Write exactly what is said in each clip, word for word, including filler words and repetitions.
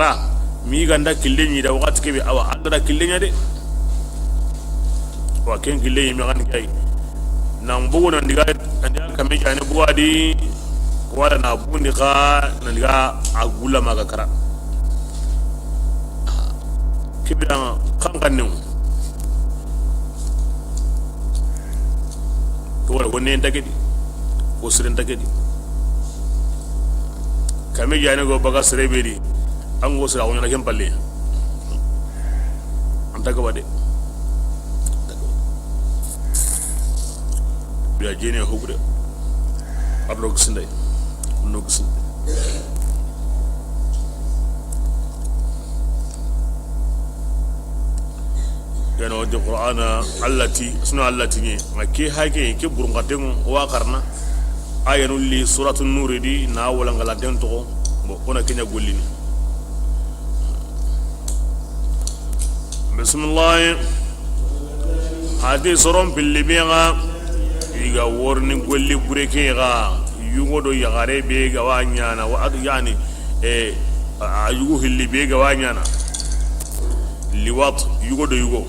Ra, mi ga nda kille ɲi da waxati kebe, awa, Alla da kille ɲa de. Wa ken kille ɲi me xan kay. Nan bogu nan diga, nan diga kame jane bugadi, wala na bundi xa, nan diga a gulla ma ga kara. Kebe an xan xanne. Ko wala wonne nta ke di, ko sere nta ke di. Kame jane go baga sere be di, an go sere a wona ken palle. An ta gaba de. Bila jene hogure. Arlo gisindai. No gisindai. Yana wadi Qur'ana allati, suna allati ne. Nga ke hake, ke burungatengo, wa karna. Ayanu li suratu Nuri di, na wala ngala den toxo. Bon, ona kenya gollini. Bisimilahi. Hadi soron pilli be ga, i ga worini golli bure ke ga, yugo do yaxare be ga wa ɲana, wa ad-, yani, e, a, a yugo hilli be ga wa ɲana. Liwat, yugo do yugo.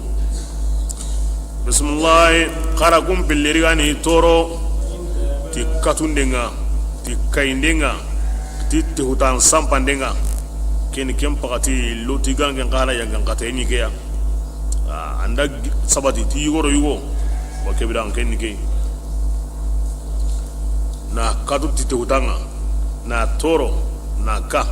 Bisimilahi, xara kun pilli ri ga ni toro, ti katundenga, ti kayindenga, ti tehutan sampandenga. Ken, ken pakati, Luti gangen xana yangan kata ɲi ke ya. A, anda gi-, sabati ti yugo do yugo. Wa kebira ken ni ke. Na katu ti tewutanga, na toro, na ka.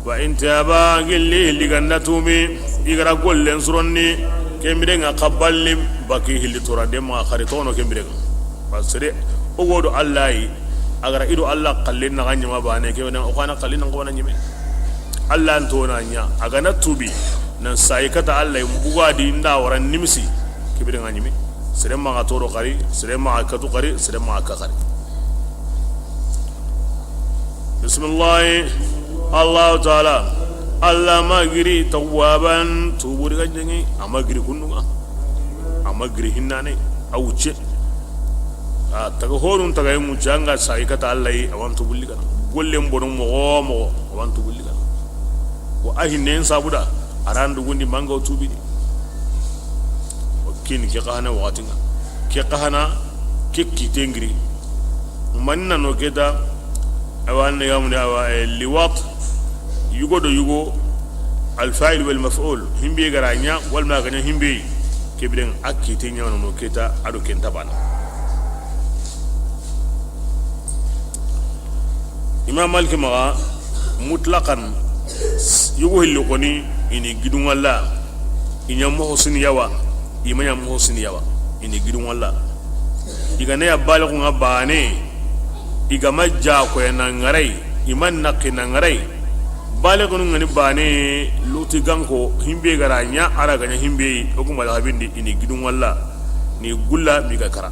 Wa in taba, gilli, liganda tubi, i gara gollen suronni, kembirenga xaballi, baki hilli tora de ma xari tono kembirenga. Parce que o godo Allah yi, a gara ido Allah xalle na ga ɲama bane, ke wona o xana xalle na ga wona ɲime. Allah nto na ɲa, a gana tubi, nan sayi kata Allah yi, mbugadi nda wara nimisi, kibiri nga ɲimi. Sere maxa toro xari, sere maxa katu xari, sere maxa ka xari. Bisimilahi. Allahu taala, Allah ma giri tawwaban, tuburi ga ɲangi, a ma giri kundunga. A ma giri hinnane, a wucce. A taga honun taga yi mucce, anga sayi kata Allah yi, a wantu bulli kana. Gollen bonu moxo moxo, a wantu bulli kana. Wa a hinnen sabuda, a ran dugundi manga o tubini. Wa kini ke xahana waxatinga. Ke xahana, ke kite ngiri. Manna no keta, awa, ne gamuni, awa, e, liwat, yugo do yugo, alfa'il wal maf'ul, himbe gara ɲa, walma ga ɲa himbe, kebiren a kite ɲa no keta, a do ken tabana. Imam Malik maxa, mutlaqan, yugo hilli koni, ini gidun Allah, i ɲa muhsin yawa, i ma ɲa muhsin yawa, ini gidun Allah. I ga na ya baligu nga bane, i ga ma ja ko ya na ngarai, i ma naqi na ngarai. Baligu nga ni bane, Luti ganko, himbe gara ɲa, a ra ga ɲa himbe, o kuma da habindi, ini gidun Allah, ni gulla mi ga kara.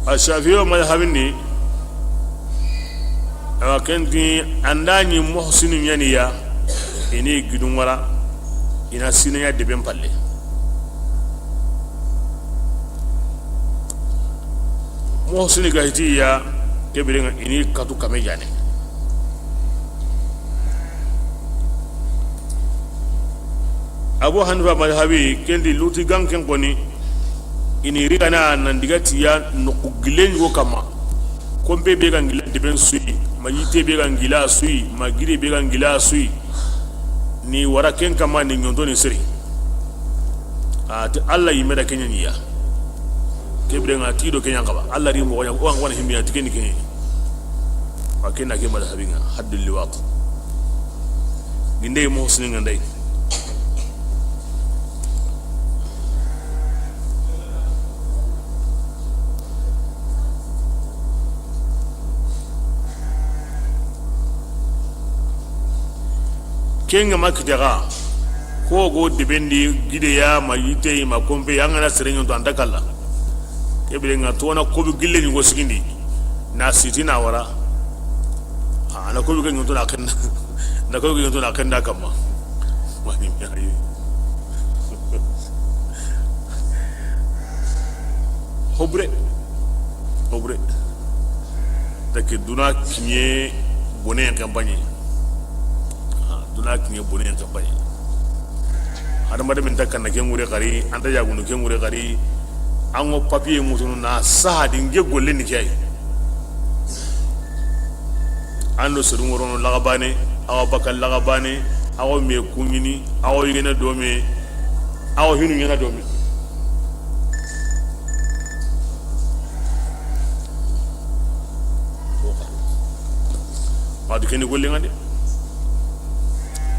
A Shafi'i madhabindi, awa kenti anda ni muhsinu ɲaniya, ini gidun wara, ina sinaya deben palle. Muhsini ga hitiya, kebirenga ini katu kame jane. Abu Hanifa madhabi, kendi Luti ganken koni, ini rigana nan diga tiya noku gillen yugo kama. Kompe be ga ngila deben suyi, ma yitte be ga ngila suyi, ma gide be ga ngila suyi. Ni wara ken kama ni ɲonto ni siri. A ti Allah yime da kenya niya. Kebirenga ti do kenya kaba. Allah ri mo wana himbiya ti keni kenya. Wa kena ke madhabinga haddul liwat. Ginde muhsinin nga ndai. Kenga ma kitaga, ko go debendi gideya ma yitey ma kompe, an ga na sere ɲonto an ta kalla. Kebirenga tona kobi gille ɲugo sigindi, na siti na wara. A na kobi ke ɲonto na kenda, na kobi ke ɲonto na kenda kamma. Mani mi ayi. Hobre. Hobre. Take duna kiɲe bonen kampaɲe. Ha, duna kiɲe bonen kampaɲe. Hadamarenme nta kanna ken ŋure xari, an nta yagunu ken ŋure xari. An ŋo papier ŋutunu na saha di n ke golle ni ke yi. An do seru ŋorono laxa bane, awa baka laxa bane, awa me kuɲini, awa yigene dome, awa hinu ɲana dome. Wadi keni golli ŋa de.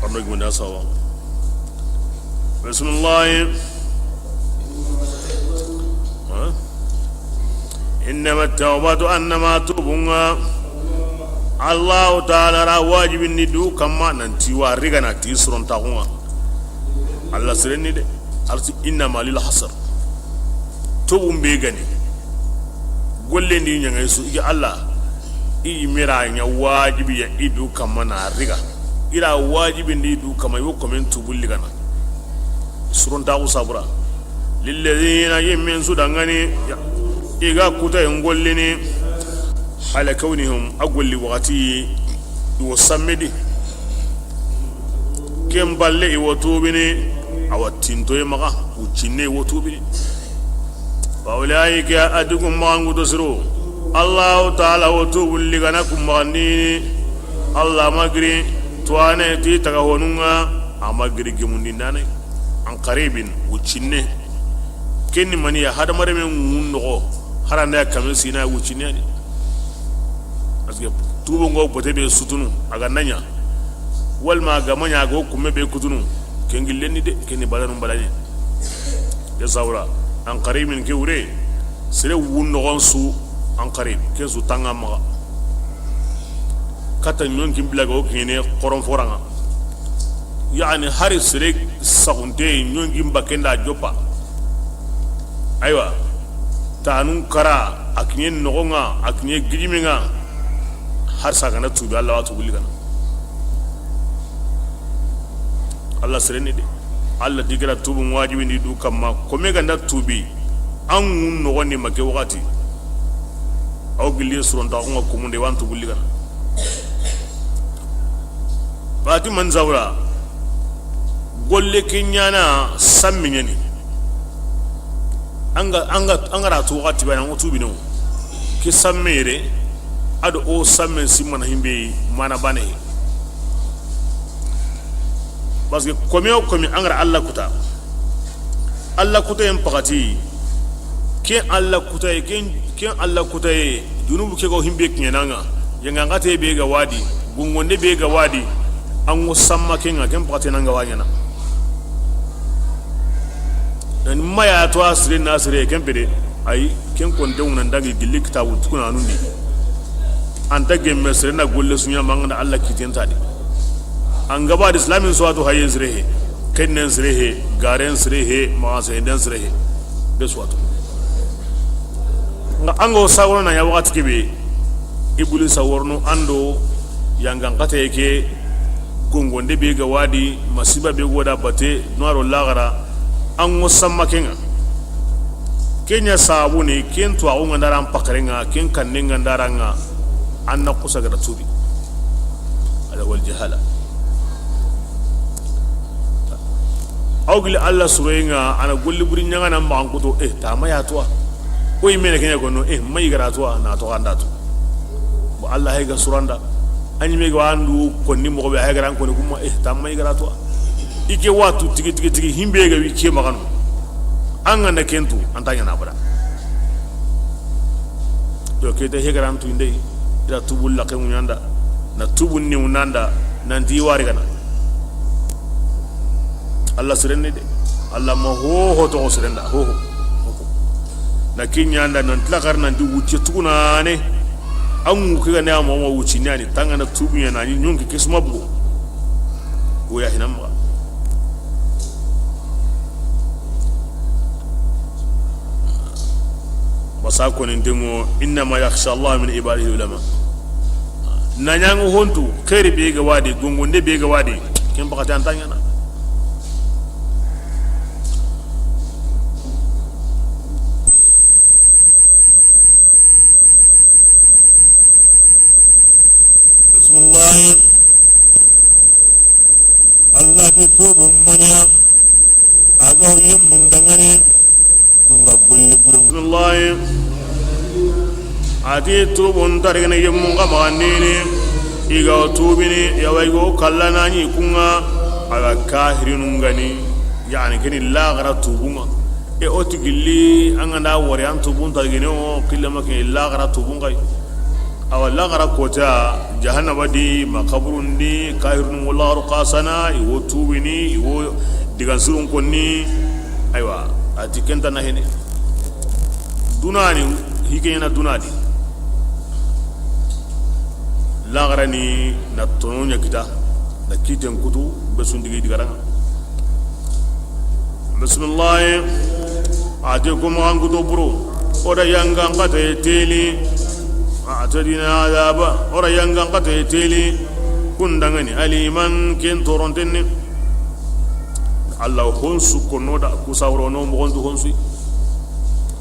Arno gimanda sawa. Bismillah. Ha? Innama tawbatu, annama tubunga. Allahu taala ra wajibindi du kamma nanti wa rigana ti sorontaxunga. Allah sirenni de. Alti innama lil hasr. Tubun be gani. Gollen di ɲaŋa su i ga Allah. I mira ɲa wajibi ya i du kamma na riga. Ira wajibindi du kamma yo komen tubulli gana. Sorontaxu sabura. Lilladhina, yimmen su dangani, i ga kuta en gollini, hala kawnihum, a golli waxati, i wo sammedi. Ken balle i wo tubini, awa tintoye maxa, wuccinne i wo tubini. Fa ulaika, a di kun maxanguto siru, Allahu taala wo tubulli gana kun maxandini. Allah ma giri tuwane ti taga honunga, a ma giri gemundindane. An qaribin, wuccinne. Kenni maniya hadamarenme ŋun noxo, haranda ya kame sina wuccinne ni. Parce que tubo ngo bote be sutunu, a ga naɲa. Walma a ga maɲa a go kumme be kutunu. Ken gillenni de, kenni balanun balani. Ya sawra, an qaribin ke wure, sere wun noxon su, an qarib, ken su tanga maxa. Kata ɲonkin bila go kine xoron foranga. Yani hari sere saxunte ɲonkin bakenda joppa. Aywa. Tanun kara, a kiɲe noxonga, a kiɲe gijimenga. Har sagana tubi, Allah wa tubulli gana. Allah sirenni de. Allah digara tubun wajibindi du kamma. Kome ganda tubi, an ŋun noxondi ma ke waxati. Aw gilli sorontaxunga kumunde, wan tubulli gana. Bati man zawra. Golle ke ɲana sammi ɲani. Anga, anga, angara tu waxati bana, ngo tubino. Ke samme yere, ado o samme simmana himbe mana bane. Parce que komi o komi angara Allah kuta. Allah kuta yen pakati. Ke Allah kuta ye, ke, ke Allah kuta ye. Junubu ke go himbe kiɲenanga. Yanga ngate be ga wadi. Gungonde be ga wadi. Ango samma kenga, ken pakati nanga wanyana. Nani maya to a sire na sire ken pede. Ay, ken konte ŋuna ndagi gilli kitabu tukuna anundi. Anta gemme sere na golle suɲa mangana Allah kitentadi. An gaba di islamin suwatu hayen sere he, kennen sere he, garen sere he, maxa sehenden sere he. Be suwatu. Nga ango sagono na ya waxati kebe. Ibulisa worno ando yangan kate ke. Gongonde be ga wadi, masiba be goda bate, noiro lagara. Ango samma kenga. Kenya sabu ni, ken to ago ngandara an pakarenga, ken kanne ngandaranga. Anna kusa gada tubi. Ala wal jahala. Aw gili Allah suroyenga, ana golli buri ɲanga na maxan kuto, eh, tama ya tuwa. O yi mene kenya kono, eh, mayi gara tuwa, na to ganda tu. Bo Allah hay ga suranda. Anyi me ga andu konni mo be hay gara konni kuma, eh, tama mayi gara tuwa. Ike watu tigi tigi tigi himbe ga wi ke magano. Anga na kentu, antanya na bada. Yo, kete hegarantu indey, ila tubu laqe ŋuɲanda, na tubu ni unanda, nanti wari gana. Allah sirenne de, Allah ma hoho toxo sirenda, hoho. Na kiɲanda, nan tilakar nanti wucce tugunane, an ŋu ke gane a moma wucci nani, tangana tubu ɲa nani, ɲonki kesuma bugo. Wo ya hinamma. Basa konintenŋo, innama yakhsha Allah min ibadihi ulama. Na ɲaŋo hontu, xeeri be ga wadi, gongonde be ga wadi, ken bakati anta ɲana. A ti tubun tarigene yemmun ga maxandini, i ga tubini, yawa i go kallana ɲi kunga, a ga kahirinun gani, yani keni laxara tubunga. E o tigilli, an ga nda wari an tubun tarigene o, killama ke laxara tubunga. Awa laxara kota, jahannaba di, makaburun di, kahirun wo laxaru xasana, i wo tubini, i wo digansirun konni. Aywa, a ti kenta na hene. Dunani, hike ɲana dunadi. Laxarani na tono ɲa kita, na kiten kutu, be sundigi digaranga. Bismillahi. A ti kuma an kuto buru. O da yangan kata teli. A ta dina azaba. O da yangan kata teli. Kundangani aliman ken torontenni. Allah honsu kono da kusawro no mogontu honsu.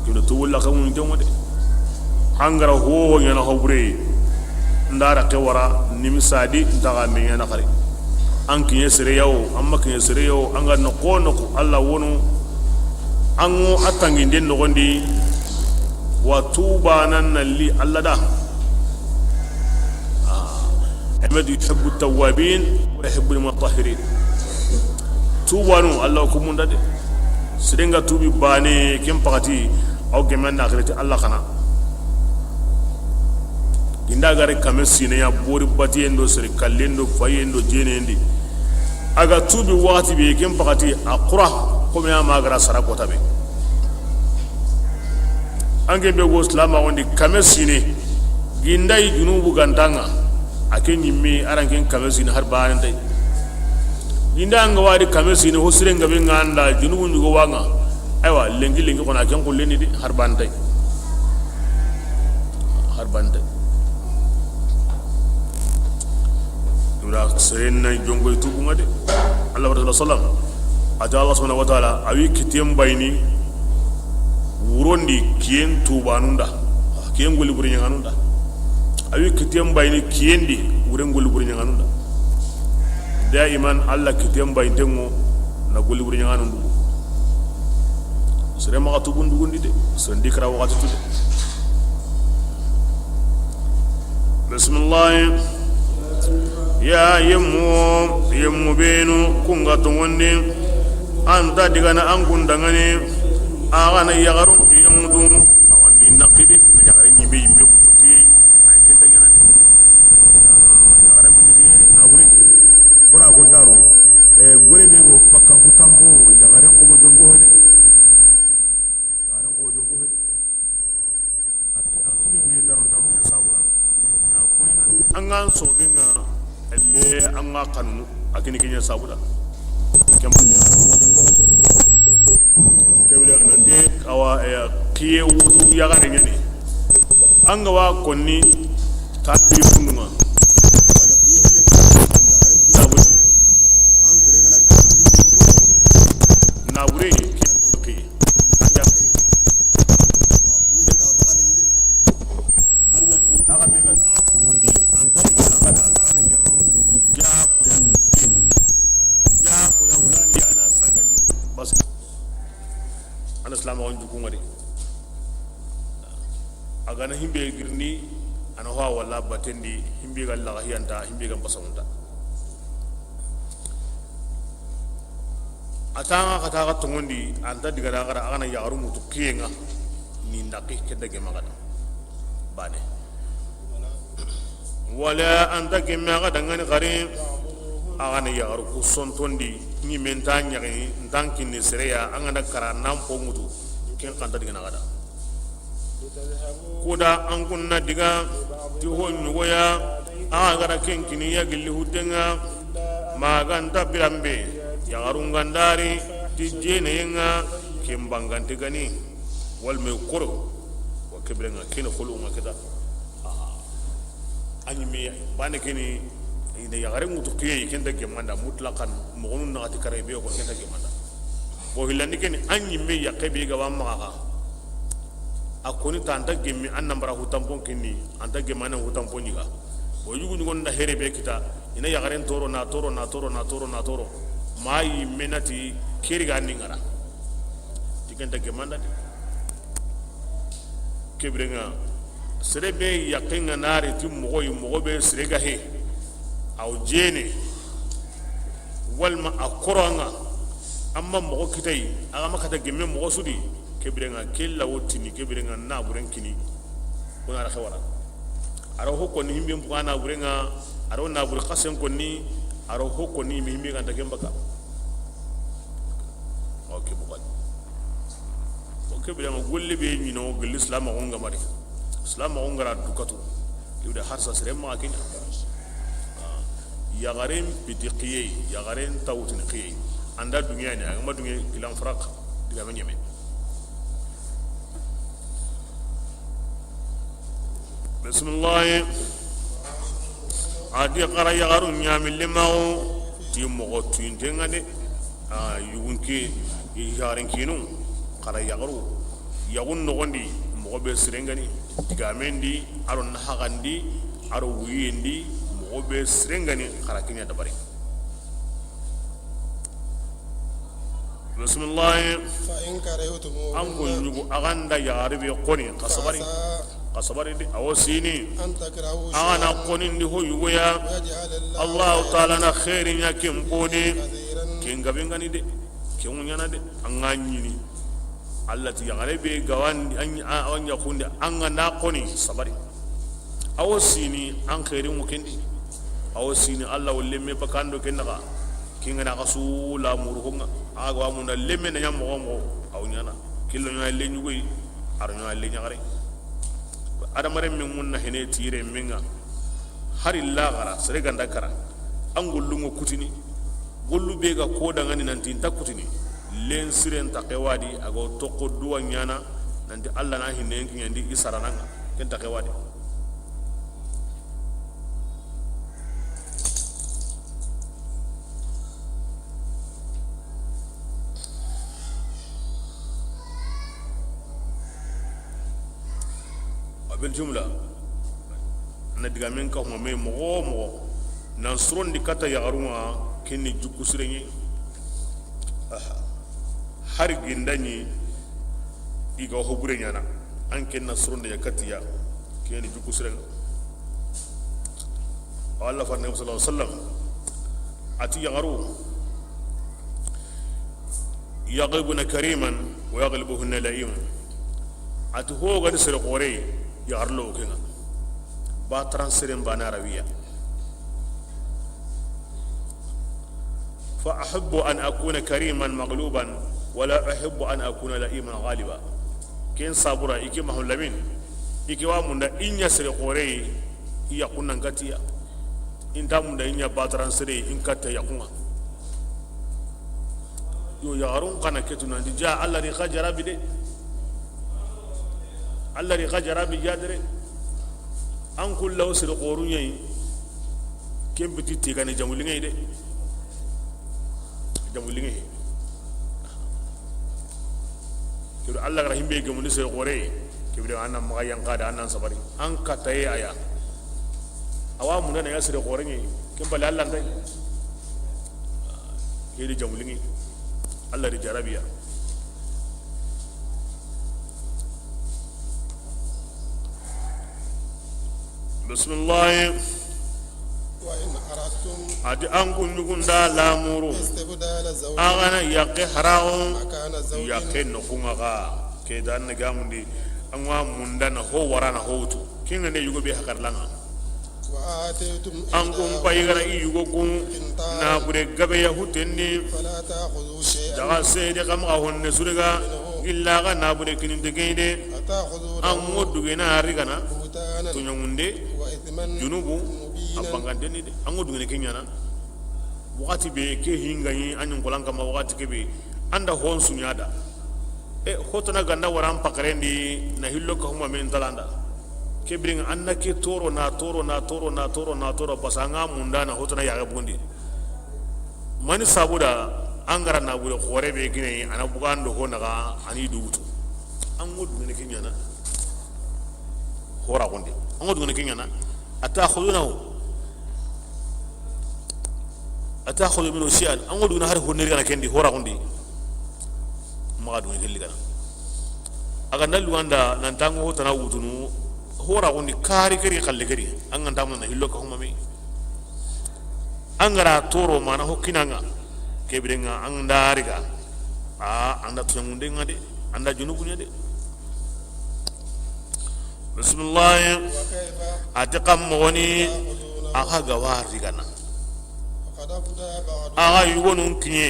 Kino tuwulla kamun tengo de. An ga ra hoho ɲana hobure. Ndara ke wara nimisadi ntaga me ɲana xari. An kiɲe sere yawo, an ma kiɲe sere yawo, an ga noqu wo noqu Allah wono. An ŋo a tanginden noxondi. Wa tuba nan nalli Allah da. Ah. Ahmad yuhibbu tawwabin wa yuhibbu al-mutatahhirin. Tubanu Allah kumunda de. Sirenga tubi bane ken pakati, aw gemen na xireti Allah kana. Ginda gare kame sine ya bori batiyen do sere kallen do fayen do jenen di. A ga tubi waxati be ken pakati a xura, comme ya magara sara kota be. Anke be go silama wondi kame sine. Ginda i junubu gantanga. A ke ɲimme aran ken kame sine har banantay. Ginda anga wadi kame sine ho sirenga be nganda junubu ɲugo wanga. Aywa, lenki lenki kona ken kulleni di har banantay. Har banantay. Ibra seren na jongoy tubunga de. Allah wa sallam. Ata Allah subhanahu wa ta'ala, awi kitiyen bayni wurondi kiyen tubanunda. Kiyen goli buri ɲanganunda. Awi kitiyen bayni kiyendi wuren goli buri ɲanganunda. Daiman Allah kitiyen bayintengo na goli buri ɲanganundu. Sere maxa tugun dugundi de, sere ndi kara waxati tu de. Bismillah. Ya yemmu, yemmu benu kunga tongondi. Anta digana an kundangani. Agana yaxarun kiyemutu. Awandi nakidi na yaxare ɲime yimme butu kiye. Ay kinta ɲana de. Yaxare butu kiye na buri. Kora ko daru. E gore be go bakka hutambo yaxaren ko jongo hede. Yaxaren ko jongo hede. An ga an sobe nga le an ga kanunu a kini kiɲa sabuda. Kebira nan de awa kiye wutu yaxare ɲani. An ga wa konni ta ti kununga. An sere ngana nabure kiye. Allah ti axa be ga da turundi anta digana ga da axa na yaxarun mutu ja ko yan kini ja ko ya wulani ya na sagandi. Parce que ana salama on juku ngari. A gana himbe girni ana ho wala batendi himbe ga laga hiyanta himbe ga basamunta. A ta ŋa xa ta xa tongondi, a nta diga da xara, a xa na yaxaru mutu kiyenŋa, ni ndaqi ke dage maxa da bane. Wala a nta gemme xa da ŋa ni xari, a xa na yaxaru ku sontondi, ni men ta ɲaxi, ntan kinni sere ya, a ŋa na kara nan po mutu, ken xa nta diga na xa da. Kuda an kunna diga ti ho ɲugoya, a gara ken kiniya gilli hutenŋa, maganta biranbe, yaxarun gandari ti jeneyenŋa, ken bangante gani, walme koro, wa kebirenŋa, ken xolunŋa kita. A ɲimme bane keni, ina yaxare ŋutu kiye, kenta gemanda, mutlaqan, moxonu naxati kare be ko kenta gemanda. Bo hillandi keni, a ɲimme yaxe be ga ba maxa xa. A koni ta anta gemmi an nambara hutampon kinni, anta gemmi an hutampon ɲiga. Bo yugu ɲugon da here be kita, ina yaxaren toro, na toro, na toro, na toro, na toro. Ma yimme nati keri ga ni ŋara. Ti kenta gemanda de. Kebirenŋa, Sere be yaqqen ŋa na ri ti moxo yi, moxo be sere ga he, a wo jeene, walma a koro an ŋa, an ma moxo kita yi, a ga ma kata gemme moxo su di, ke biren ŋa ke la wo tini, ke biren ŋa naaburen kini, o na ra xewara. A ro ho konni himben buga naaburen ŋa, a ro naabure xasen konni, a ro ho konni himbe, himbe ga nta ken baka. O ke buga. O ke biren ŋa golle be ɲi no gelli silaamaxun ga mari. Silaamaxun ga ra du katu. Ke biren harsa sere maxa ke ɲa. Yaxaren piti xiye, yaxaren tawutini xiye. An da duŋe ya ni, a ga ma duŋe kilan faraq, digame ɲeme. Bisimilahi. A di xara yaxaru ɲaami limaxu ti moxo tuyinten ŋa de. A yugunke yaxaren kinu, xara yaxaru, yaxun noxon di, moxo be siren ga ni, digamen di, a ro naxaxan di, a ro wuyen di, moxo be siren ga ni, xara ke ɲa dabari. Bisimilahi. فإن كرهتموهن An ko ɲugu, a ga nda yaxare be xoni, xa sabari. فعسى Xa sabari de, a wo sini. أن تكرهوا A ga na شيئا xoni ndi ho yugo ya. ويجعل الله Allahu Taala na خيرا xeeri ɲa ken poni. كثيرا Ken gabe ŋa ni de. Ken ŋa ɲaana de. An ga ɲini. Allah ti yaxare be ga wa ndi, an, a, an ɲa xundi, an ga na xoni, sabari. A wo sini, an xeeri ŋo ken di. A wo sini, Allah wo lemme bakando ken naxa. Ken ga na xa su la muru ho ŋa. A ga wa munda lemme na ɲa moxo moxo. A wo ɲaana. Killo ɲa le ɲugoyi. A ro ɲa le ɲaxare. Adamaren men ŋun na hene tire men ŋa. Hari laxara, sere ga nda kara. An gollun ŋo kutini. Gollu be ga ko da ŋa ni nanti nta kutini. Len siren ta xewadi, a go toxo duwa ɲaana, nanti Allah na hinnen kiɲandi i sarana ŋa. Ken ta xewadi. Wa bil jumla, na digamen ka huma me moxo moxo, nan surondi kata yaxarun ŋa, ken ni jukku sirenŋe. Aha. Hari gindaɲi, i ga ho bure ɲaana, an ken na surondi ya katiya, ken ni jukku sirenŋe. Wa Allah fa Nabi sallallahu alaihi wasallam, a ti yaxaru, يغلبن كريما ويغلبهن لئيم. A ti ho ga ni sere xoore, yaxarlo ken ŋa. Ba taran seren ba na rawiya. فأحب أن أكون كريما مغلوبا ولا أحب أن أكون لئيما غالبا. Ken sabura, i ke Mahamadu Lamin, i ke wa munda i ɲa sere xoore, i yaxun nan katiya. I nta munda i ɲa bataran sere, i n katta yaxun ŋa. Yo, yaxarun xa na ke tu nanti ja, Allah ri xa jarabi de. Allah ri xa jarabi ja dere. An kulla wo sere xooru ɲa yi. Ken piti te ga ni jamu liŋe de. Jamu liŋe. Ke do Allah ga ra himbe gemundi sere xoore, ke bire an na maxa yanqa da, an na sabari. An kataye a ya. A wa munda na ya sere xoore ɲa yi. Ken bale Allah nta yi. Ke di jamu liŋe. Allah di jarabiya. Bisimilahi. وإن أردتم A ti an kun ɲugunda lamuru. استبدال زوج A ga na yaqqe haraxu. مكان زوج Yaqqe noxun ŋa ga. Ke da an na gamundi. An wa munda na ho wara na ho wutu. Ken ŋa ne yugo be hakarla ŋa. وآتيتم An kun إحداهن payi ga na i yugo kun. قنطارا Na bure gabe ya hutendi. فلا تأخذوا شيئا Daga sede kam ga honne surega. منه Illa ga na bure kininte kende. أتأخذونه An ŋo dugena rigana. بهتانا Tuɲamunde. وإثما Junubu. مبينا A banganteni de. An ŋo dugene kenyana. Waxati be ke hingaɲi an ɲi n kolan kama waxati ke be. An da hon suɲa da. E, hotana ganda waran pakarendi na hillo ka huma men talanda. Ke birin an na ke toro na toro na toro na toro na toro basa nga munda na hotana yaxe bundi. Mani sabuda an ga ra na bure xoore be gine a na bugando ho naga ani dugutu. An ŋo dugene kenyana. Hora gonde. An ŋo dugene kenyana. Atakhudunahu Atakhudu minhu shay'an, an ŋo duguna hari honneri gana kendi hora gundi. Maxa duguna kelli gana. A ga na luganda nan tango hotana wutunu. Hora gundi kari keri, xalle keri, an ga nta mun na hillo ka huma me. An ga ra toro mana hokkinanga, ke birenga an da riga. A, an da tunamunde nga de, an da junubu nya de. Bismillah. Ati kam mogoni, a ga ga wari gana. A ga yugonun kiɲe,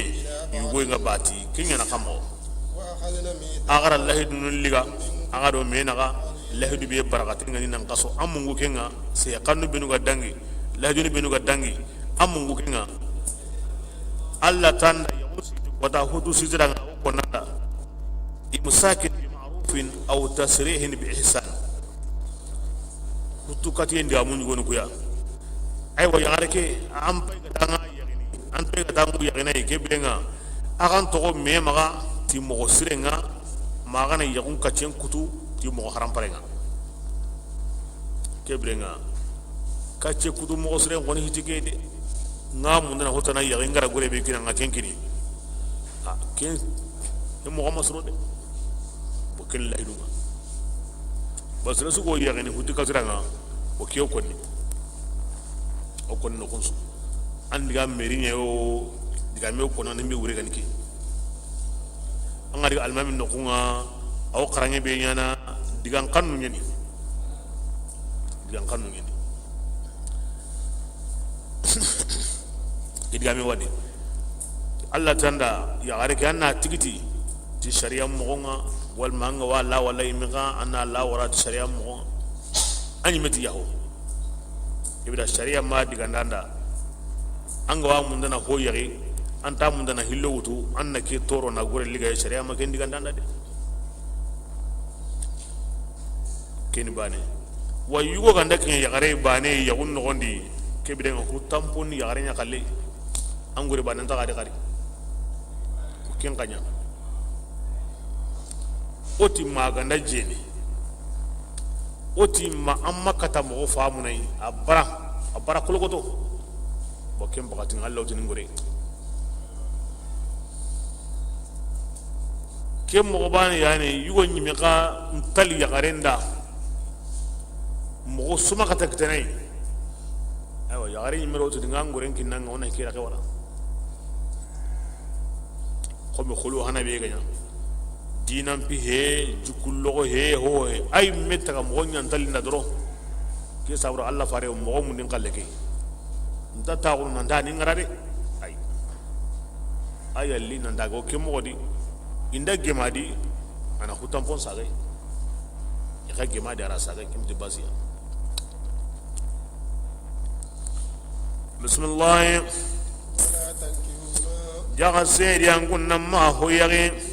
yugo nga bati, kiɲa na kamo. A ga ra lahidunun liga, a ga do me naga, lahidu be barakati ngani nan kaso, an mungu kenga, se kanu benu ga dangi, lahidunu benu ga dangi, an mungu kenga. Allah tanda ya musi, wata hutu sitira nga, o konanda. Imsakin bi ma'rufin aw tasrihin bi ihsan. Hutu katiyen di amun yugonu kuya. Aywa, yaxare ke, an pay ga tanga yaxini, an pay ga tangu yaxina ke birenga. A kan toxo me maxa ti moxo sirenga, maxa na yaxun kaccen kutu ti moxo haramparenga. Ke birenga, kacce kutu moxo siren xoni hiti ke de. Nga mundana hotana yaxi ngara gore be kina nga ken kini. A, ken, ken moxo masro de. Bo ken layidu nga. Basira su ko yaxini huti katiranga, o ke o konni. O konni no kunsu. An diga meri ɲa yo, diga me o konna ni mbi wure gani ke. An ga diga almami no kunga, aw xarange be ɲana, digan kannu ɲani. Digan kannu ɲani. Ke diga me wadi. Allah tanda, yaxare ke anna tigiti, ti sariya moxonga, walma anga wa la wala imiga, anna la wara ti sariya moxonga. Ani meti yaho. Ibida sariya ma digandanda. Anga wa mundana ho yaxi, anta mundana hillo wutu, anna ke toro na gore liga sariya ma ken digandanda de. Keni bane. Wa yugo ganda ken yaxare bane yaxun noxondi, ke birenga ku tampon yaxare ɲa xalle. An gure bane nta xadi xadi. Ku ken xaɲa. O ti ma ganda jeni. O ti ma an ma kata moxo famunai. A bara, a bara kolokoto. Bo ken bakatin Allah o tini ngure. Ke moxo bane yani, yugo ɲime xa ntali yaxaren da. Moxo suma xa ta kitenai. Aywa, yaxare ɲime ro tini nga ngoren kinnanga, o na kira ke wala. Xomi xulu hana be gaɲa. Dinan pi he, jukullogo he, ho he. Ay metaga moxo ɲantalinda doro. Ke sabura Allah fare moxo mundin xalle ke. Nta taxunu nanta ni ngara de. Ay. A yalli nan daga o ke moxo di, inda gema di, ana hutanpon sagay. I xa gema di ara sagay, kim di basiya. Bismillah. Jaxa sedi an kunna ma ho yagi.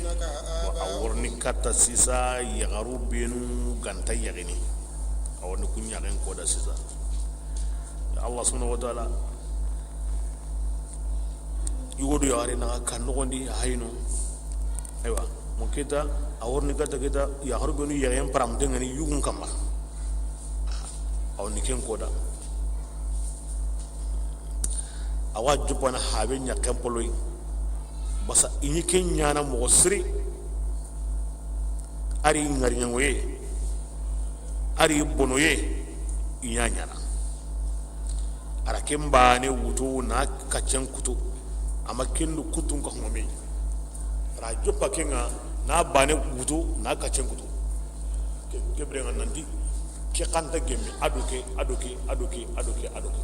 A worni katta sisa yaxaru benu ganta yagini. A worni kun yaxen koda sisa. Ya Allah subhanahu wa ta'ala. Yugo do yaxare naxa kan noxondi a hayno. Aywa, mo kita, a worni gata kita, yaxaru benu yaxen param dengani yugun kamma. A woni ken koda. Awa jupana habe ɲaken poloy. Basa i ɲi ken ɲana moxo siri. Ari ŋariɲaŋoye, ari bonoye, i ɲa ɲana. Ara ken bane wutu na kaccen kutu, ama kendu kutun ka home. Ara joppa kenga na bane wutu na kaccen kutu. Ke, ke birenga nanti ke xanta gemme, a do ke, a do ke, a do ke, a do ke, a do ke.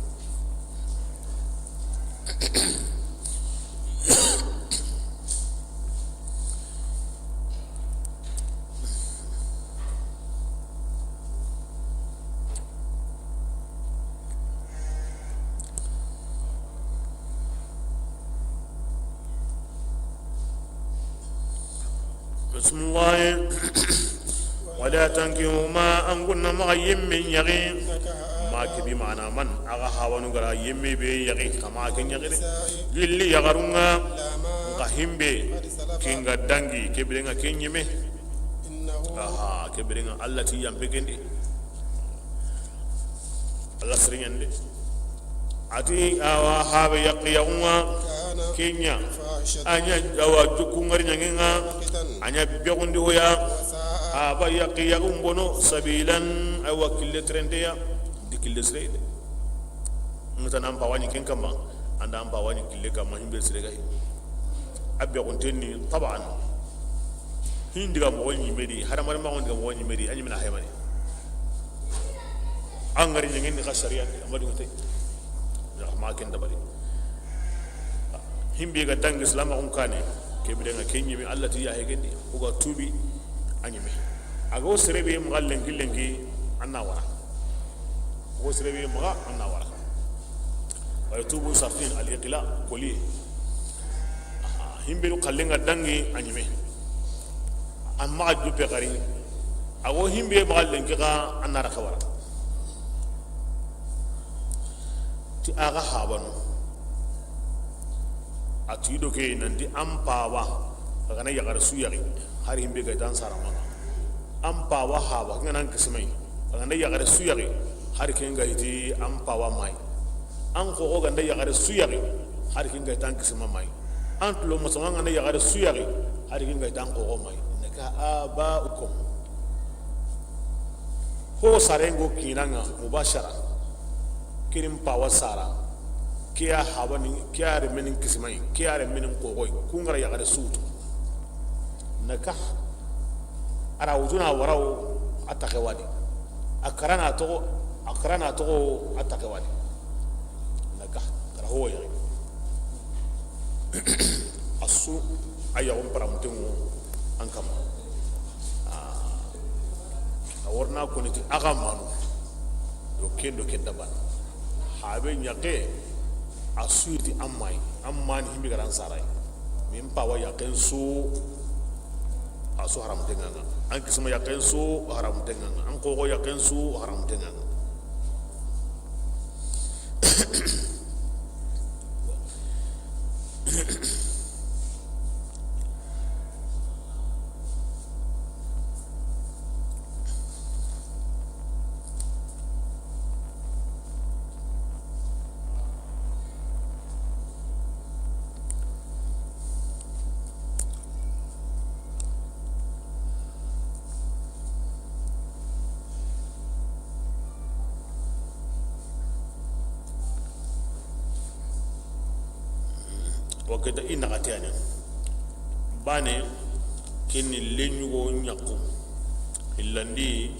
Bismillah. Wala tankihu ma, an kunna maxa yemme ɲaxi. Ma ke bi mana man, axa hawanu gara yemme be yaxi, kama ke ɲaxi de. Gilli yaxarunga, nka himbe, kinga dangi, ke birenga ke ɲime. Aha, ke birenga Allah ti yampe kendi. Allah siriɲande. Ati awa habe yaqi yaxunga kenya. Anya awa jukungari ɲangenga. Anya bexundi hoya. A ba yaqi yaxun bono sabilan, a wa kille terenteya, di kille sire de. N ga ta na an pawa ɲi ken kamma, an da an pawa ɲi kille kamma, himbe sire gayi. A be xonten ni taban. Hin diga moxo ɲi me di, hadamaren ma xon diga moxo ɲi me di, a ɲi me na haymani. An gari ɲengen ni xa sariya, a ma di wote. Ya ma ken dabari. Himbe ga dangi silamaxun kane, ke bire nga ke ɲimi Allah ti ya hegen di, o ga tubi, a ɲimi. A ga o sere be maxa lenki lenki, an na wara. O sere be maxa, an na wara. Wa yatubu sartin al iqla koli. Himbe du kallenga dangi, a ɲimi. Amma a jupe xari. A ga o himbe maxa lenki xa, an na ra xa wara. Ti a ga habanu. A ti do ke nanti an pawa, a ga na yaxare su yaxi, hari himbe ga i tan sara maxa. An pawa haba, ke nga na an kisimai, a ga na yaxare su yaxi, hari ke nga i ti an pawa mai. An xoxo ga na yaxare su yaxi, hari ke nga i tan kisima mai. An tulo masama ga na yaxare su yaxi, hari ke nga i tan xoxo mai. Innaka aba'ukum. Ho sarengo kinanga mubashara. Kirin pawa sara. Kiya habani, kiya remenin kismai, kiya remenin kogoi. Kungara yaxare sutu. Nakah. A ra wujuna warawo a taxe wadi. A karana toxo, a karana toxo a taxe wadi. Nakah. Kara ho yaxi. A su a yaxun paramutenŋo an kamma. A, a warna koni ti a ga manu. Do ken do ken dabana. Habe ɲaxe a su yi ti an mai, an mani himbi garan sarai. Min pawa yaxen su a su haramutenŋa. An kisma yaxen su haramutenŋa. An kogo yaxen su haramutenŋa. Wa keta i naxati yani. Bane, kenni lenyugo ɲakku. Illandi,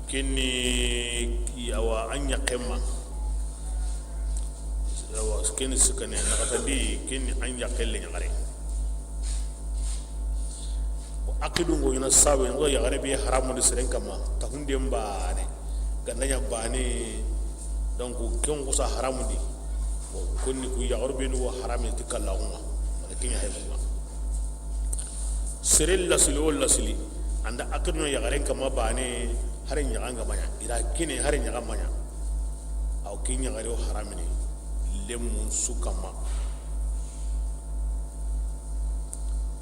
kenni yawa an ɲakkemma. Yawa, kenni sikane, naxatandi, kenni an ɲakkelle ɲaxare. Bon, aqidun ŋo ɲa na sawe, ŋo yaxare be haramundi seren kamma, taxunden bane, ganda ɲa bane, donc, ken xusa haramundi. Bon, konni ku yaxaru be ni wo harame ti kallaxunŋa, wala ken ɲa hayxunŋa. Sere lasili wo lasili, anda aqidun ɲa yaxaren kamma bane, hare ɲaxanga maɲa, ira kine hare ɲaxa maɲa. Aw ke ɲaxare wo haramini, lemun su kamma.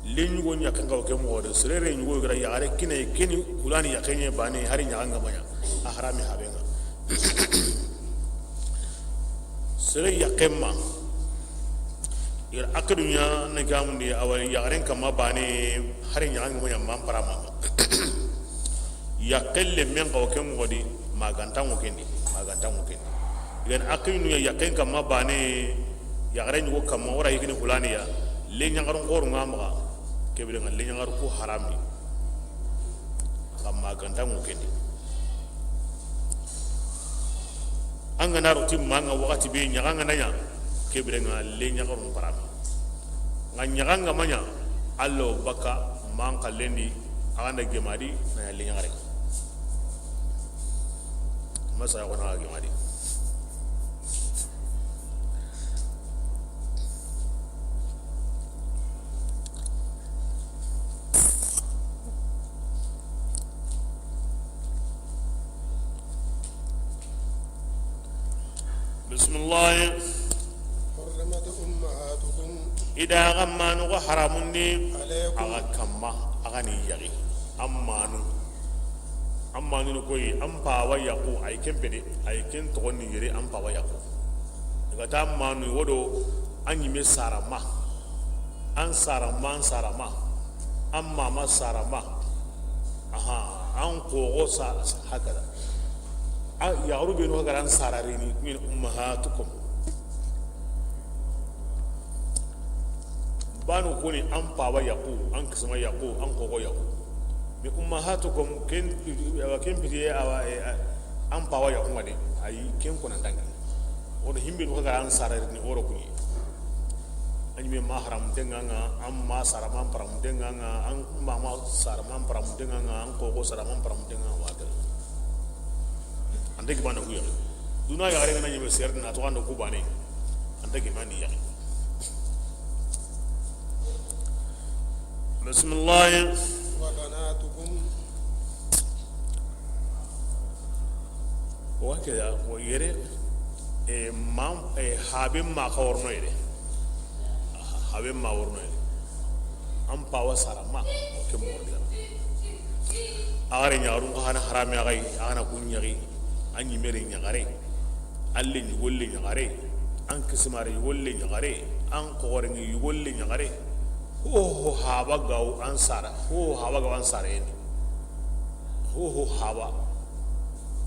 Lenyugo ɲaken ga wo ke moxo de, serere ɲugo gara yaxare kine, keni kulani yaxenye bane, hari ɲaxanga maɲa, a harami habenga. Sere yaxemma, ira aqidu ɲa na gamundi, awa yaxaren kamma bane, hari ɲaxanga maɲa, man parama. Yaxelle men xawa ke moxo di, magantanŋo kendi, magantanŋo kendi. Igan aqinu ya yaxen kamma bane, yaxare ɲugo kamma, wara yigini hulaniya, le ɲaxarun xoru nga maxa, kebire nga le ɲaxaru ku harami. Xa magantanŋo kendi. An ga na ro ti ma nga waxati be ɲaxa nga na ɲa, kebire nga le ɲaxarun parami. Nga ɲaxanga maɲa, allo baka man kallendi, a ga na gemadi, na ya le ɲaxare. Masa ya kona gemadi. Bismillah. حرمت أمهاتكم. I da ga manu ga haramundi. عليكم. A ga kamma, a ga ni yaxi. An manu. An manu ni koyi, an pawa yaxu, ay ken pede, ay ken toxon ni yere, an pawa yaxu. Daga ta manu wodo, an ɲime sarama. An sarama, an sarama. An mama sarama. Aha. An xoxo sa, hakada. A yaxaru benu xa ga ra an sararini, min ummahatukum. Banu kuni an pawa yaxu, an kisima yaxu, an xoxo yaxu. Min ummahatukum, ken, awa, ken pitiye, awa, e, a, an pawa yaxu ŋa de. Ayi, ken kona dangi. Wono himbe nu xa ga ra an sararini, woro kuni. An ɲi me ma haramunte ŋa ŋa, an ma sara ma haramunte ŋa ŋa, an ma ma sara ma haramunte ŋa ŋa, an xoxo sara ma haramunte ŋa ŋa, wa kala. An ta gimana ku yaxi. Duna yaxare ŋa na ɲi me sere na to an do ku bane. An ta gimani yaxi. Bismillah. Wa banatukum. Wa ke ya ko yere, e, mam, e, habe ma xa worno yere. Habe ma worno yere. An pawa sara ma, o ke mo worno yere. A ga re ɲaxarun xa na harame a ga yi, a ga na kun ɲaxi, an ɲi me re ɲaxare. An le ɲi golle ɲaxare. An kisimare ɲi golle ɲaxare. An xoxore ɲi golle ɲaxare. Ho ho haba gaw an sara. Ho haba gaw an sara yene. Ho ho haba.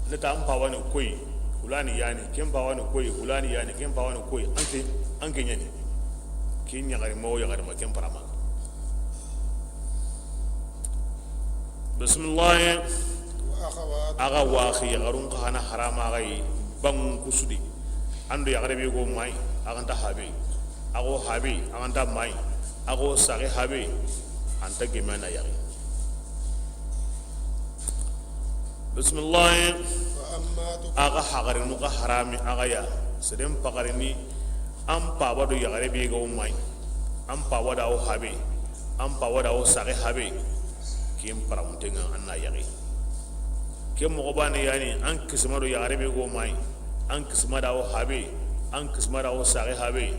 Ne ta an pawa ni koy. Hulani yani. Ken pawa ni koy. Hulani yani. Ken pawa ni koy. An ke, an ke ɲani. Ken ɲaxari ma wo yaxari ma ken parama. Bismillah. Wa akhawatukum. A ga waxi yaxarun xa na harama a ga yi bangun kusudi. An do yaxare be go ma yi, a ga nta habe. A go habe, a ga nta ma yi. A go saxe habe, an ta geme na yaxi. Bismillah. Wa ammatukum. A ga haxarinu xa harami a ga ya. Seren paxarini. An pawa do yaxare be ga wo ma yi, an pawa da wo habe, an pawa da wo saxe habe, ken paramunte ŋa an na yaxi. Ken moxo bane yani, an kisima do yaxare be ga wo ma yi, an kisima da wo habe, an kisima da wo saxe habe,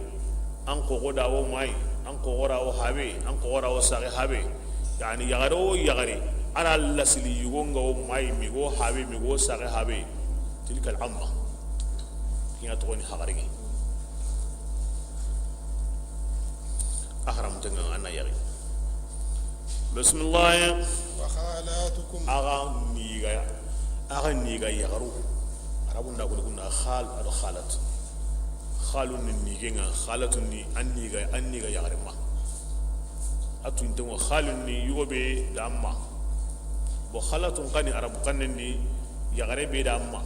an xoxo da wo ma yi, an xoxo da wo habe, an xoxo da wo saxe habe. Yani yaxare wo yaxare, a ra lasili yugo ŋa wo ma yi, mi ga wo habe, mi ga wo saxe habe. Tilka al amma. Ken ɲa toxoni haxari ŋa. A haramunte ŋa an na yaxi. Bismillah. Wa khalatukum. A ga niga, a ga niga yaxaru. Arabun da kuli kunna khal ado khalat. Khalun ni nige ŋa, khalatun ni an niga, an niga yaxare ma. A tunte ŋo khalun ni yugo be da ma. Bo khalatun xa ni arabu xannen ni yaxare be da ma.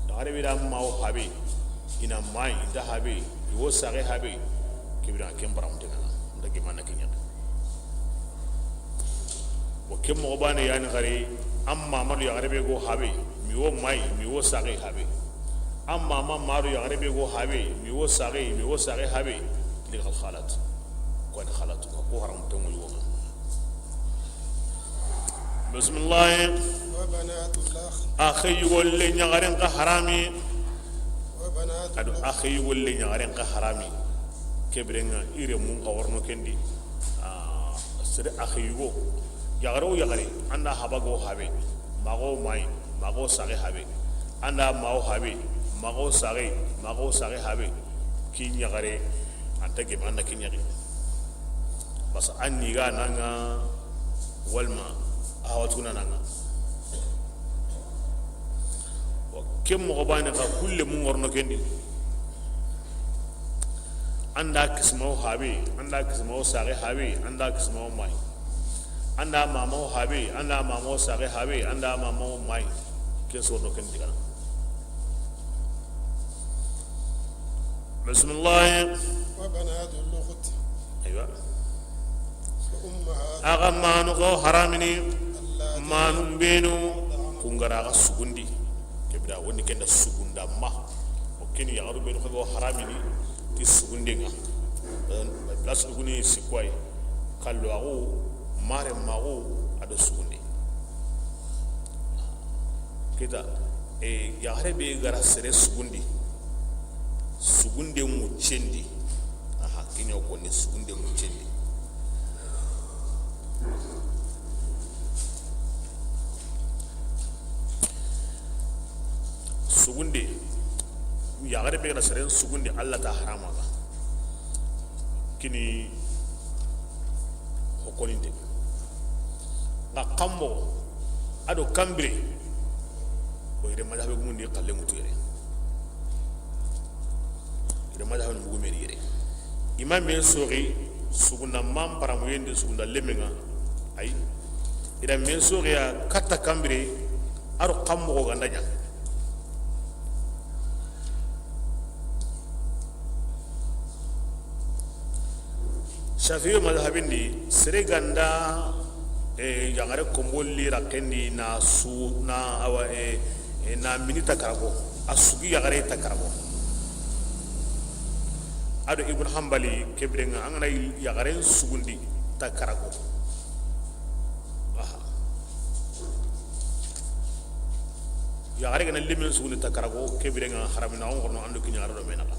Yaxare be da ma wo habe, i na ma yi, i nta habe, i wo saxe habe, ke bire ken paramunte ŋa na, nda geme na ken ɲa. Wo ken moxo bane yani xari, an mama do yaxare be ga wo habe, mi wo ma yi, mi wo saxe habe. An mama ma do yaxare be ga wo habe, mi wo saxe, mi wo saxe habe, tilka al khalat. Ko ni khalatu ko haramunte ŋo yugo ŋa. Bismillah. Wa banatul akh. Axe yugo le ɲaxaren xa harami. Wa banatul akh. Ado axe yugo le ɲaxaren xa harami. Ke bire ŋa i remun xa worno ken di. Ah, sere axe yugo. Yaxare wo yaxare, an da haba ga wo habe. Ma ga wo ma yi, ma ga wo saxe habe. An da ma wo habe, ma ga wo saxe, ma ga wo saxe habe. Ki ɲaxare, an ta geme an na ki ɲaxi. Basa an niga na ŋa, walma a hawatuna na ŋa. Wa ken moxo bane xa kulle mun worno ken di. An da kisima wo habe, an da kisima wo saxe habe, an da kisima wo ma yi. An da mama wo habe, an da mama wo saxe habe, an da mama wo ma yi. Ken sorno ken di gana. Bismillah. Wa banatul ukht. Aywa. Wa ummahatukum. A ga manu ga wo haramini, allati, manu benu, arda'nakum, ku ga ra ga sugundi. Ke bire wo ni ken da sugunda ma. O ken ni yaxaru benu xa ga wo haramini, ti sugunde ŋa. Eh, place duguni sikko yi. Kallo axu, mare maxu, ado sugunde. Kita, e, yaxare be ga ra sere sugundi, sugunde ŋuccendi. Aha, ke ɲa wo koni, sugunde ŋuccendi. Sugunde, yaxare be ga ra sere sugundi, Alla ta harama ga. Kini ho koninte. Xa kanmoxo, a do kanbire, ko yere madhabe gumun di xalle ŋutu yere. Yere madhabe ni bugu meni yere. I ma men soxi sugunda manparamu yende sugunda lemenŋa. Ay, i da men soxi ya katta kanbire, a do kanmoxo ganda ɲa. Shafi'i madhabin di, sere ganda, eh, yaxare konbon li raxen di na su, na awa, eh, eh, na mini ta karago, a sugi yaxare ta karago. A do Ibn Hanbali, ke birenŋa, an ga na yaxaren sugundi ta karago. Aha. Yaxare ga na lemen sugundi ta karago, ke birenŋa haramina, o ŋorono an do kiɲa a do me naxa.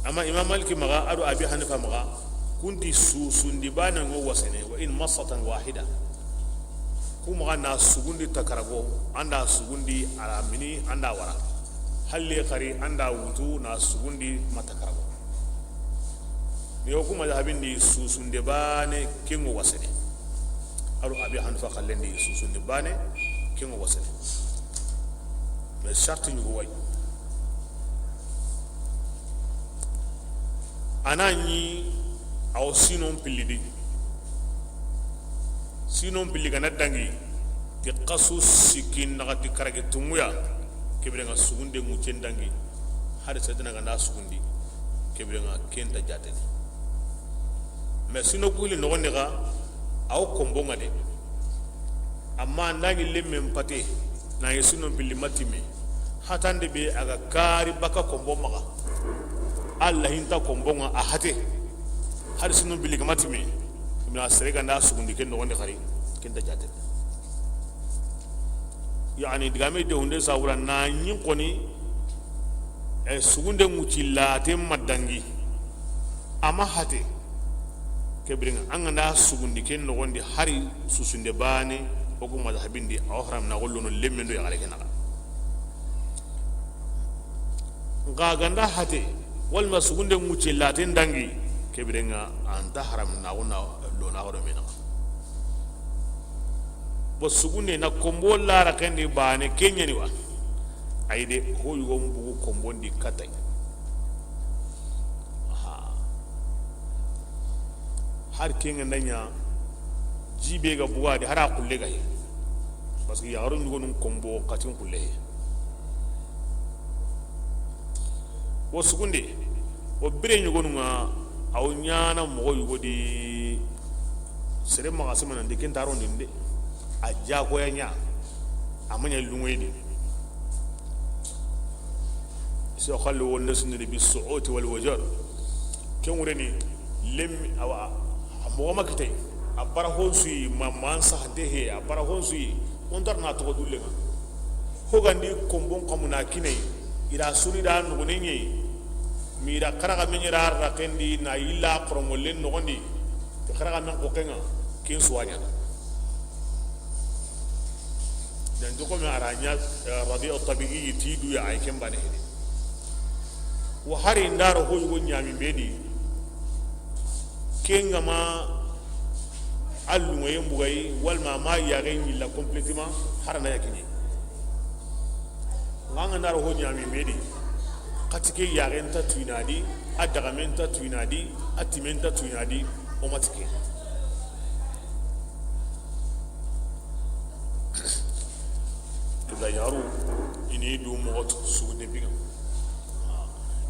Amma Imam Maliki maxa, a do Abi Hanifa maxa, kun ti susundi baane ŋo wasene, wa in massatan wahida. Ku maxa na sugundi ta karago, an da sugundi a ra mini, an da wara. Halle xari, an da wutu, na sugundi ma ta karago. Yo ku madhabin di susunde baane, ken ŋo wasene. A do Abi Hanifa xallen di susunde baane, ken ŋo wasene. Mais sarti ɲugo wa yi. A na ɲi a wo sinon pilli di. Sinon pilli ga na dangi ti xasu sikki naxati karage tunŋuya, ke birenŋa sugunde ŋuccen dangi. Hari sedena ga na sugundi, ke birenŋa ken nta jaatene. Mais sinon ku hilli noxon di xa, a wo konbon ŋa de. Amma n da ɲi lemmen pate, na ɲi sinon pilli ma timme. Hatande be a ga kari baka konbon maxa. Alla hinta konbon ŋa a hate. Hari sinon pilli ga ma timme. Mina sere ga na sugundi ken noxon di xari, ken nta jaatene. Yani, digame de hunde sabura na ɲi xoni, eh, sugunde ŋucci laten ma dangi. A ma hate. Ke birenŋa, an ga na sugundi ken noxon di hari susunde baane, o ku madhabin di, a wo haram na gollono lemmen do yaxare ke naxa. Nxa ganda hate, walma sugunde ŋucce laten dangi, ke birenŋa, a nta haram na gona lo na gado me naxa. Bo sugunde na konbo la raxen di baane, ken ɲa ni wa. Ay de, ho yugo n bugu konbon di katay. Aha. Har ken ŋa nda ɲa, jibe ga buga di, hara xulle ga yi. Parce que yaxaru ɲugonun konbo xatin xulle. Wo sugunde, wo bire ɲugonun ŋa, a wo ɲaana moxo yugo di, sere maxa simanandi, ken ta rondini de, a jakoya ɲa, a ma ɲa lunŋoyi di. So xallu wo nasundini bi su'uti wal wajar. Ken wureni lemmi, awa, a moxo ma kitay. A bara honsuyi, ma, man sahante he, a bara honsuyi. On tar na toxo dulle ŋa. Hogandi konbon xamu na kinay, i ra suri da noxone ɲeyi, mi ra xaraxa me ɲera raxen di na yilla xoromollen noxon di, ti xaraxa men xoxen ŋa, ken suwa ɲana. Dan joxo me a ra ɲa, eh, Rabi'u Tabi'i ti duya ay ken bane hede. Wo hari n da ro ho yugo ɲami be di, ken ga ma a lunŋoyen bugayi, walma ma yaxe ɲilla complètement, hara na yakini. Nga an ga na ro ho ɲami me di, xati ke yaxe nta tuyina di, a daxame nta tuyina di, a time nta tuyina di, o ma ti ke. Illa yaxaru, i ni du moxo tu sugunde biga.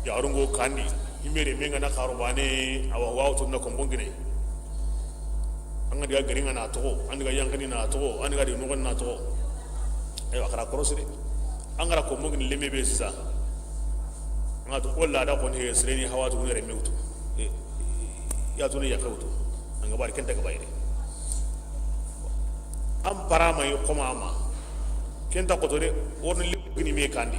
Yaxaru ngo kandi, i mere me nga na xaro bane, awa wawo to na konbon kine. An ga diga gari nga na toxo, an diga yankani na toxo, an diga di noxon na toxo. Aywa, xara korosi de. An gara konbon kine lemme be sisa. An ga to o la da xoni he sireni hawatu ne reme wutu. E, ya to ne yaxe wutu. An ga bari ken ta ga bayre. An parama yi xoma ma. Ken ta xoto de, worni lemme gini me kandi.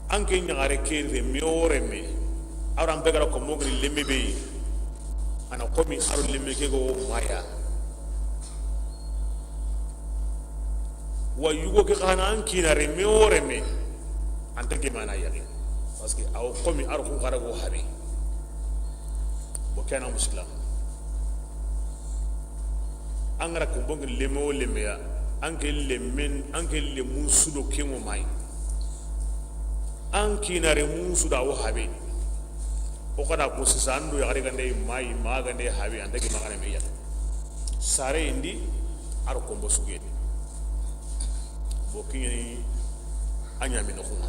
An ke ɲaxare ke reme o reme, a ro an be gara konbon kini lemme be yi, a na xomi a ro lemme ke go maya. Wa yugo ke xa na an kina reme o reme, an ta geme a na yaxi. Parce que a wo xomi a ro kun xara go habe. Bo ke na muskila. An ga ra konbon ke lemme wo lemme ya, an ke lemmen, an ke lemmun su do ken ŋo mayi. An kiinare mun su da wo habe. O xa da ko sisa an do yaxare gande mayi, ma gande habe, an da ke maxana me ya. Sare indi, a ro konbo sugendi. Bo kiɲeni a ɲaami noxun ŋa.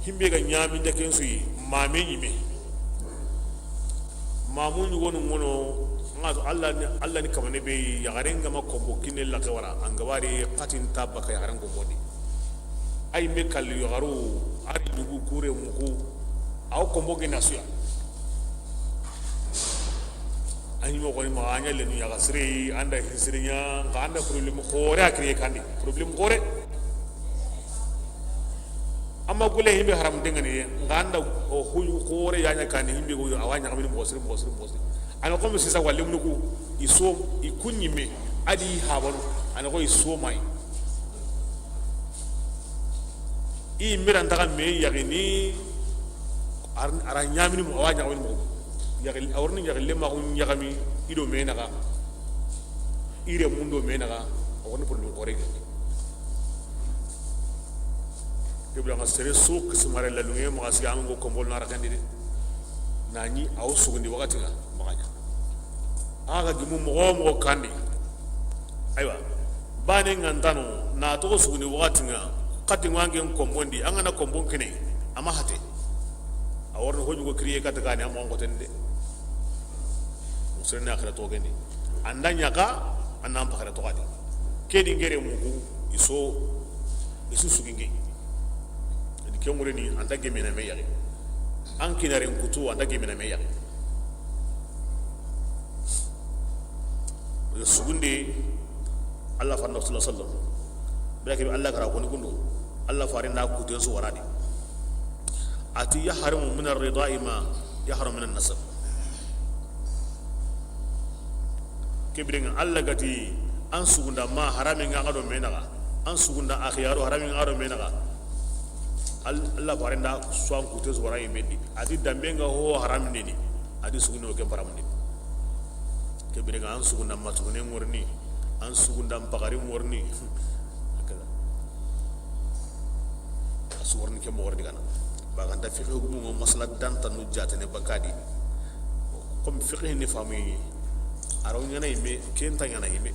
Himbe ga ɲaami nda ken su yi, mame ɲime. Mamu ɲugonu ŋono, ŋa to Allah ni, Allah ni kamane be yi, yaxaren ga ma konbo kinne laxe wara, an ga wari xatin ta baka yaxaren konbo di. Ay me kalli yoxaru, ari ɲugu kure muku, aw konbo gina suya. An yi mo xoni ma, an ɲa lenu yaxa sire, an da hisiriɲa, nxa an da problème xoore a créer kandi. Problème xoore. Amma gule himbe haram dengani, nxa an da o huyu xoore ya ɲa kandi, himbe go a wa ɲaxamini moxo siri, moxo siri, moxo siri. Ana comme sisa walle munuku, i so, i kun ɲime, a di habanu, ana ko i so mayi. I miran taga me yaxini, ar-, ara ɲamini mo, a wa ɲaxamini mo. Yaxi, a wa ri ni yaxi lemma xo ɲaxami, i do me naxa. I renmun do me naxa, a wa ri ni problème xoore ke. Ke bira ŋa sere su kisimare la lunge maxa sigi an ŋo konbol na raxandi de. Na ɲi a wo sugundi waxati ŋa, maxa ɲa. A ga gimu moxo wo moxo kandi. Aywa. Bane ŋa ntano, na toxo sugundi waxati ŋa, xati ŋa an ke konbon di, an ga na konbon kine, a ma hate. A wa ri ni ho ɲugo kiriye kata gani, a moxon xoten de. Musirene axira toxo kendi. An da ɲaxa, an na an paxare toxo a di. Ke di n gere mugu, i so, i su suginge. Di ke ŋureni, an da gemena me yaxi. An kiinaren kutu, an da gemena me yaxi. Sugunde, Allah faren da sallallahu alaihi wasallam. Bira ke be Allah ga ra ko ni kundu. Allah faren da kuten su wara di. A ti, yahrumu min ar-rida'i ma yahrumu min an-nasab. Ke biren ŋa Allah ga ti, an sugunda ma harami ŋa do me naxa. An sugunda axiyaru harami ŋa do me naxa. Al-, Allah faren da su an kuten su wara yi me di. A ti dambe ŋa ho harami ni. A di sugunde o ken paramundi. Ke biren ŋa an sugunda matugune ŋorni, an sugunda mpagari ŋorni. Hakaza. A su worni ke moxo di gana. Ba ganta fiqhi hukumu ŋo masala danta nu jatene bakadi. Comme fiqhi ni famu yi, a ro ɲana yi me, ken ta ɲana yi me.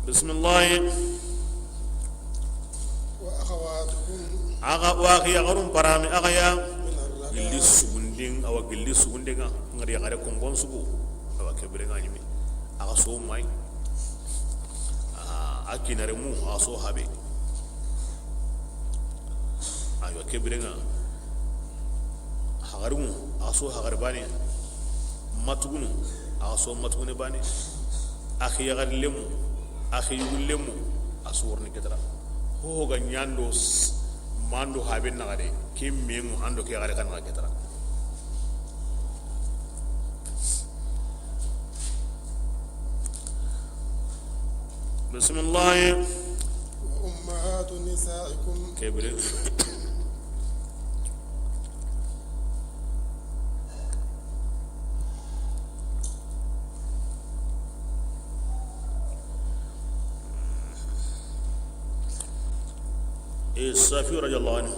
Bismillah. وأخواتكم. Axa, wa axi yaxarun parami axa ya. من الرضاع. Gilli sugundin, awa gilli sugundin ŋa. N ga ri yaxare konbon sugu. Awa ke biren ŋa ɲimi. Axa so mayi. A, a kiinare mu, axa so habe. Aywa, ke biren ŋa. Haxarimu, axa so haxari bane. Matugunu, axa so matugune bane. Axi yaxari lemu, axi yugu lemu, a su worni ketara. Ho ga ɲando s-, mando haben naxa de, ke memu ando ke yaxare kan naxa ketara. Bismillah. وأمهات نسائكم. Ke bire. E, Safi radiyallahu anhu,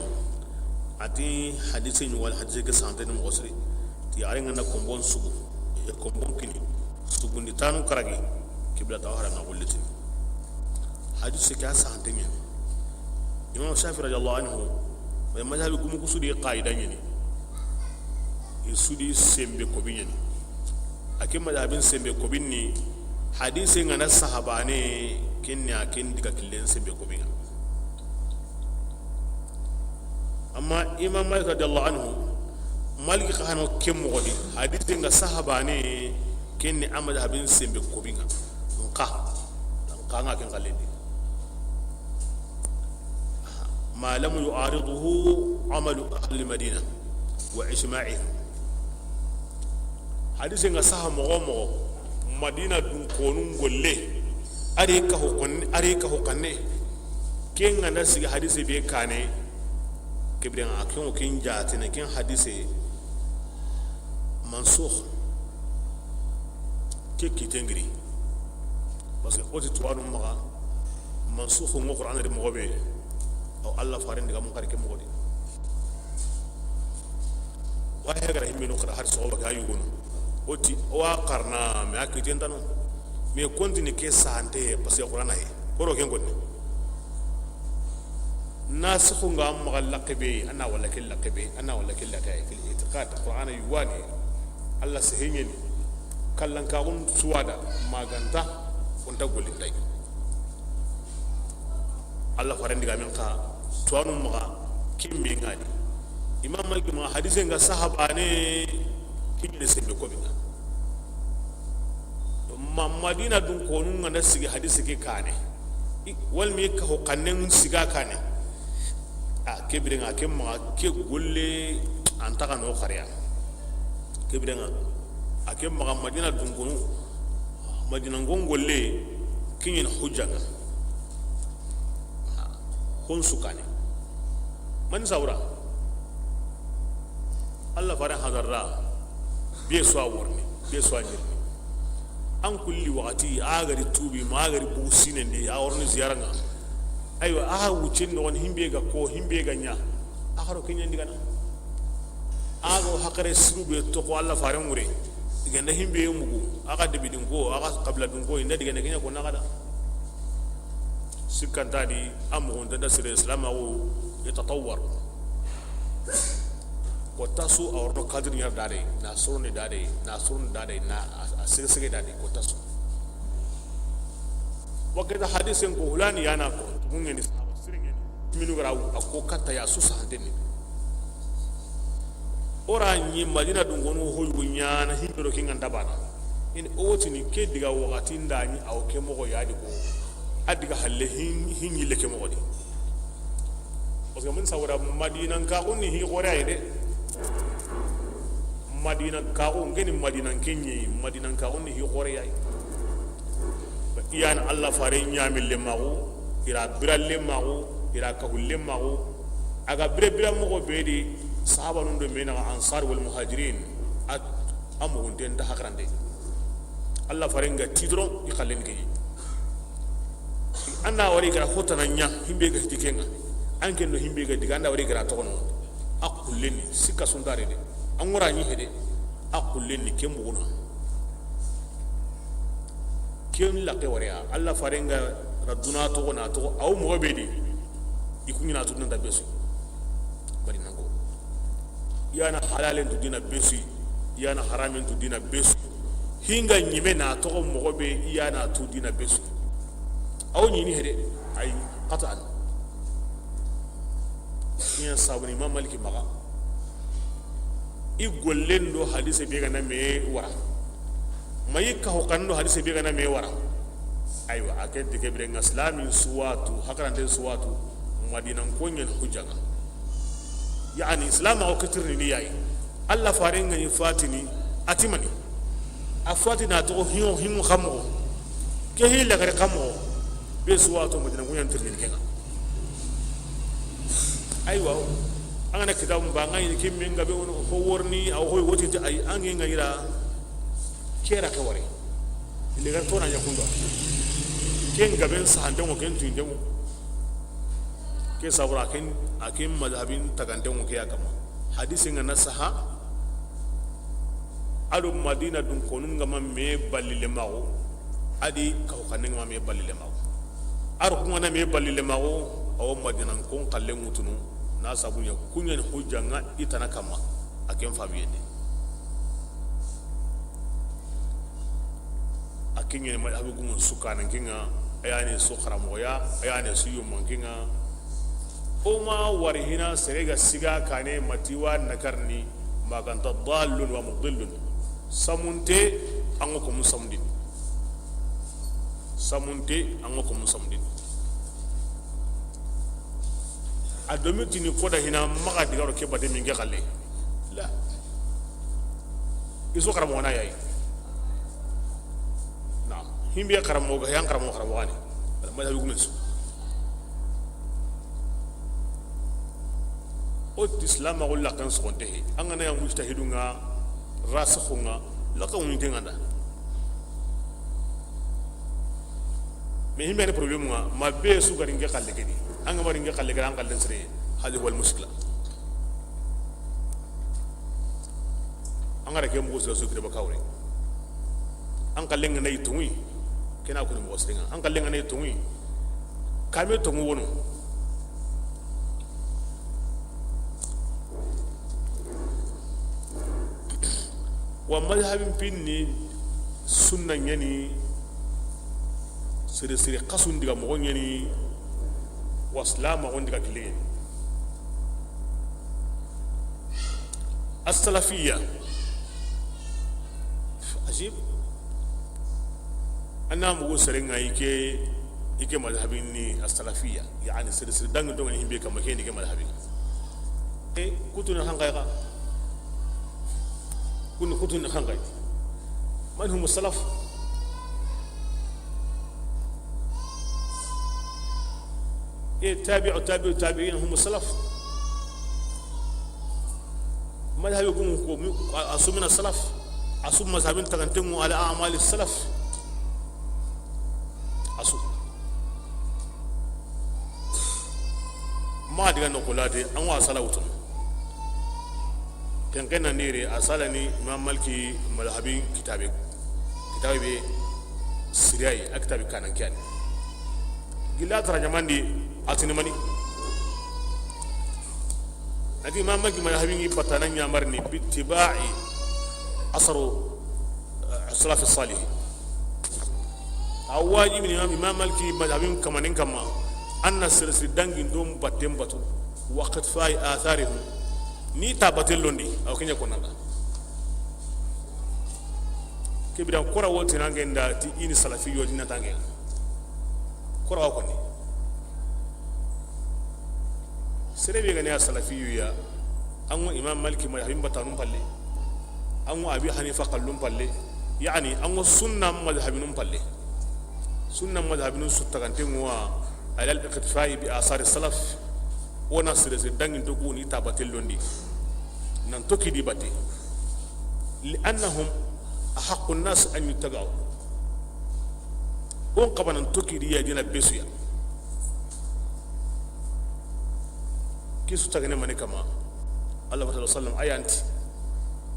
a ti hadise ɲi wala hadise ke sante ni moxo siri. Ti a ri ŋa na konbon sugu, e, konbon kini, sugundi tanu karagi, kibla ta harama gullitini. Hadise ke a sante ɲa. Imam Safi radiyallahu anhu, e, mazhabi gumu ku su di qaida ɲa ni. I su di sembe kobi ɲa ni. A ke mazhabin sembe kobin ni, hadise ŋa na sahabane, ken ni a ken diga killen sembe kobi ŋa. Amma Imam Malik radiyallahu anhu, Malik xa hano ke moxo di, hadise ŋa sahabane, ken ni a mazhabin sembe kobi ŋa. Nxa, nxa ŋa ken xallendi. ما لم يعارضه عمل أهل المدينة وإجماعهم. Hadise ŋa saha moxo moxo, Madina dun konun golle, a ri ka ho konne, a ri ka ho kanne. Ken ŋa na sigi hadise be kane, ke bire ŋa, ken o ken jatene, ken hadise mansukh. Ke kiten giri. Parce que o ti tuwaanu maxa, mansuxu ŋo Qur'ana di moxo be, aw Alla faaren digaamun xari ke moxo di. Wa he gara himmenu xara har soxoba ga yugunu. O ti, o wa xarana, mais a kiten tano. Mais kontini ke sante, parce que Qur'ana he. Koro ken konni. Nasixu nga maxa laxe be, a na wala ke laxe be, a na wala ke laxe, fil itiqad, Qur'ana yuwani. Alla seheɲeni. Kallankaxun suwada, maganta, o nta gollintay. Alla faaren digaamen xa, tuwaanu maxa, kimbe ngadi. Imam Malik ma hadise nga sahabane, kiɲene sembe ko binga. Ma, Madina dun konu nga na sigi hadise ke kane. I, wal mi ka ho kannen siga kane. A, ke birenga, ke maxa, ke golle, an ta xa no xariya. Ke birenga, a ke maxa Madina dun konu, Madina ngon golle, kiɲen hujjanga. Hon sukane. Mani sawra. Alla faaren hadarra, be so a worni, be so a ɲirni. An kulli waxati, a gari tubi, ma a gari bugu sinendi, a worni ziyaranga. Aywa, a wuccen noxon himbe ga ko, himbe ga ɲa. A xaro keɲen digana. A go hakare siru be to ko Alla faaren ŋure. Iganda himbe mugu, a ga debi dun ko, a ga kabila dun ko, inda digana keɲa ko na gada. Sikkanta di, a muxunta da sire Islam awo yatatawwar. Ko tasu a worno kadir ɲar dade, na soroni dade, na soroni dade, na a, a sege sege dade, ko tasu. Wakita hadisen ko hulani yana ko, mungeni sahaba sirengeni. Minu gara a ko katta ya su sahanteni. Ora ɲi Madina dun gono hoyugo ɲana himbero kinga ndabana. In o wotini ke diga waxati nda ɲi aw ke moxo yadi ko. A diga halle hin, hin yille ke moxo di. Parce que mun sawara Madina nkaxu ni hi xore ay de. Madina nkaxu ngeni Madina kenye, Madina nkaxu ni hi xore ay. Iyana Alla faare ɲamille maxu, ira biralle maxu, ira kahulle maxu. A ga bire bira moxo be di, sahabanun do mena ansar wal muhajirin, a, a muxunten ta hakrande. Alla faaren ga ti doron, i xallen ke. An da wari gara hotana ɲa, himbe ga hiti kenga. An ken no himbe ga diga, an da wari gara toxono. A xullenni, sikka suntare de. An ŋora ɲi hede. A xullenni, ke muguna. Ken laxe wariya, Alla faaren ga ra duna toxo na toxo, aw moxo be di. I kuɲina tu nan da besu. Bari nango. Iyana halalen tu dina besu. Iyana haramen tu dina besu. Hinga ɲime na toxo moxo be iyana tu dina besu. Aw ɲini hede, ay, qat'an. Ken ya sabuni Imam Maliki maxa. I gollen do hadise be ga na me wara. Ma i ka ho kan do hadise be ga na me wara. Aywa, a ke dige bire nga islamin suwatu, hakaranten suwatu, Madina nkonyen hujjanga. Yani, islam o kitirni ni yayi. Alla faaren ga ni fatini, atimani. A fatina to hingo, hingo kamo. Ke hi la gare kamo. Be suwatu Madina nkonyen tirni kenga. Aywa, an ga na kitabu ba, an ga ɲi kin men gabe wono, ho worni, aw hoy woti ta ay, an ga ɲi ra, kera ke wari. Ile gar tona ɲa kundo. Ken gaben sahandengo, ken tuindengo. Ke sabura ken, a ken madhabin tagandengo ke ya kama. Hadisi nga na saha, Ado Madina dun konu nga ma me balile maxo, adi kaw xanne nga ma me balile maxo. Ar ku nga na me balile maxo, awo Madina kon xalle ŋutunu, na sabu ɲa kuɲen hujja nga i tana kama, a ken famiyende. A ken ɲene ma abu gumun sukana kinga, ayane su xaramoxoya, ayane su yumman kinga. O ma wari hina sere ga siga kane matiwa nakarni. Maganta dallun wa mudillun. Samunte, an ŋa ko mun samundini. Samunte, an ŋa ko mun samundini. A domi tini koda hina maxa digaro ke bate min ke xalle. La. Iso xaramoxo na yayi. Na. Himbe xaramoxo ga, yan xaramoxo, xaramoxo ni. Ala ma yugumen su. O ti silamaxu laxen soxonte he. An ga na ya mujtahidun ŋa, rasikhu ŋa, laxen wuɲinte ŋa nda. Himbe ni problème nga, ma be su ga ri n ke xalle ke di. An ga ma ri n ke xalle ke di, an xallen sire. Hadi wal mushkila. An ga ra ke moxo sire su kire ba kawre. An xallen ga na yi tonŋu yi. Ke na ko ni moxo sire nga. An xallen ga na yi tonŋu yi. Kame tonŋu wono. Wa madhabin pinni sunna ɲa ni, sere sere xasun diga moxo ɲa ni, wa silamaxun diga kille ɲa ni. As-salafiyya. Ajib. An na mugu sere nga i ke, i ke madhabin ni as-salafiyya. Yani sere sere dangi do nga ni himbe kama ke ni ke madhabin. E, kutuni xanxay xa. Kun kutuni xanxay. Man hum salaf? E, tabi'u, tabi'u, tabi'in hum salaf. Madhabi gum ko mi, a, a su mina salaf. A su madhabin tagantengu ala a'mali salaf. A su. Ma diga no kulade, an wa sala wutu. Ken ken na nire, a sala ni Imam Maliki madhabi kitabe. Kitabe be siriyai, a kitabe kanan kiyani. Gilla tara ɲamandi, a tini mani. A ti Imam Maliki madhabi ngi batana ɲamar ni bittiba'i asaru, eh, salafi salih. A wajibi ni Imam, Imam Maliki madhabin kamanin kama, an na sere sere dangi ndon batten batu, wa iqtifa'i atharihim. Ni ta batten londi, aw kenya konanda. Ke biran kora woti nange nda ti i ni salafi yo dina tange. Kora wa koni. Sere be ga ni a salafiyu ya, an ŋo Imam Maliki madhabin batanun palle, an ŋo Abi Hanifa kallun palle, yani an ŋo sunna madhabinun palle. Sunna madhabinun su tagantengu wa ala al-iqtifa'i bi asari salaf. Wona sere sere dangin to ku ni ta batte londi. Nan toki di batte. Li annahum ahaqqu an-nas an yuttaba'u. On xabanan toki di ya dina besuya. Kisu tagane mani kama. Allah wa sallam ayanti.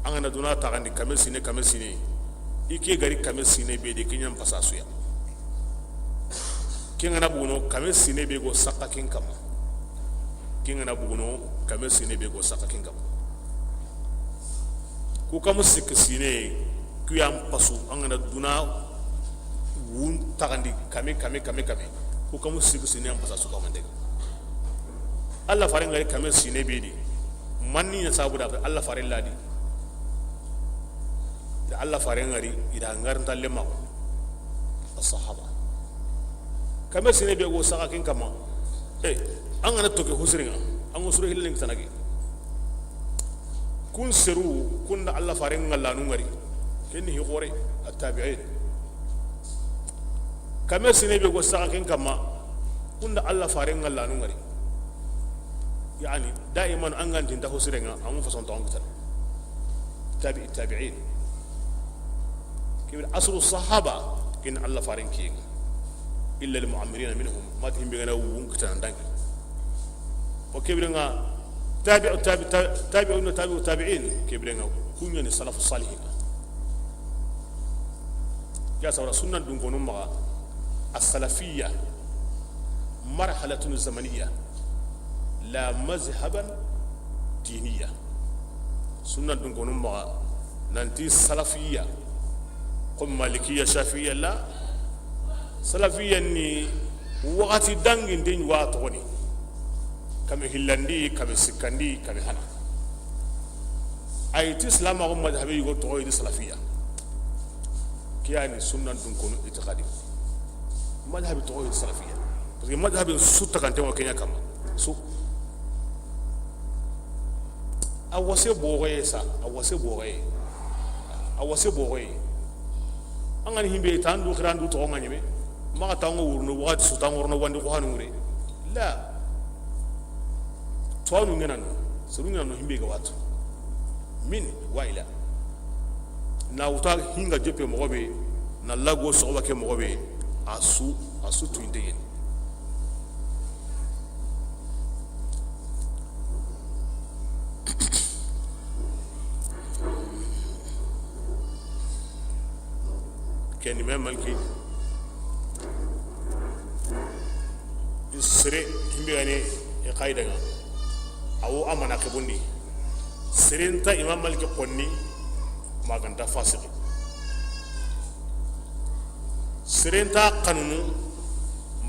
An ga na duna taxandi kame sine, kame sine. I ke gari kame sine be de, ke ɲan pasa suya. Ke nga na buguno kame sine be go sakka ken kama. Ke nga na buguno kame sine be go sakka ken kama. Ku kamu sikki sine, ku yan pasu, an ga na duna wun taxandi kame, kame, kame, kame. Ku kamu sikki sine yan pasa su kamande. Allah faren gari kame sine be di. Manni ya sabu da Allah faren ladi. Da Allah faren gari ida ngar ntalle ma. As-sahaba. Kame sine be go saga kin kama. Eh, an ga na toke husringa. An go sure hillen tanagi. Kun seru, kun da Allah faren ngallanu ngari. Ken ni hi gore, at-tabi'in. Kame sine be go saga kin kama. Kun da Allah faren ngallanu ngari. Yani, daiman an ga ntinta husrenga, amu fason to an kitan. Tabi, tabi'in. Kibir asru sahaba, kin Allah faren kiyenga. Illa al-mu'ammirina minhum, ma ti himbe gana wun kitan dangi. O kibir nga tabi'u, tabi, tabi, tabi'un, tabi'u, tabi'in, kibir nga kunya ni salafu salihin. Ya sawra sunna dun kono maga, as-salafiyya, marhalatun zamaniyya, la mazhaban diniyya. Sunna dun kono maga, nanti salafiyya, ko malikiyya, shafiyya la, salafiyya ni wakati dangi den wa to ni. Kame hillandi, kame sikkandi, kame hana. Ay ti Islam ko madhhabi yugo to di salafiya. Kiyani sunna dun kono itiqadi. Madhhabi to di salafiya. Parce que madhhabi su tagante wa kenya kama. Su. A wase bogoye sa, a wase bogoye. A wase bogoye. An ga ni himbe tan du xiran du to ngani me. Ma tango wurno wadi su tango wurno wandi ko hanu ngure. La. Tuwanu ŋenano, soro ŋenano himbe ga watu. Min, wa ila. Na wuta hinga jope moxo be, na lago soxoba ke moxo be. A su, a su tuyinte ɲeni. Ken ni me maliki. Sere himbe gane e xayi daga. Awo amana ke bondi. Sere nta Imam Maliki konni, ma ganta fasiki. Sere nta kanunu,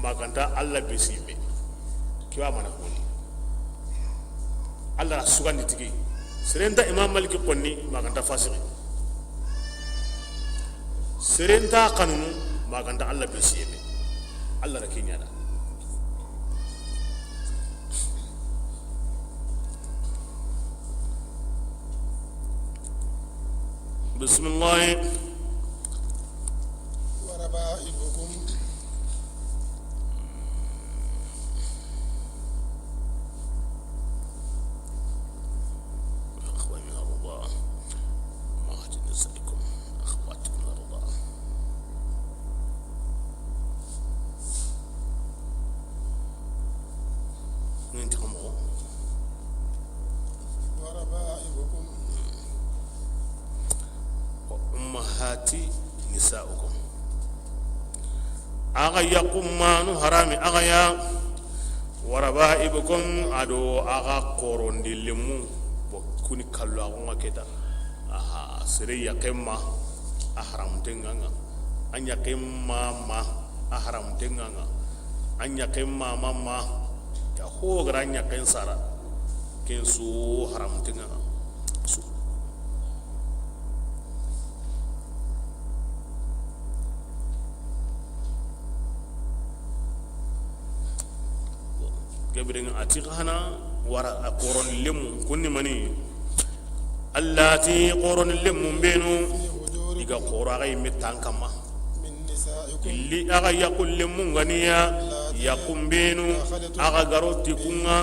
ma ganta Allah be simme. Kiwa mana konni. Allah sugandi tigi. Sere nta Imam Maliki konni, ma ganta fasiki. Sere nta kanunu, ma ganta Allah be simme. Allah da kinyana. بسم الله. وربائبكم. أخوة من الرضاعة. أمهات نسائكم. أخوات من الرضاعة. Nin ti kamo. وربائبكم. وأمهات نسائكم. Axa yaqummanu harami axa ya. وربائبكم, ado axa xorondi lemu. Bo kuni kallu axa nga keta. Aha, sere yaqen ma, a haramunten ŋa ŋa. A yaqen ma ma, a haramunten ŋa ŋa. A yaqen ma ma ma, ya ho gara a yaqen sara. Ken su haramunten ŋa ŋa. Su. Gabirin a ti xana wara a xoron lemu kunni mani. Allati, xoron lemu benu i ga xoro axa yimme tan kamma. Illi axa yaqu lemu ŋa ni ya, yaqu benu axa garo ti ku ŋa.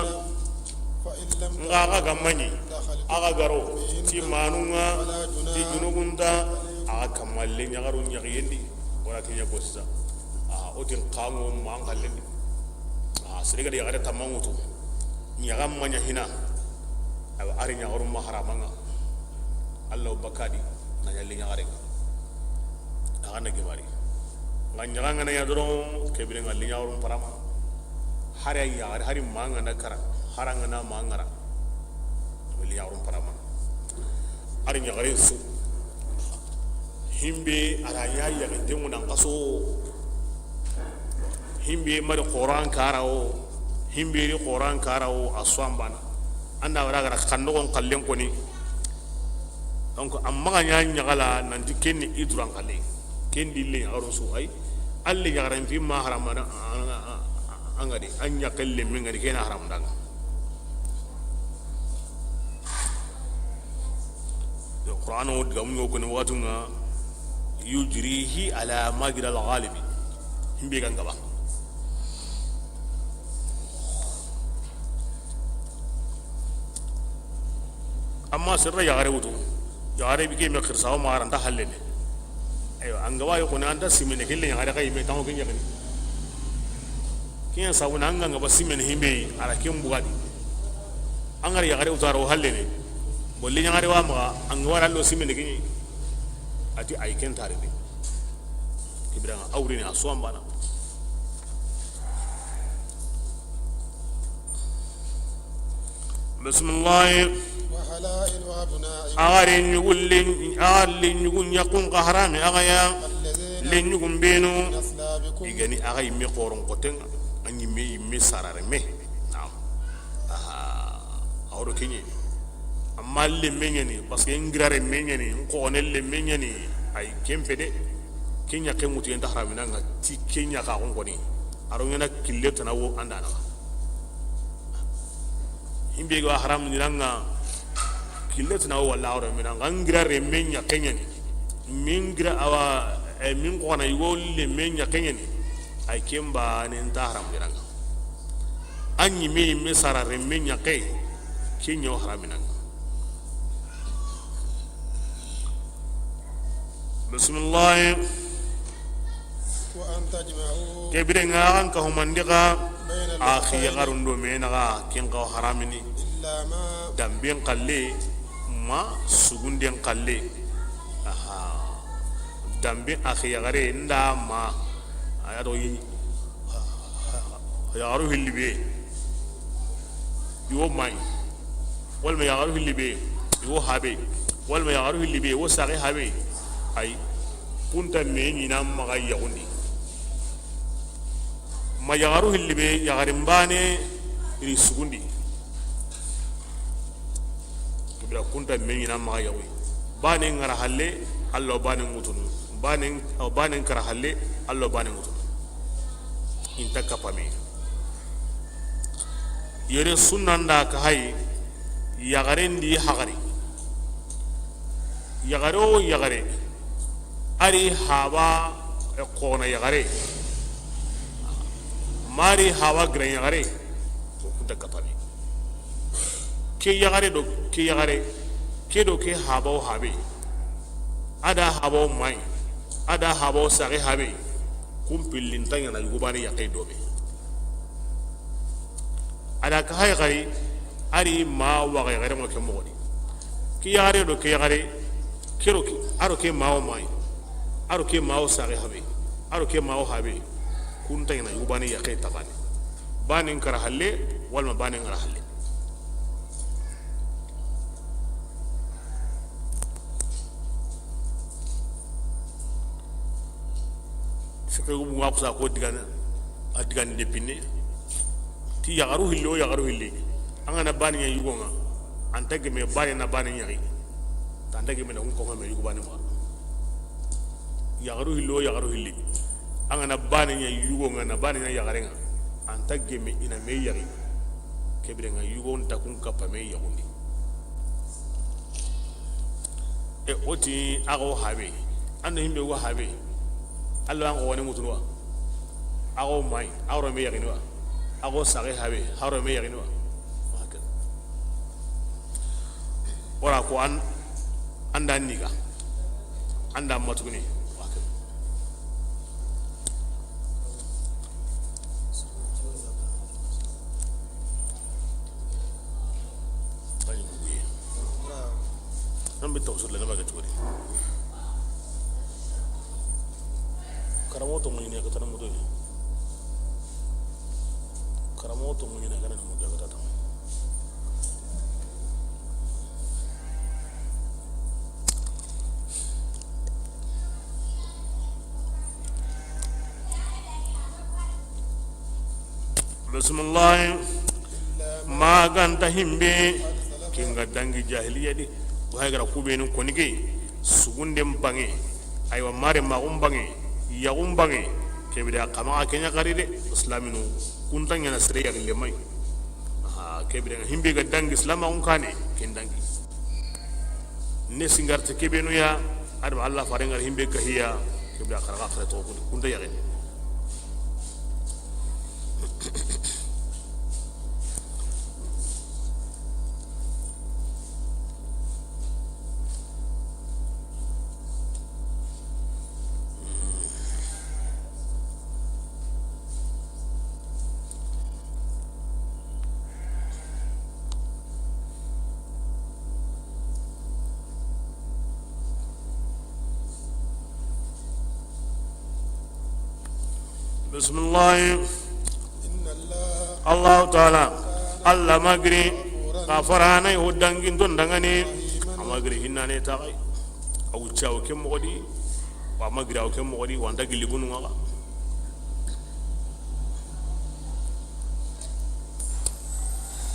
Nga axa ga maɲi, axa garo ti manu ŋa, ti junubun ta, axa kamma le ɲaxaru ɲaxiyendi. Wala ke ɲa ko sisa. A o tin xanŋo ma an xallendi. A sere ga da yaxare tamma ŋutu. Ɲaxa ma ɲa hina. Awa, a ri ɲaxaru ma harama ŋa. Allah o bakadi na ɲa le ɲaxare ŋa. Axa na gemari. Nga ɲaxa nga na ɲa doron, ke bire nga le ɲaxaru parama. Hari a yaxare, hari ma nga na kara. Hari nga na ma nga ra. Wali yaxarun parama. Ari ɲaxare su. Himbe a ra ɲa yaxinte ŋunan xaso. Himbe mari xoran karawo. Himbe ri xoran karawo a swambana. Anda wara gara xandogon xallen koni. Donc amma ga ɲa ɲaxala nanti kenni i duran xalle. Kendi le yaxarun su ay. Alle yaxaren fi ma haramana. An ga di an ɲaxelle min ga di kena haram danga. Yo, Qur'an o diga mun ko ne watu nga yujrihi ala majra al-ghalibi. Himbe ganga ba. Amma sirra yaxare wutu. Yaxare bi ke me xirsa o ma aranta hallene. Aywa, an ga wa yo ko ne anta simene kelle yaxare kay me tango ke ɲaxani. Kiyan sabuna an ga ba simene himbe ara ken bugadi. An ga ra yaxare wutaro hallene. Bolle ɲaxare wa ma an ga wara lo simene ke ɲi. Ati ay ken tare de. Kibiranga awrini a swambana. Bismillahi. وحلائل أبنائكم. Axa re ɲugu le, axa le ɲugu ɲaxun xa harami axa ya. الذين Le ɲugun benu. من أصلابكم. I ga ni axa yimme xoron xoten ŋa. A ɲimme yimme sarare me. Naam. Aha. Awro kenye. Amma lemme ɲani, parce que n girare me ɲani, n xone lemme ɲani, ay kempe de. Kenya ke mutu yenta haramina nga ti kenya ka xon koni. Aro ɲana kille tana wo andana. Himbe ga haram ni ranga kille tana wo wala aro mina nga ngira remme ɲa kenyani. Min gira awa, eh, min xona yugo lemme ɲa kenyani. Ay kemba ne nta haram ni ranga. Anyi me me sara remme ɲa kay. Kenyo haramina nga. Bismillah. Ke biren ŋa, an ka humandi xa a xi yaxarun do me naxa, ken xa haramini. Dambin xalle ma sugunden xalle. Aha. Dambin a xi yaxare nda ma a ya do yi. Yaxaru hilli be i wo mayi, walma yaxaru hilli be i wo habe, walma yaxaru hilli be i wo saxe habe. Ay, kunta me ɲina maxa yaxundi. Ma yaxaru hilli be yaxarin bane ri sugundi. Kibira kunta me ɲina maxa yaxuyi. Bane ŋara halle, Alla bane ŋutunu. Bane, bane ŋara halle, Alla bane ŋutunu. Inta kapame. Yere sunna nda ka hay, yaxaren di haxari. Yaxare o yaxare, a ri haba, e, xona yaxare, ma ri haba giran yaxare, o kunta kapane. Ke yaxare do ke yaxare, ke do ke haba o habe, a da haba o mayi, a da haba o saxe habe, kun pillinta ɲana yugo bane yaxe dobe. A da ka hay xari, a ri ma waxa yaxare mo ke moxo di. Ke yaxare do ke yaxare, ke ro ke, a ro ke ma o mayi, a ro ke ma o saxe habe, a ro ke ma o habe, kunta ɲana yugo bane yaxe tabane. Bane ŋara halle, walma bane ŋara halle. Fiqe gumu ŋa kusa ko digana, a digani de pinne. Ti yaxaru hillo, yaxaru hilli. An ga na bane ɲa yugo ŋa, an ta geme bane na bane ɲaxi. An ta geme na kun ko me yugo bane ma. Yaxaru hillo, yaxaru hilli. An ga na bane ɲa yugo ŋa, na bane ɲa yaxare ŋa, an ta geme i na me yaxi. Ke biren ŋa yugo nta kun kapame yaxundi. E o ti a xo habe, an do himbe go habe, Alla an xo woni ŋutunu wa, a xo mayi, a ro me yaxini wa, a xo saxe habe, a ro me yaxini wa. Wala ko an, an da niga, an da matuguni. An bi tawsir la ne ba ga tuguri. Karamo to muɲine ka tana mudo. Karamo to muɲine ka tana mudo ka tana. Bisimilahi. Ma ganta himbe kinga dangi jahiliya di. Wa gara kubenu konige sugunden bange. Aywa, mare maxun bange, yaxun bange. Kebida kama a kenya kari de. Islaminu kunta ɲana sere yaxille mayi. Aha, kebire himbe ga dangi silamaxun kane, ken dangi. Ne singarte kebenu ya, adama Allah fare ngar himbe ga hiya, kebire xaraxa fare to kunta yaxen. Bisimilahi. Allahu taala, Allah magiri, ka farana yo dangin don dangani, a magiri hinane taxay. A wucca o ke moxo di, wa magiri o ke moxo di, wanta gilli gunu ŋa.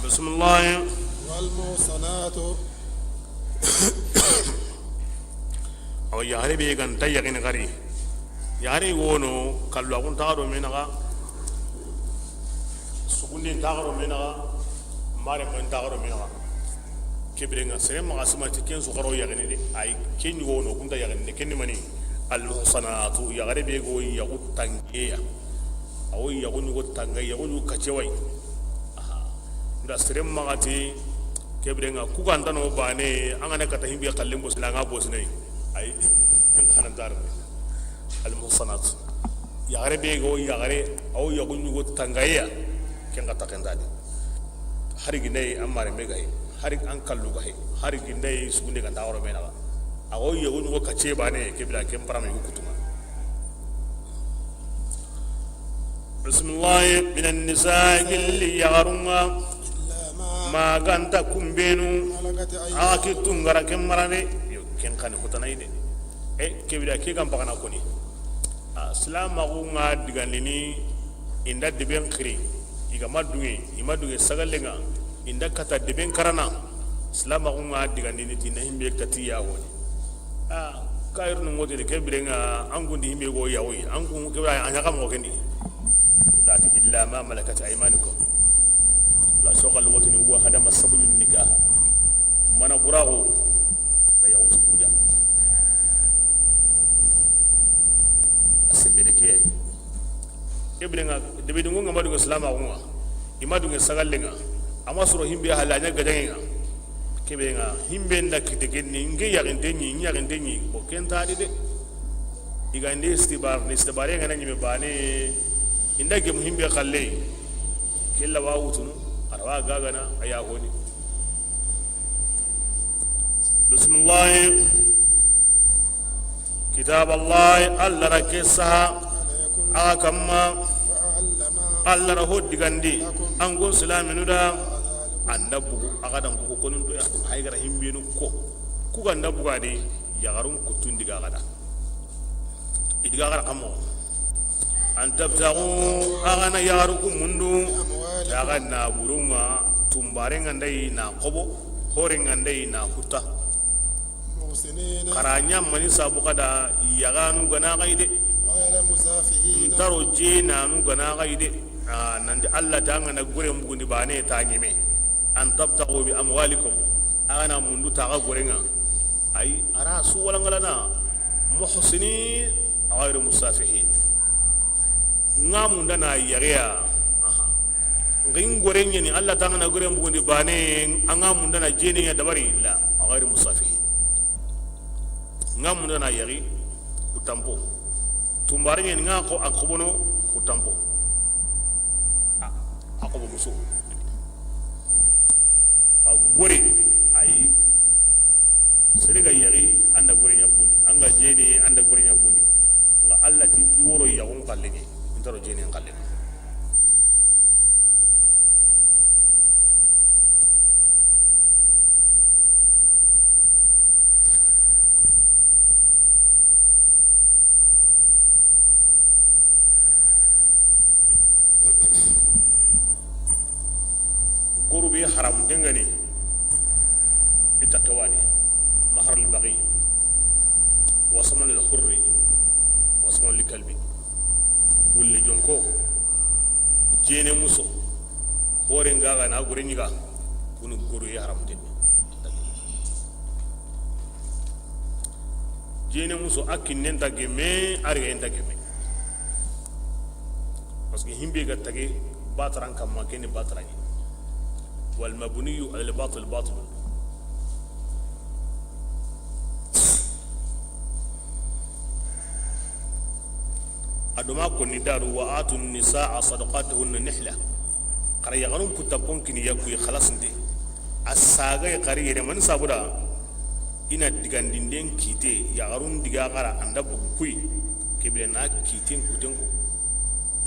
Bisimilahi. والمحصنات. Awa, yaxare be ga nta yaxini xari. Yaxare wono, kallu a kun taxaro menaxa. Sugundi taxaro menaxa. Mare man taxaro menaxa. Kebire ŋa sere maxa sima ti ken su xaro yaxini de. Ay, ken wono kunta yaxini de. Ken ni mani? Al muhsanatu, yaxare be go yaxu tangeya. Awo yaxu ɲugo tanga, yaxu ɲugo kaceway. Aha. Nda sere maxati, kebire ŋa kugantano bane, an ga na kata himbe xallen bosina, an ga bosine. Ay, an ga na dar. Al muhsanat. Yaxare be ga wo yaxare, a wo yaxu ɲugo tangayeya, ken xa taxentadi. Hari gindayi an mare me gayi, hari an kallu gayi, hari gindayi sugunde ganta woro me naxa. A wo yaxu ɲugo kacce bane, ke bira ken parama yugu kutuma. Bismillahi. Minan nisa'i, gilli yaxarunga. Ma ganta kumbenu. A kittungara ken marane. Yo, ken kani hotanayi de. E, ke bira ke gan bagana koni. A, silamaxu ŋa digandini, i nda deben xiri, i ga ma duŋe, i ma duŋe sagallen ŋa, i nda kata deben karana. Silamaxu ŋa digandini ti na himbe kati ya honi. A, kayirnu ŋotini ke biren ŋa, an kundi himbe go yawoyi, an kun ke bira a ɲaxa moxo kendi. Dati illa ma malakat aymanukum. La soxal wotini wa hadama sabu nikah. Mana buraxu. Na yaxu su kuja. A sembene ke yayi. Ke biren ŋa, debe dungu ŋa ma duŋe silamaxu ŋa. I ma duŋe sagallen ŋa. A ma soro himbe hala ɲa gajaŋen ŋa. Ke biren ŋa, himbe nda kite ke ni, nke yaxinte ɲi, n yaxinte ɲi. Bo ken tadi de. I ga nde istibar, ni istibare ŋa na ɲime bane. I nda gemu himbe xalle. Kella wa wutunu, a ra wa gagana, a ya honi. Bismillahi. Kitab Allah, Allah ra ke saha. A kamma. Allah ra ho digandi. An gon silaminu da. An da bugu, a ga dan ko konun to ya. Hay gara himbenu ko. Ku ga nda buga de, yaxarun kutun diga ga da. I diga ga da kamo. An tabtagu, a ga na yaxaru ku mundu. Ya ga na burunga, tumbare ŋa ndai na kobo, hore ŋa ndai na huta. Xara ɲa mani sabu kada yaxanu gana xayi de. Ntaro jenanu gana xayi de. A, nanti Allah ta ŋa na gore mbugundi bane ta ɲeme. An tabtagu bi amwalikum. A ga na mundu ta ga gore ŋa. Ay, a ra su wala ngalana. Muhsinin ghayru musafihin. Ŋa munda na yageya. Aha. Ngin gore ɲeni Allah ta ŋa na gore mbugundi bane, a ŋa munda na jeni ya dabari la, ghayru musafihin. Ŋa munda na yagi ku tampo. Tumbare ɲeni ŋa ko a xobono ku tampo. A, a xobo muso. A gore ayi. Sere ga yaxi, an da gore ɲa bundi. An ga jeni, an da gore ɲa bundi. Nga Allah ti i woro yaxun xalle ɲi, i ntaro jeni xalle. Goru be haramunten ŋa ni, i ta ke wa ni, mahar al baghi, wa saman al hurri, wa saman al kalbi. Wulle jonko, jene muso, hore ngaga na gore ɲiga, kunu goru ye haramunten. Jene muso a kinnen ta gemme, a rigayen ta gemme. Parce que himbe ga tage bataran kamma, kene bataran ni. Wal mabniyu ala al batil batil. A do ma konni daru, wa atu nisaa sadaqatihunna nihla. Xara yaxarun ku tampon kini yakuyi xalasinte. A sagay xari yere mani sabuda. I na digandinden kite, yaxarun diga xara an da bugu kuyi. Kebile na kiten kuten ko.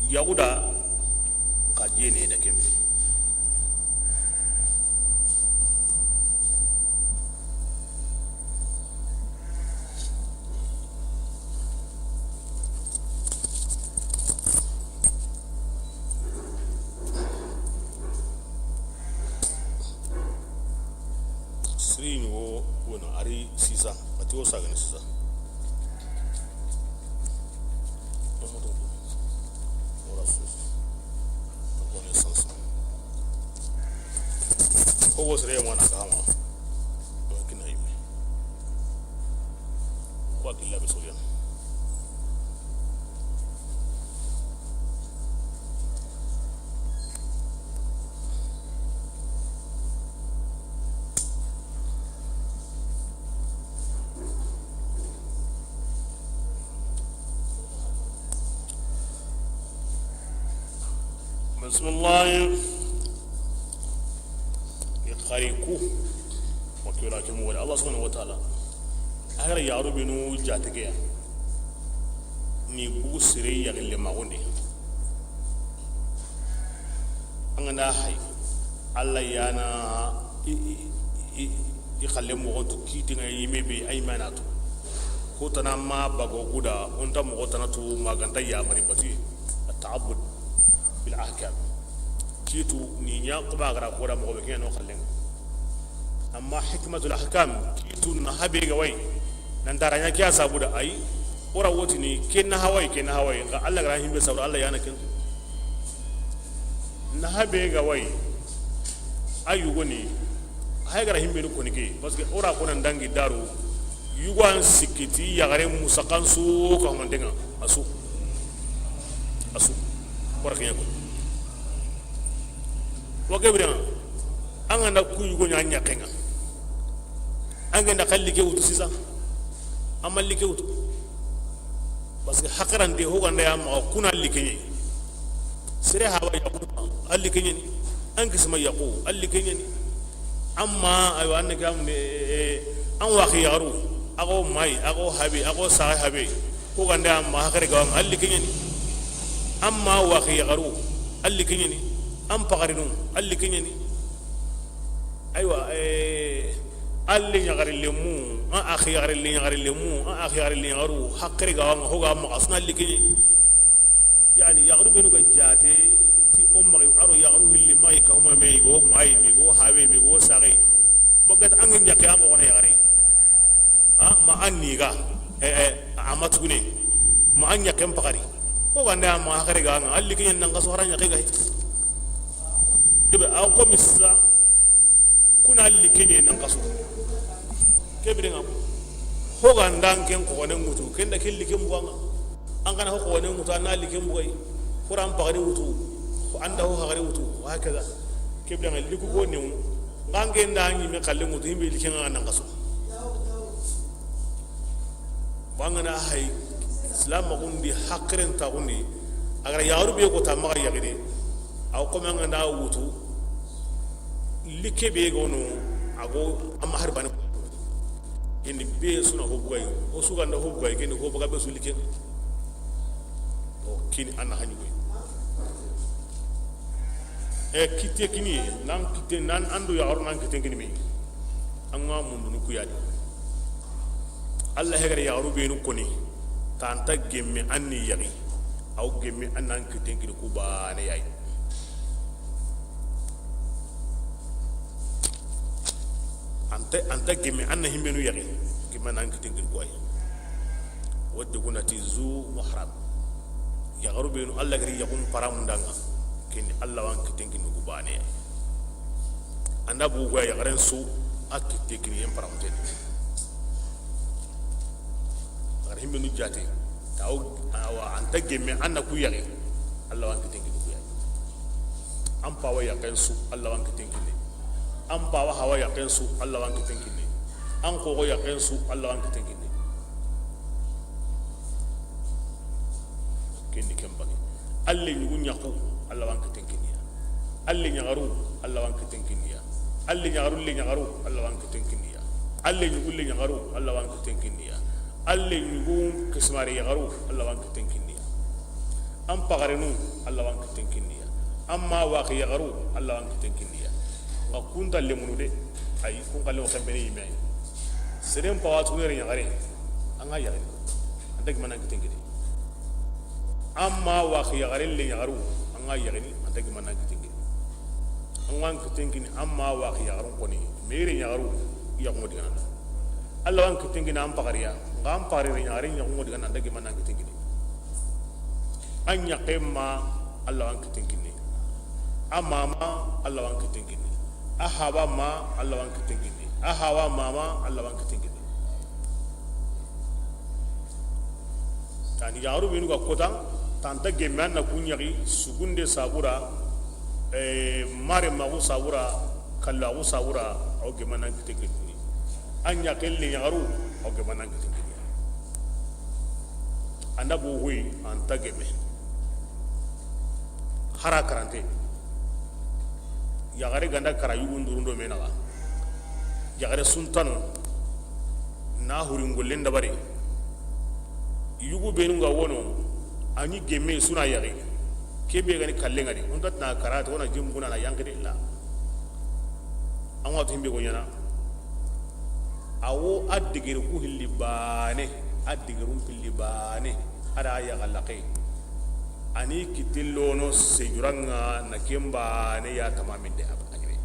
Yaxuda xa jene da kembe. Siri ɲogo wono ari sisa, a ti wo sagani sisa. Ora sus. Ko ne sansa. Ko wo sere mo na kama. Wa kina yime. Ko akilla be soyan. Bismillah. I xari ku. Wa kira ke mo Allah subhanahu wa ta'ala. A ga ra yaxaru benu jaate ke ya. Ni bugu sire yaxille maxundi. An ga na hay. Allah ya na i, i, i, i xalle moxon tu kiiti ŋa yime be ay manatu. Ko tana ma bago guda, o nta moxo tana tu ma ga nta yamari batu. At-ta'abbud bil ahkam. Kiitu ni ɲa kuma ga ra ko da moxo be ke ɲa no xallen ŋa. Amma hikmatul ahkam, kiitu na habe ga wa yi. Nan dara ɲa ke ya sabu da ay. O ra wotini, ke na hawa yi, ke na hawa yi. Nxa Allah ga ra himbe sabu da, Allah ya na ken. Na habe ga wa yi. A yugo ni. Hay ga ra himbe ni koni ke. Parce que o ra ko nan dangi daru. Yugo an sikiti yaxare musaxan su ka mantenga. A su. A su. Ko ra ke ɲa ko. Wa ke biren ŋa, an ga na ku yugo ɲa ɲaxen ŋa. An ga na xalli ke wutu sisa. Amalli ke wutu. Parce que haqilante ho ga nda ya maxa, ku na alli ke ɲi. Sere haba yaxu, alli ke ɲi. An kisima yaxu, alli ke ɲi. Amma, aywa, an ne ke am ne, eh, eh, an waxi yaxaru, a xo mayi, a xo habe, a xo saxe habe, ko ga nda ya maxa haqile ga wa ŋa, alli ke ɲi. Amma waxi yaxaru, alli ke ɲi. An paxarinu, alli ke ɲi. Aywa, eh, an le ɲaxare lemu, an axi yaxare le ɲaxare lemu, an axi yaxare le ɲaxaru, haqile ga wa ŋa, ho ga maxa, a su na alli ke ɲi. Yani, yaxaru benu ga jaate, ti o maxi, a ro yaxaru hilli maxi, ka huma me, i go mayi, mi go habe, mi go saxe. Bakat an ga ɲaxe, a xo xana yaxare. Ha, ma an ni ga, eh, eh, a ma tugune. Ma an ɲaxen paxari. Ko ga nda ya maxa haqile ga wa ŋa, alli ke ɲi nan xaso, hara ɲaxe ga hi. Kebe, a ko misa, ku na alli ke ɲi nan xaso. Ke biren ŋa, ho ga nda an ken xoxonen wutu, ken da ke liken buga ŋa. An ga na ho xoxonen wutu, an na liken buga yi. Fo ra an paxari wutu, an da ho haqile wutu, wa hakaza. Ke biren ŋa, liku ko ne wu. Nxa an ke nda ɲi me xalle wutu, himbe liken ŋa nan xaso. Wa an ga na hay, Islam maxundi, haqilen taxundi, a ga ra yaxaru be ko ta maxa yaxi de, a wo comme an ga nda wutu, like be ga no, a go, amma har bane. Ken ni be su na ho buga yi, o su ga nda ho buga yi, ken ni ho baga be su like. O kini an na haɲi koy. E kitte kini, nan kitte, nan an do yaxaru nan kitten kini me. An ga mundunu ku ya di. Allah he ga ra yaxaru benu koni, ta an ta gemme an ni yaxi. A wo gemme an nan kitten kini ku baane ya yi. An ta, an ta gemme an na himbenu yaxi. Gemme an nan kitten kini ku ya yi. Wadde ku na ti zu muhram. Yaxaru benu Allah ga ri yaxun paramunda ŋa, ken ni Allah wa an kitten kini ku baane ya. An da bugu ya yaxaren su, a kitte kini yen paramunten. Yaxare himbenu jaate, ta wo, awa, an ta gemme an na ku yaxi, Allah wa an kitten kini ku ya. An pawa yaxen su, Allah wa an kitten kini. An pawa hawa yaxen su, Allah wa an kitten kini. An xoxo yaxen su, Allah wa an kitten kini. Ken ni ken bange. An le ɲugu ɲaxu, Allah wa an kitten kini ya. An le ɲaxaru, Allah wa an kitten kini ya. An le ɲaxaru, le ɲaxaru, Allah wa an kitten kini ya. An le ɲugu le ɲaxaru, Allah wa an kitten kini ya. An le ɲugu kisimare yaxaru, Allah wa an kitten kini ya. An paxarenu, Allah wa an kitten kini ya. An ma waxi yaxaru, Allah wa an kitten kini ya. Nxa kun ta lemunu de, ay, kun xalle wo xenbene yime ay. Seren pawa tugune re yaxare, an ga yaxini. An ta gemme an nan kitten kini. An ma waxi yaxare le ɲaxaru, an ga yaxini, an ta gemme an nan kitten kini. An ga an kitten kini, an ma waxi yaxarun koni, me yere ɲaxaru, yaxun ŋo digana. Allah wa an kitten kini an paxari ya, nxa an paxari re ɲaxare yaxun ŋo digana, an ta gemme an nan kitten kini. An ɲaxe ma, Allah wa an kitten kini. A mama, Allah wa an kitten kini. A haba ma, Allah wa an kitten kini. A hawa mama, Allah wa an kitten kini. Tani yaxaru benu ga kota, ta an ta gemme an na ku yaxi, sugunde sabura, eh, mare maxu sabura, kallaxu sabura, a wo gemme an nan kitten kini. An ɲaxe le ɲaxaru, a wo gemme an nan kitten kini. An da bugu yi, an ta gemme. Xara karante. Yaxare ga nda kara yugu ndurun do me naxa. Yaxare suntano na hurin gollen dabari. Yugu benu ga wono, a ni gemme su na yaxi. Ke be ga ni kallen ŋa di, o nta ti na kara to, o na jimbu na yanqi de la. An wa to himbe go ɲaana. A wo a digiru ku hilli baane, a digirun pilli baane, a da a yaxa laqe. A ni kitillono sejuraŋa na ken baane ya tamaminde a ɲime.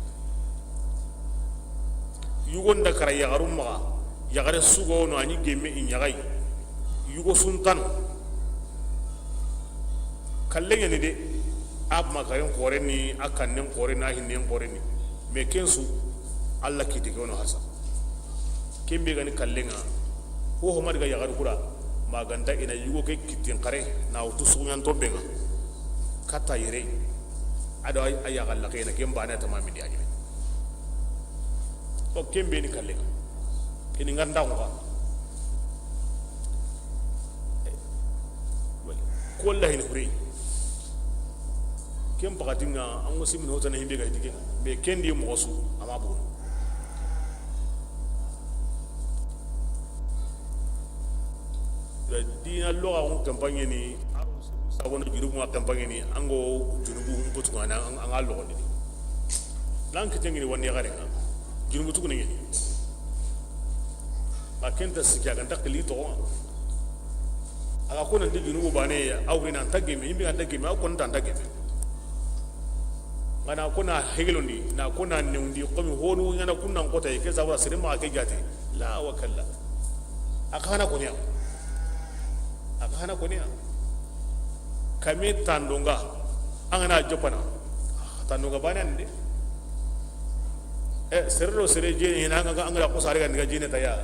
Yugo nda kara yaxarun maxa, yaxare su ga wono a ni gemme i ɲaxayi. Yugo suntano. Kallen ɲa ni de, a ma karen xoore ni, a kannen xoore ni, a hinnen xoore ni. Mais ken su, Alla kite ke wono hasa. Ken be ga ni kallen ŋa, ho ho ma daga yaxaru kura, ma ga nta i na yugo ke kitin xare, na wutu suxuɲanto be ŋa. Katta yere, a do a yaxa laqe na ken baane tamamindi a ɲime. O ken be ni kallen ŋa. Ke ni ŋa nda ko ga. Ko lahi ni hure. Ken pakati ŋa, an go simini hotana himbe ga dike. Mais ken di moxo su, a ma bono. Dina loxa ko campagne ni, a ro sagono junubu ma campagne ni, an go junubu mputu ŋa na, an ga loxo ni. Lan kite ŋini wandi xare ŋa. Junubu tugu ni. A ken ta sikki a ga nta xili toxo. A ga ko nanti junubu baane, a wuri na nta gemme, yimbe ga nta gemme, a ko nta nta gemme. Ŋa na ko na hegelondi, na ko na newndi, komi honu ɲaana kunnan kota, ke sabura sere ma ke jaati. La wa kalla. A xa na ko ɲa. A xa na ko ɲa. Kame tandonga, an ga na joppana. Tandonga baane ande. E, sere do sere jene hina, an ga, an ga ko sare ga ndiga jene ta ya.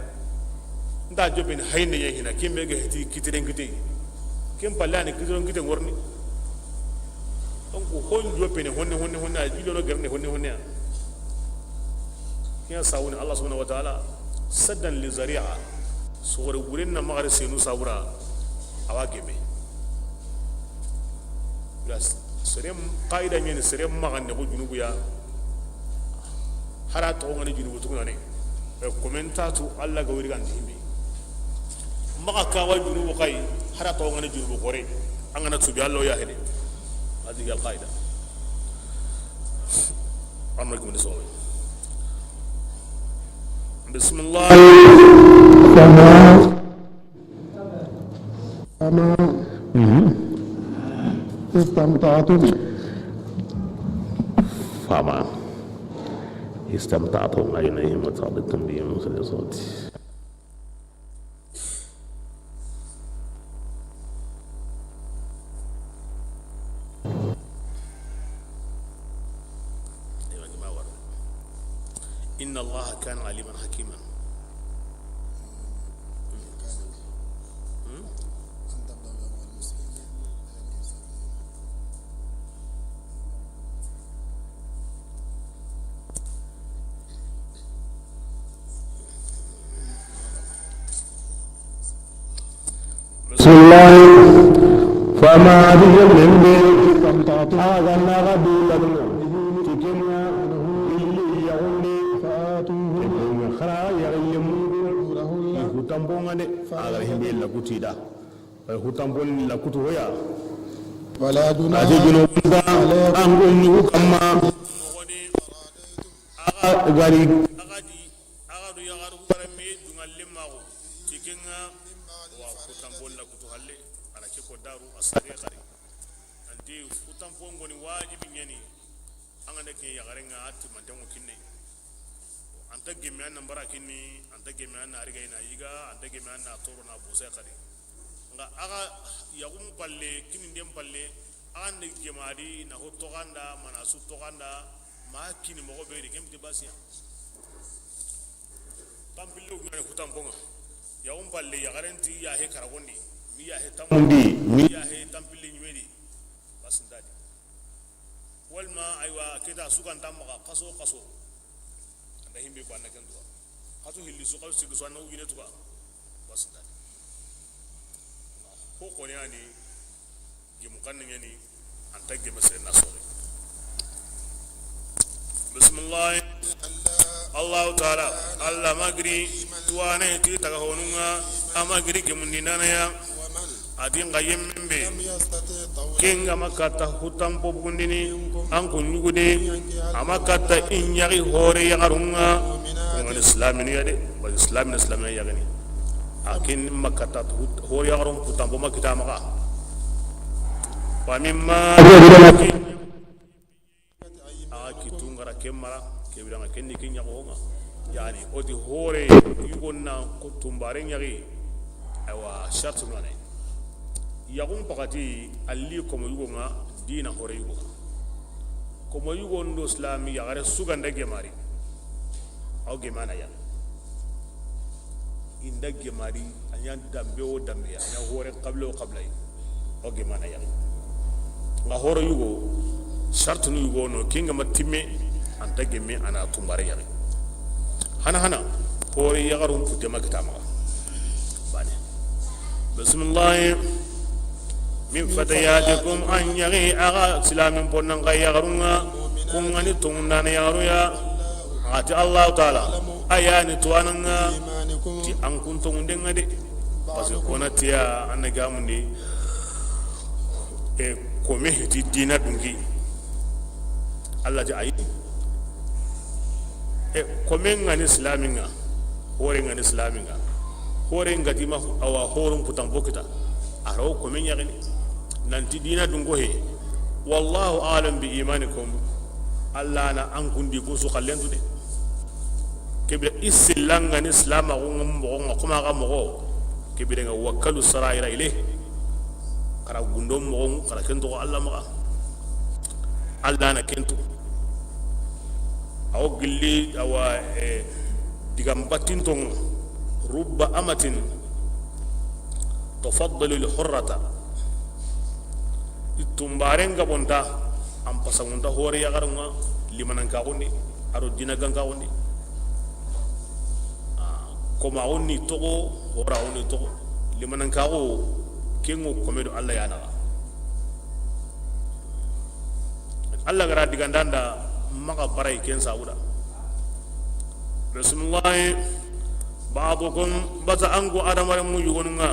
Nda joppini hayinde ye hina, kimbe ga heti kitiren kite. Kim palle ani kitiren kite ngorni. Donc, hon joppene honne, honne, honne, a jilo no gerne honne, honne. Kiyan sawuni Allah subhanahu wa ta'ala, saddan li zari'a. Sogore guren na magare senu sabura, awa geme. Plus, sere qaida ɲeni, sere maxa ne ko junubu ya. Hara toxo ŋa ni junubu tugunane. E, komen ta tu Allah ga wiri ga nti himbe. Maxa kawa junubu xay, hara toxo ŋa ni junubu xore. An ga na tubi Allah ya hede. Hadi gal qaida. Amma kum ni sobe. Bismillah. Fama. Fama. Mhm. Istamta'tum. Fama. Istamta'tum ilayhi wa tardittum bihim fi sawti. إن الله كان عليما حكيما. بسم الله. فما بهم من بيت. أغنى غدو لنا. تكنا. إلي يغني. فآتوه. خرا يغيم. يكتم بونغني. أغرهم بيلا كتيدا. Hutanpon la kutu hoya. ولا جناح. Ati junubunta. عليكم. An ko ɲugu kamma. Axa gari. Axa di, axa do yaxaru wara me dungalle maxo. Ti ke ŋa wa hutanpon la kutu halle. Ala ke ko daru asage xari. Anti hutanpon goni wajibi ɲeni. An ga na ke yaxare ŋa a timanten ŋo kinne. An ta gemme an na n bara kinni, an ta gemme an na a riga i na yiga, an ta gemme an na toro na bose xadi. Nga axa yaxun palle, kininden palle, axa nda gemadi na ho toxanda, mana su toxanda, ma kini moxo be di, ken ti basiya. Tampille ɲaani hutanpon ŋa. Yaxun palle, yaxaren ti yaxe karagondi, mi yaxe tamundi, mi yaxe tampille ɲimedi. Basintadi. Walma, aywa, keta suganta maxa xaso, xaso. Anda himbe ko anna ken tuga. Xaso hilli su, xaso sigi su, anna wujine tuga. Basintadi. Ko xoni ani, gemu xanne ɲani, An ta geme sere na sore. Bismillah. Allahu taala, Alla ma giri tuwaana ti taga honun ŋa, a ma giri gemundi nana ya. A di n ga yemmen be, ken ga ma katta hutan bobugundini, an kun yugude, a ma katta in yaxi hore yaxarun ŋa, kun ga ni silaminu ya de, wa silamina silamina yaxini. A ken ma katta hore yaxarun hutan bo ma kita maxa. Wa mimma a ga kitu n ga ra ken mara, ke bire ŋa ken ni ken yaxo ŋa. Yani, o ti hore yugo na ko tumbare yaxi. Aywa, shartu nane. Yaxun pakati, alli komo yugo ŋa, dina hore yugo ŋa. Komo yugo ndo silami yaxare suganda gemari. Aw gemana yaxi. Inda gemari, a ɲa dambe o dambe, a ɲa hore qabila o qabila yi. O gemana yaxi. Nga hore yugo, shartunu yugo no, ken ga ma timme, an ta gemme, a na tumbare yaxi. Hana hana, hore yaxarun putte ma kita maxa. Bane. Bismillah. Min fatayatikum, an yaxi, a ga silamin ponnan xa yaxarun ŋa, kun ga ni tongundana yaxaru ya. A ti Allahu taala, a ya ni tuwaana ŋa, ti an kun tongunden ŋa de. Parce que kona tiya, an na gamundi, e, kome heti dina dungi. Alla ti ayi. E, kome ŋa ni silami ŋa, hore ŋa ni silami ŋa. Hore ŋa ti ma awa horun putan bokita. A ro kome yaxini. Nanti dina dungo he. Wallahu a'lam bi imanikum. Alla na an kundi kusu xallentu de. Ke bire i sillanga ni silamaxu moxo ŋa, kuma ga moxo. Ke bire ŋa wakkalu sarayira ile. Xa ra gundo moxo, xa ra ken toxo Alla maxa. Alla na ken tu. Awo gilli, awa, e, digan battinton ŋa. Rubba amatin tufaddilu l hurrata. I tumbaren gabonta, an pasangunta hore yaxarun ŋa, limanankaxundi, a do dina gankaxundi. A, komaxun ni toxo, horaxun ni toxo, limanankaxu, ken ŋo kome do Alla ya naxa. Alla ga ra digandanda, maxa baray ken sabuda. Bismillah. Ba'dukum, bata an ku adamaren mu yugonun ŋa.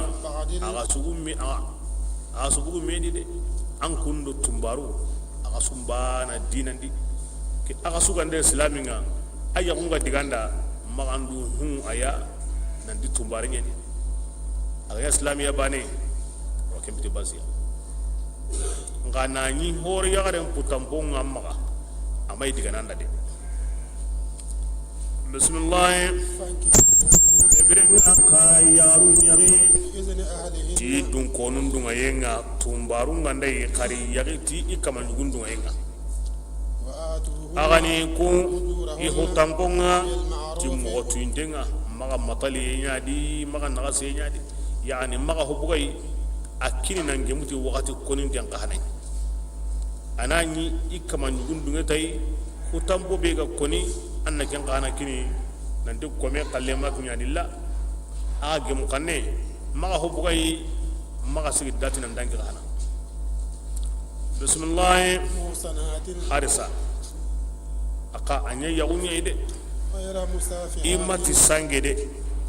A ga sugu me, a ga, a ga sugu me di de. An kundo tumbaru, a ga sumbana dinandi. Ke a ga sugande silami ŋa, a yaxun ga diganda, maxandu hun a ya, nanti tumbare ɲeni. A ga ya silamiya bane, wa ken piti basiya. Nga na ɲi hore yaxaren putanpo ŋa maxa, a may digananda de. Bismillah. Ibrin ŋa xa yaxaru yaxi. Ti dunkonun dunŋayen ŋa, tumbarun ŋa nda yi xari yaxi ti i kamaɲugun dunŋayen ŋa. A ga ni ku i hutanpo ŋa ti moxo tuyinten ŋa, maxa mataliye ɲa di, maxa naxasiye ɲa di, yani maxa hobugayi. A kini nan gemuti waxati koninten xa hanayi. A na ɲi i kamaɲugun dunŋe tayi, hutanpo be ga koni, an na ken xa hana kini, nanti kome xalle ma kiɲa dilla. A gemu xanne, maxa hobugayi, maxa sigi dati nan dangi xa hana. Bismillah. Harisa. A xa a ɲa yaxu ɲa yi de. I ma ti sange de.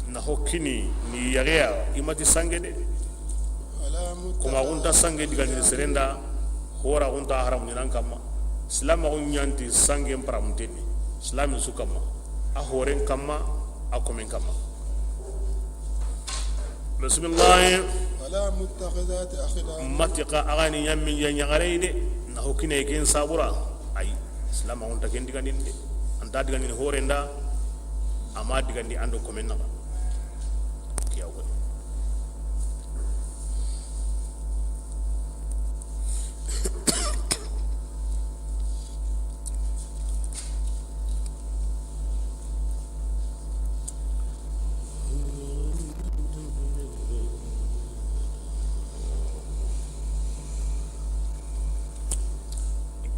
Na ho kini ni yaxeya, i ma ti sange de. Kuma xunta sange digandini serenda, hora xunta haramundi nan kamma. Silamaxu ɲanti sangen paramuntenni. Silamin su kamma, a horen kamma, a komen kamma. Bismillah. Wala muttakhidhati akhdan. Mati xa a ga ni ɲammin ya ɲaxarey de, na ho kine ken sabura. Ay, silamaxu nta ken digandini de. Anta digandini horenda, ama digandi ando komen naxa. Kiyawo.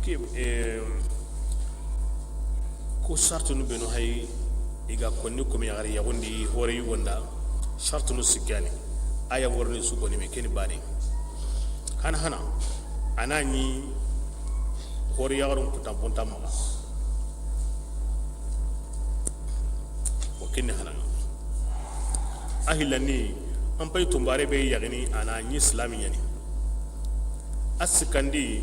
Ke, eh, ko sartunu benu hay, i ga konni komi yaxari yaxundi hore yugonda, sartunu sikkani. A ya worni su koni me keni bane. Hana hana, a na ɲi Hori yaxarun kutan ponta maxa. Wa kinni hananga. A hillandi, an pay tumbare be yaxini a na ɲi silami ɲani. A sikandi,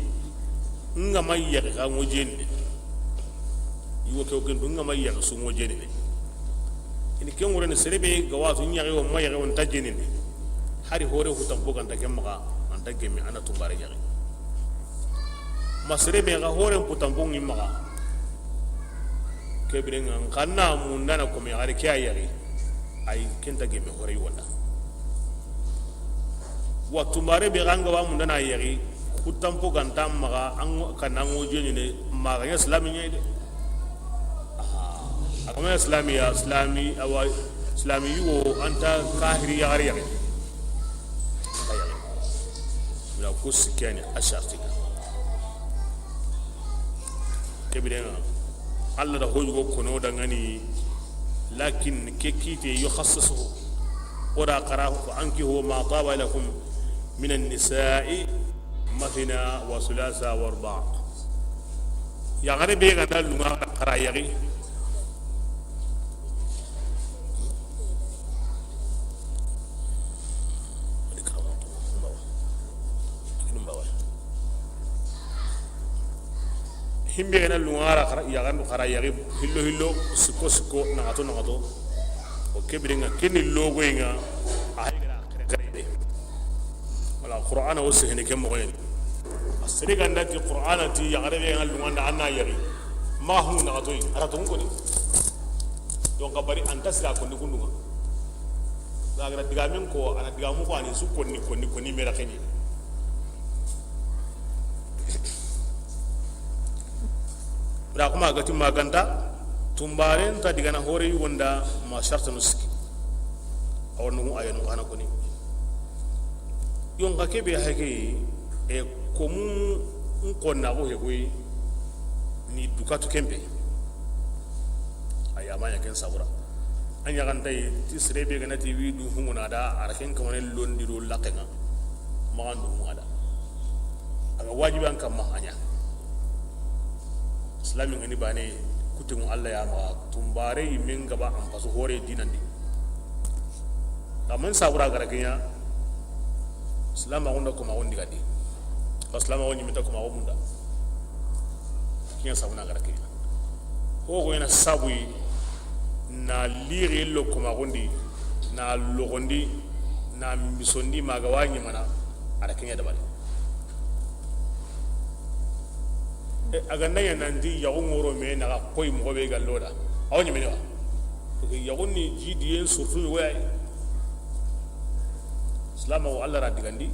nga ma yaxi xa ŋo jeni ne. Iwo ke o gendu nga ma yaxi su ŋo jeni ne. Ini ken wure ni sere be ga watu ɲaxi wo ma yaxi wo nta jeni ne. Hari hore hutan boganta ken maxa, anta gemme a na tumbare yaxi. Ma sere be ga hore hutan bongi maxa. Ke birenga nkanna mundana kome yaxari ke a yaxi. Ay kenta gemme hore wonda. Wa tumbare be ganga wa mundana yaxi. Hutan boganta maxa an kanna ŋo jeni ne maxa ɲa silami ɲa de. Aha. A kama silami ya silami awa silami yugo anta kahiri yaxari yaxi. Anta yaxi. Bila kusi kene a sharti. Ke birenga Allah da hoyugo kono dangani, lakin ke kite yukhassasuhu. Ora qara fa ankihu ma taba lakum minan nisa'i mathna wa thulatha wa ruba'. Yaxare be ga da lunga xara yaxi. Himbe gana lungara yaxandu xara yaxi hillo hillo, sikko sikko, naxato naxato. O ke birenga kenni logoyenga. A hay gara xere xere de. Wala Qur'ana o sehene ke moxoyen. A sere ganda ti Qur'ana ti yaxare be gana lunganda a na yaxi. Ma hu naxatoyi a ra tongu koni. Donc a bari anta sira konni kundunga. Ga gara digamen ko a na digamu ko ani su konni konni konni mera xeni. Bira kuma gati maganta tumbare nta digana hore yugonda ma shartanu siki. Awa nugu ayanu xana koni. Yonka kebe hake e komu n konna ko he koy ni dukatu kempe. Ay amanya ken sabura. Anya kan tay ti sere be gana ti wi du hunguna da ara ken kamane londi do lakenga. Magandu hungada. Aga wajibi an kamma anya. Islami ngani bane kutumu Allah ya ma tumbare yimen gaba an pasu hore dinandi. Kaman sabura gara kenya. Islam ma gonda ko ma gondi gadi. Islam ma gondi mita ko ma gonda. Kiyan sabuna gara kenya. Ko ko ina sabuyi na liri lo ko ma gondi na logondi na misondi maga wani mana ara kenya dabari. E, a ganda ya nanti yaxu ŋoro me na ga koy moxo be gallo da. Aw ɲimene wa? Parce que yaxu ni ji diyen surtout ni woyay. Islam o Allah ra digandi.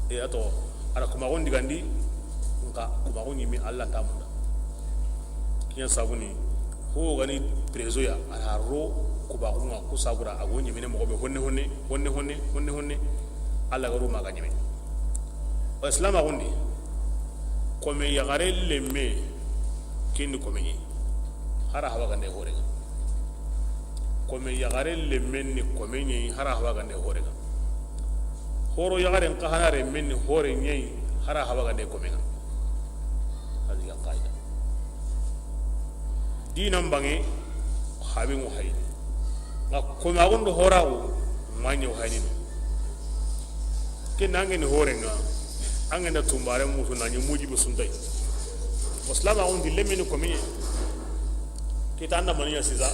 E ato ara kuma gon digandi. Nka kuma gon ɲimi Allah ta munda. Kiyan sabuni ho gani prezo ya ara ro kuma gon ku sabura a go ɲimene moxo be honne honne honne honne honne honne. Allah garu maga ɲime. O Islam a gundi. Kome yaxare lemme kendi kome ɲi. Hara hawa gande hore. Kome yaxare lemme ni kome ɲi hara hawa gande hore. Horo yaxare nka hana re men ni hore ɲi hara hawa gande kome. Hadi ya qaida. Dinan bange, habe ŋo hayni. Nga kome agundo horago, ŋo ɲa hayni. Ken na angeni horenga, angenda tumbare mutu na ɲi mujibu suntay. Islam agundi lemeni komi. Kita anda maniya siza.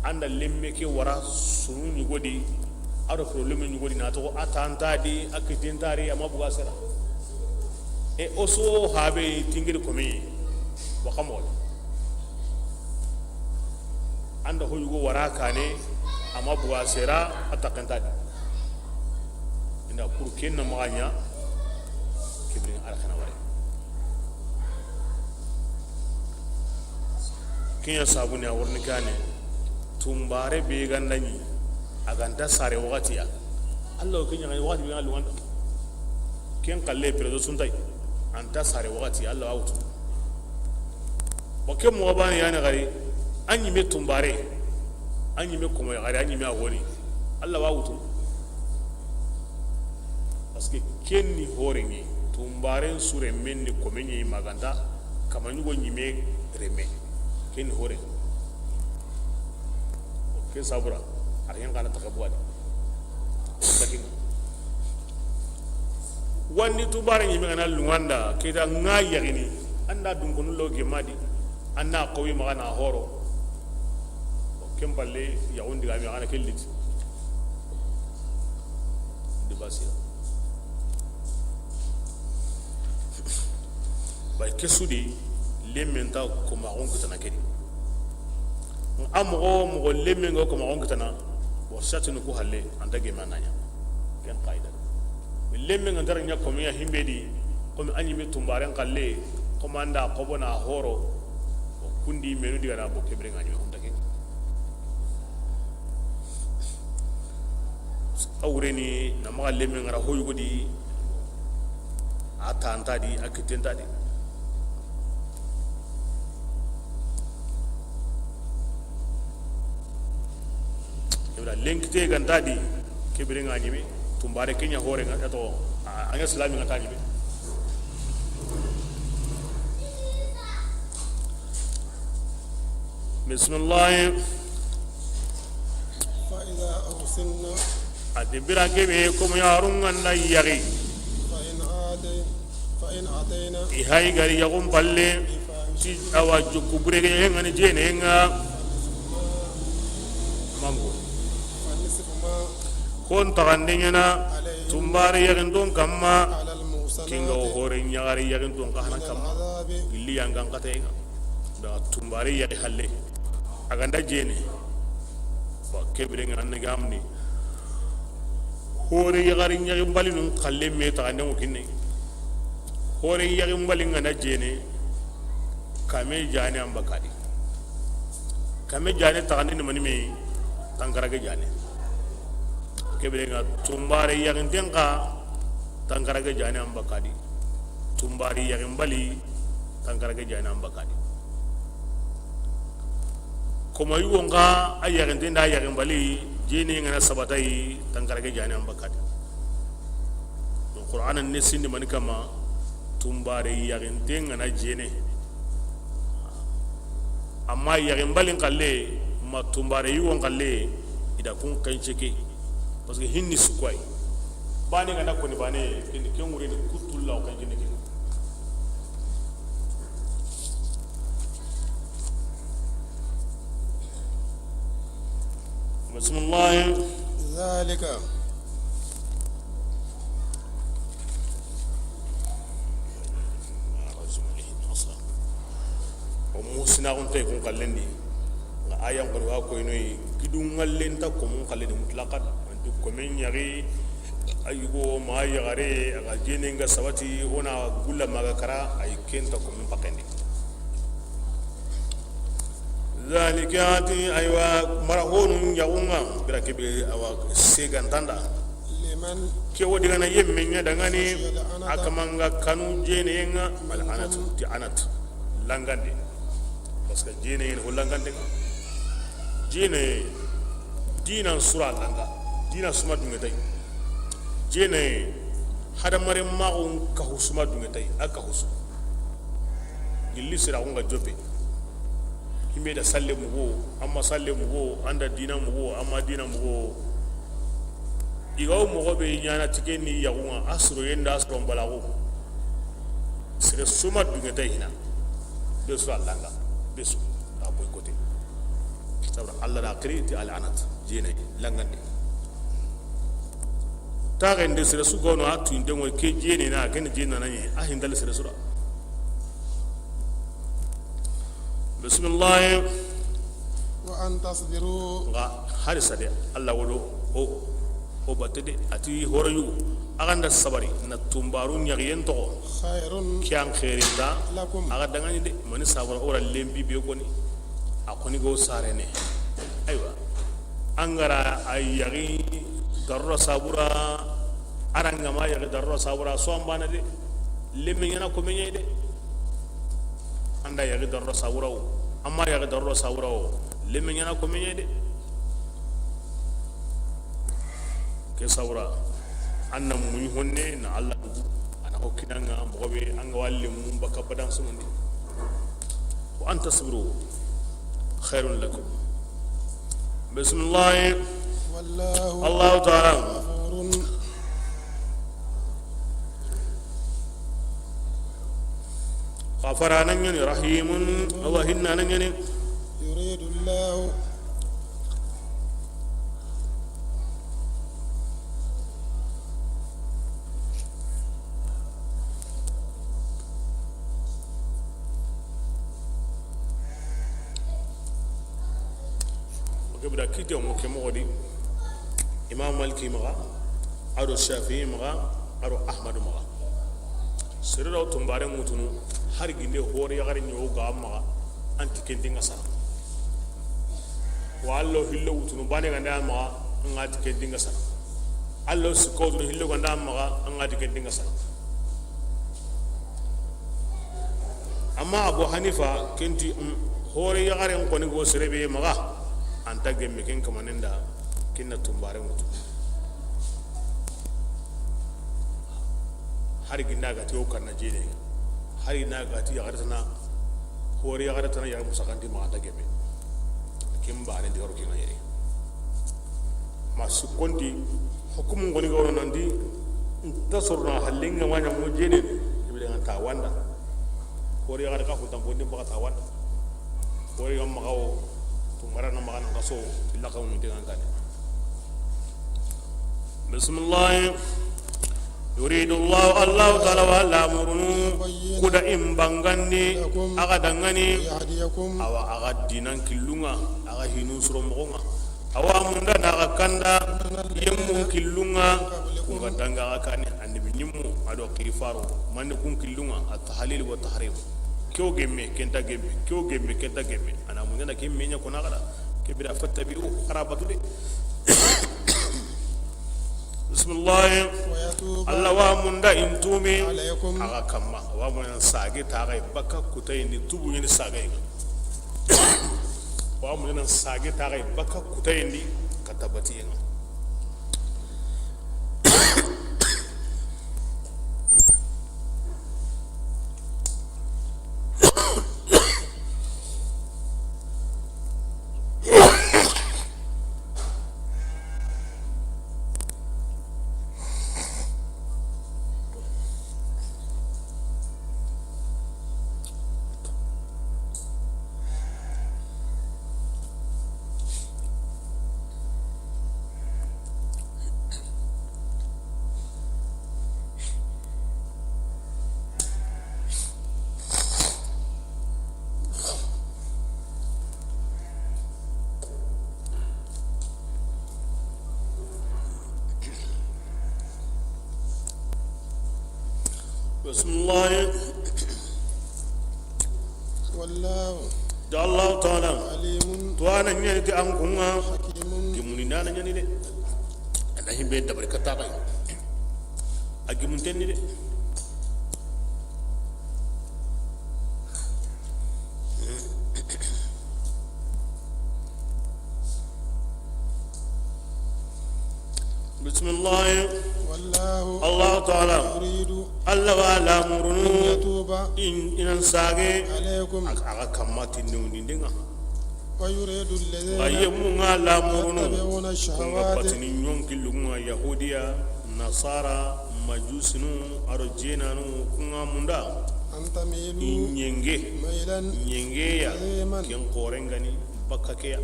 Anda lemme ke wara sunu ɲugodi. Ado problème ɲugodi na to atanta di akitintari ama buga sera. E oso habe tingiri komi. Wa kamo. Anda hoyugo wara kane ama buga sera atakanta di. Inda pour ken na maganya kibrin arkana wari. Kiɲa sabuni a worni kane. Tumbare be ganda ɲi a ganta sare wakati ya. Allah o kiɲa wakati be ganda. Ken kalle prezo suntay. Anta sare wakati Allah awtu. Wa ke moxo bani yani gari. An ɲi me tumbare. An ɲi me komo gari an ɲi me a wori. Allah wa wutu. Parce que ken ni hore ŋi. Tunbaren su renmen ni kome ɲi ma ga nta kama ɲugo ɲime renme. Ken ni hore. Ken sabura, a ri ken xa na taxa buwa di. Sakin. Wandi tunbare ɲime ga na lunganda, ke ta ŋa yaxini, an da dunkonu lo gemadi, an na xowi maxa na horo. Ken palle, yaxun digame xa na ke liti. Di basiya. Bay ke su di, lemmen ta komaxun kitana ke di. A moxo moxo lemmen ga komaxun kitana, wa satinu ku halle, an ta geme a na ɲa. Ken qaida. Lemmen ga nta ra ɲa komeya himbe di, komi a ɲime tunbaren xalle, komi an da xobo na horo, kundi menu di ga na bo ke bire ŋa ɲime, xunta ke. A wureni na maxa lemmen ŋa ra hoyugodi, a tanta di, a kitenta di. Ibra lenkite ga nta di, ke bire ŋa ɲime, tunbare ke ɲa hore ŋa, a to, a ɲa silami ŋa ta ɲime. Bisimilahi. فإذا أحصن. A ti bira kebe komo yarun ga na yaxi. فإن أتين، فإن أتين. I hayi ga ri yaxun palle. بفاحشة. Ti awa jukku burege ŋa ni jene ŋa. Mango. فنصف ما. Kon taxande ɲana. عليهن. Tunbare yaxintun kamma. على المحصنات. Kinga wo hore ɲaxari yaxintun xa hana kamma. من العذاب. Gilli yangan xate ŋa. Da tunbare yaxi halle, a ga nda jene, wa ke bire ŋa an na gamni. Hore yaxari ɲaxi mbalinun xalle me taxande ŋo kinne. Hore yaxi mbalin ga nda jene, kame jane an bakadi. Kame jane taxande ni mani me, tankarage jane. Ke bire ŋa tunbare yaxinten xa, tankarage jane an bakadi. Tunbare yaxin bali, tankarage jane an bakadi. Koma yugon xa a yaxinten da yaxin bali, jene ga na sabata yi, tankarage jane an bakadi. Qur'ana ne sindi mani kama, tunbare yaxinten ga na jene. Amma yaxin balin xalle, ma tunbare yugon xalle, i da kun xence ke. Parce que hinni su koy. Bane ga na koni bane, ken, ken wure ni kutulla o xence ne ke. Bisimilahi. ذلك. O musinaxunte kun xallendi. Nga ayan xoni wa koynoyi, gidun ŋallen ta komun xallendi mutlaqan. Anti komen ɲaxi, a yugo ma yaxare, a ga jene nga sabati, o na gulla maga kara, ay ken ta komun pakendi. Zalika ti, aywa, mara honu yaxun ŋa, bira kebe awa segantanda. Liman. Ke wo digana yemme ɲa dangani, a kamanga kanu jene ŋa, al anat, ti anat, langande. Parce que jene yen ho langande. Jene, dinan sura langa, dinan suma dunge tay. Jene, hadamare maxun kahu suma dunge tay, a kahu su. Gilli sira xunga jope. Himbe da salle mugo, amma salle mugo, anda dina mugo, amma dina mugo. I ga wo moxo be ɲana ti ke ni yaxun ŋa, a suro yenda, a suro mbalaxu. Sere suma dunge tay hina. Be su a langa, be su a boycotte. Sabra Allah da xiri ti al anat, jene, langande. Taxende sere su gono a tuinte ŋoy ke jene na, ken jene na ɲe, a hindal sere sura. Bisimilahi. Wa an tasbiru. Nga hari sade, Allah wodo o, o batte de, a ti horo yugo. A ga nda sabari, na tunbaru ɲaxiyen toxo. Khairun. Ke yan xeerinta. Lakum. A ga dangani de, mani sabara o ra lembi be koni. A koni go sarene. Aywa. An ga ra a yaxi darura sabura, a ra nga ma yaxi darura sabura, so an bana de. Lemme ɲana ko me ɲe de. Anda yaxi darura sabura wo, amma yaxi darura sabura wo, lemme ɲana ko me ɲe de. Ke sabura, an na muɲi honne na Allah dugu, a na O kinanga moxo be an ga wa lemmun baka badan sunundi. Wa an tasbiru khairun lakum. Bismillah. Wallahu, Allahu taala, ghafurun, xafaraana ɲa ni, rahimun, Alla hinnaana ɲa ni. Yuridu Allahu. O ke bira kite mo ke moxo di, Imam Maliki maxa, a do Shafi'i maxa, a do Ahmadu maxa. Sere do tunbare ŋutunu, hari ginde hore yaxare ɲo ga maxa, anti ken di ŋa sara. Wa allo hillo wutunu bane ganda maxa, an ga ti ken di ŋa sara. Allo sikko wutunu hillo ganda maxa, an ga ti ken di ŋa sara. Amma Abu Hanifa ken ti, um, hore yaxaren xoni go sere be maxa, anta gemme ken kamanen da, ken na tunbare ŋutu. Hari ginda ga ti o kanna jene, hari na ga ti yaxare tana, hore yaxare tana yaxare musaxanti maxa anta gemme. Ken bane di horo ken ŋa yere. Ma sukkonti, hukumu ŋoni ga wono nandi, nta sorona hallinga ma ɲa mo jene, kibire ŋa ta wanda. Hore yaxare ka hutan bondi maxa ta wanda. Hore yam maxa wo, tunbare na maxa nan kaso, illa ka woni de ŋa kane. Bismillah. Yuridu Allahu, Allahu taala wa lamurunu, kuda in bangandi, a ga dangani, awa a ga dinan killunga, a ga hinu suro moxonga. Awa munda na ga kanda yemmun killunga, ku ga danga ga kane annabi ɲimmu a do xiri faro, mani kun killunga, at-tahlil wa tahrim. Ke wo gemme, ken ta gemme, ke wo gemme, ken ta gemme. Ana munda na ke me ɲa kona ga da. Ke bira fattabi'u, a ra batu de. Bismillah. Wa yatuba, Alla wa munda in tumi, alaykum, a ga kamma. Wa munda sage ta ga baka kutayindi tubu ni sage. Wa munda sage ta ga baka kutayindi katabati yen ŋa. Bismillah. Wallahu. Da Allahu taala. Alimun. Tuwaana ɲa ni ti an kunga. Hakimun. Gimuni nana ɲa ni de. A na himbe dabari kata kay. A gimunten ni de. Bismillah. Wallahu, Allahu taala, yuridu, Alla wa lamurunu, an yatuba, in, i nan sage, alaykum, a ga kamma ti newndindenga. Wa yuridu alladhina, a yemmu nga lamurunu, yattabi'una, kun ga, ash-shahawati, batini ɲonkillunga, Yahudiya, Nasara, Majusinu, a do jenanu, kun ga munda, an tamilu, i ɲenge, maylan, ɲenge ya, aziman, ken xorengani, bakka ke ya.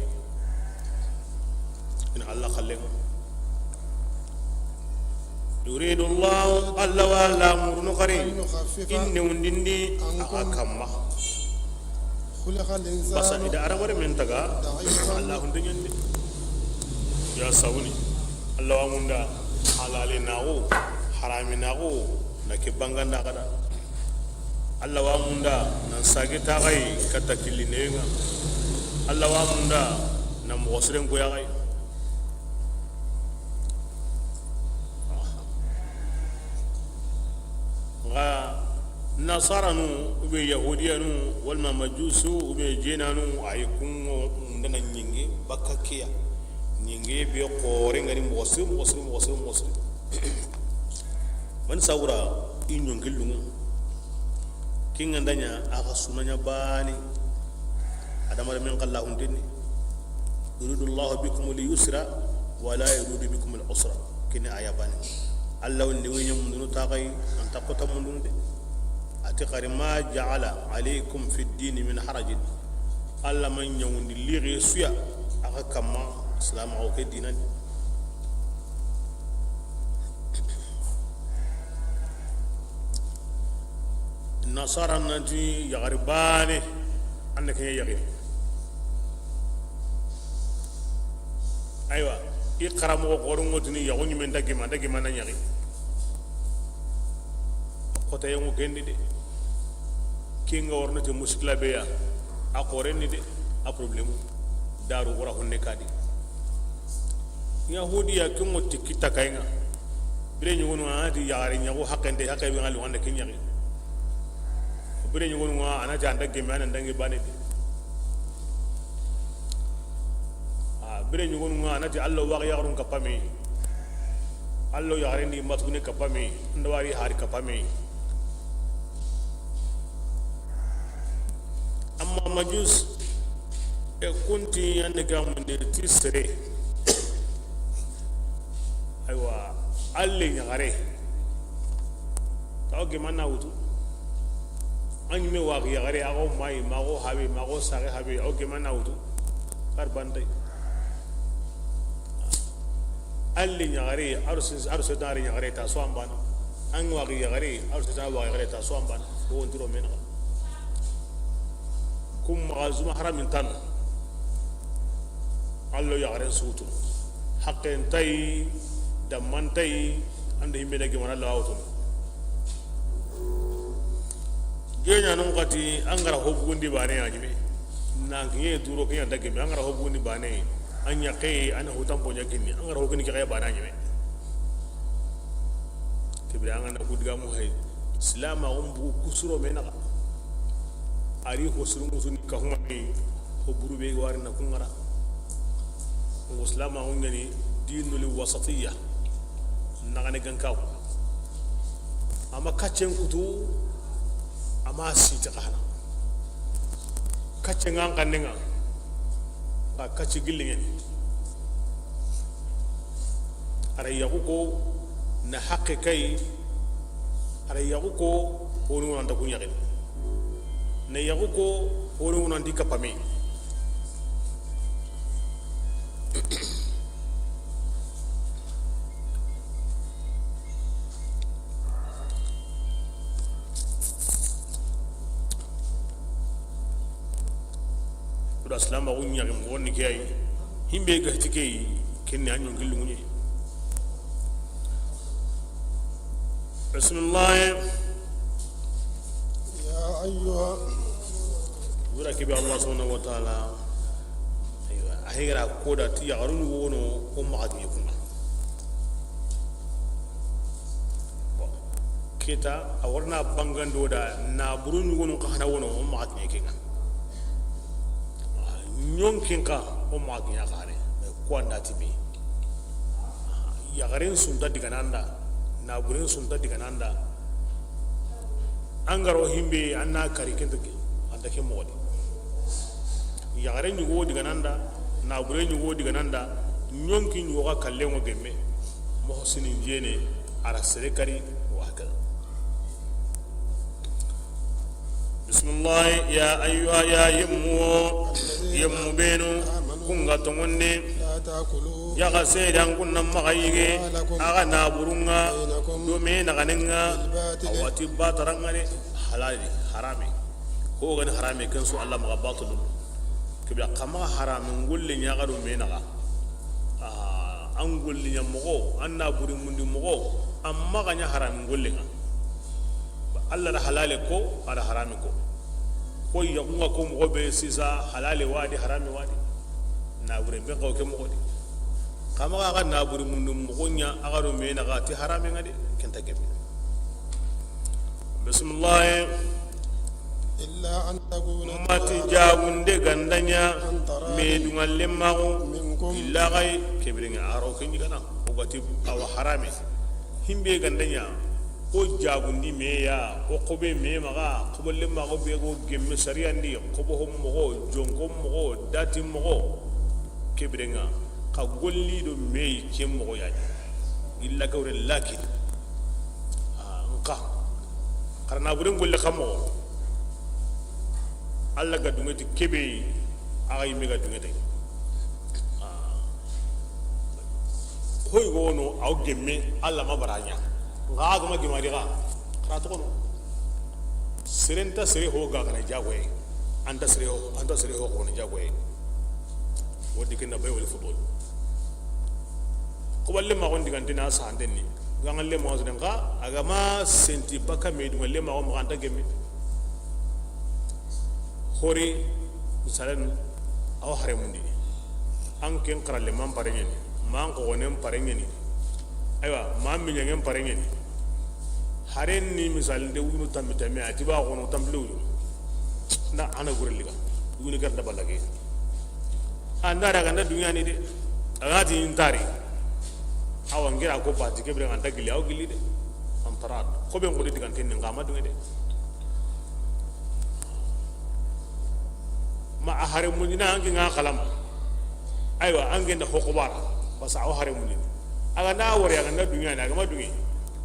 Ina Alla xallenga. Yuridu Allahu, Alla wa lamurunu xari, an yukhaffifa, in newndindi, ankum, a ga kamma. Khuliqa al-insanu, basa i da adamarenmen taga, da'ifa, Alla hunde ɲandi. Ya sawuni, Alla wa munda halali naxu, harami naxu, na ke banganda xada. Alla wa munda nan sage taxayi katta killi neyenga. Alla wa munda nan moxo siren koyaxayi. Nga Nasaranu, ou bien Yahudiyanu, walma Majusu, ou bien jenanu, a yi kunŋo ndana ɲinge bakka keya. Ɲinge be xore ngani moxo siri, moxo siri, moxo siri, moxo siri. Man sawura, I ɲonki lunŋu. Ken ga nda ɲa, a xa sunna ɲa baane. Adamaren xalla huntenni. Yuridu Allahu bikumul yusra wala yuridu bikumul usra. Ken ni aaya baane. Alla wo ndeŋuye ɲa mundunu taxayi, a nta kota mundunu de. A ti xari, ma ja'ala alaykum fid dini min harajin. Alla ma ɲawundi lixe su ya a xa kamma, silaamaxu ke diinan di. Nasara nanti yaxari baane, an na ke ɲa yaxini. Aywa, i xaramoxo xoron ŋa tini yaxu ɲimen nta gema, nta gema na ɲaxi. Xota yango kendi de. Ken ga worno te muskila be ya. A xoren ni de, a problème. Daaru wora honne kadi. Yahudiya ke ŋo ti kita kayŋa. Bire ɲugonu a na ti yaxare ɲaxu haqqente, haqqe be ŋa lu anda ke ɲaxi. Bire ɲugonu ŋa a na ti an da gemme, an da dangi baane de. A bire ɲugonu ŋa a na ti Alla wa yaxarun kapame. Alla yaxaren di matugune kapame. Nda wari hari kapame. Amma Majus, e, kunti yanni ga munde ti sere. Aywa, alle ɲaxare. Taw gemanna wutu. An ɲime waxi yaxare, a xo mayi, ma xo habe, ma xo saxe habe, aw gemanna wutu. Kar bantay. Alle ɲaxare, aro se, aro se tare ɲaxare ta so an bana. An waxi yaxare, aro se tare waxi yaxare ta so an bana. Ko wontiro menaxa. Kum maxa zuma haramin tanu. Allo yaxaren sutu. Haqqen tay, damman tay, ando himbe da gemana lawa wutu. Geña non xati an gara hobugundi bane a ñime. Nan kiñe duro kiña dageme an gara hobugundi bane. An ñaxe an hutan poña kinni an gara hokini kixe bane a ñime. Kebira an gana kudiga mu hay. Silama on bugu kusuro me naxa. Ari ho suru musuni ka huma me. Ho buru be wari na kungara. Ngo silama on ñani dinul wasatiyya. Naxane gankaw. Ama kaccen kutu, ama siti xana. Kacce ngan xanne nga. Ba kacce gilli ngeni. Ara yaxu ko na haqqe kay. Ara yaxu ko honu wonanta ku ñaxini. Na yaxu ko honu wonanti kapame. Oda silamaxu ñaxi moxo ni ke ayi. Himbe ga ti ke yi, kenne a ñonki lunguñe. Bismillah. Ya ayyuha. Wura kebe Allah subhanahu wa ta'ala. Aywa, a hegara koda ti yaxarun wono o maxa kiñe kunga. Bon, keta a warna bangando da na buru ñugonu ka hana wono o maxa kiñe kenga. Ñonkin ka o maxa kiña xare. Ko anda ti me. Yaxaren sunta digananda, naburen sunta digananda. An garo himbe an na kari kento ke, anta ke moxo di. Yaxare ñugo digananda, nabure ñugo digananda, ñonki ñugo xa kallengo gemme, moxo sini jene, ara sere kari, wa hakada. Bismillah, ya ayyuha, ya yemmu, yemmu benu, kunga tongonde, yaxa sedan kunna maxa yige, axa naburunga, do me naxanenga, awati batarangane, halali, harami. Ko gani harami, ken su Allah maxa batulu. Kibla kama harami, ngolle ñaxa do me naxa. Ah, an golli ña moxo, an naburi mundi moxo, amma ga ña harami ngolle nga. Allah da halale ko, a da harami ko. Ko yaxunga ko moxo be sisa halale wadi, harami wadi. Nabure be xaw ke moxo di. Kama ga naburi mundi moxo ña, a ga do me naxa ti harami nga de, kenta gebe. Bismillah. Illa an takuna. Mati jagunde gandanya. Me dunga lemmago. Illa gay kebiringa aro kenjigana. Ogati awa harame. Himbe gandanya. O jaagundi me ya, o xobe me maxa, xobolle maxa be go gemme sariyandi, xobo ho moxo, jonko moxo, dati moxo, ke birenŋa, xa golli do me yi ke moxo ya ni. Illa kawre lakin. Ah, nka. Xarana buren golle xa moxo. Alla ga dungeti kebe, axa yimme ga dungete. Ah. Hoy gono, aw gemme, Alla ma baraña. Nga agama gemadi ga, xara toxono. Sere nta sere ho ga kana jagoye. Anta sere ho, anta sere ho xona jagoye. Wodi kinna bay wala football. Ko balle ma gon digante na sa antenni. Ganga le ma gon ga, agama senti baka me duma le ma gon ma anta gemme. Hori, misalen, awa hare mundini. An ken xaralle man pare ñeni, man xoxonen pare ñeni. Aywa, man miñangen pare ñeni. Haren ni misal nde wunu tammi tammi, a ti ba xono tambi le wunu. Na ana gure liga. Wunu garda balage. Anda daga nda duniya ni de. Agati intari. Awa ngira ko bati kebre anta gili, aw gili de. Antara. Ko be ngodi diganten ni ngama dunge de. Ma a hare mundina anke nga xalama. Aywa, anke nda hokobara. Basa aw hare mundina. Aga nda wori, aga nda duniya ni, agama dunge.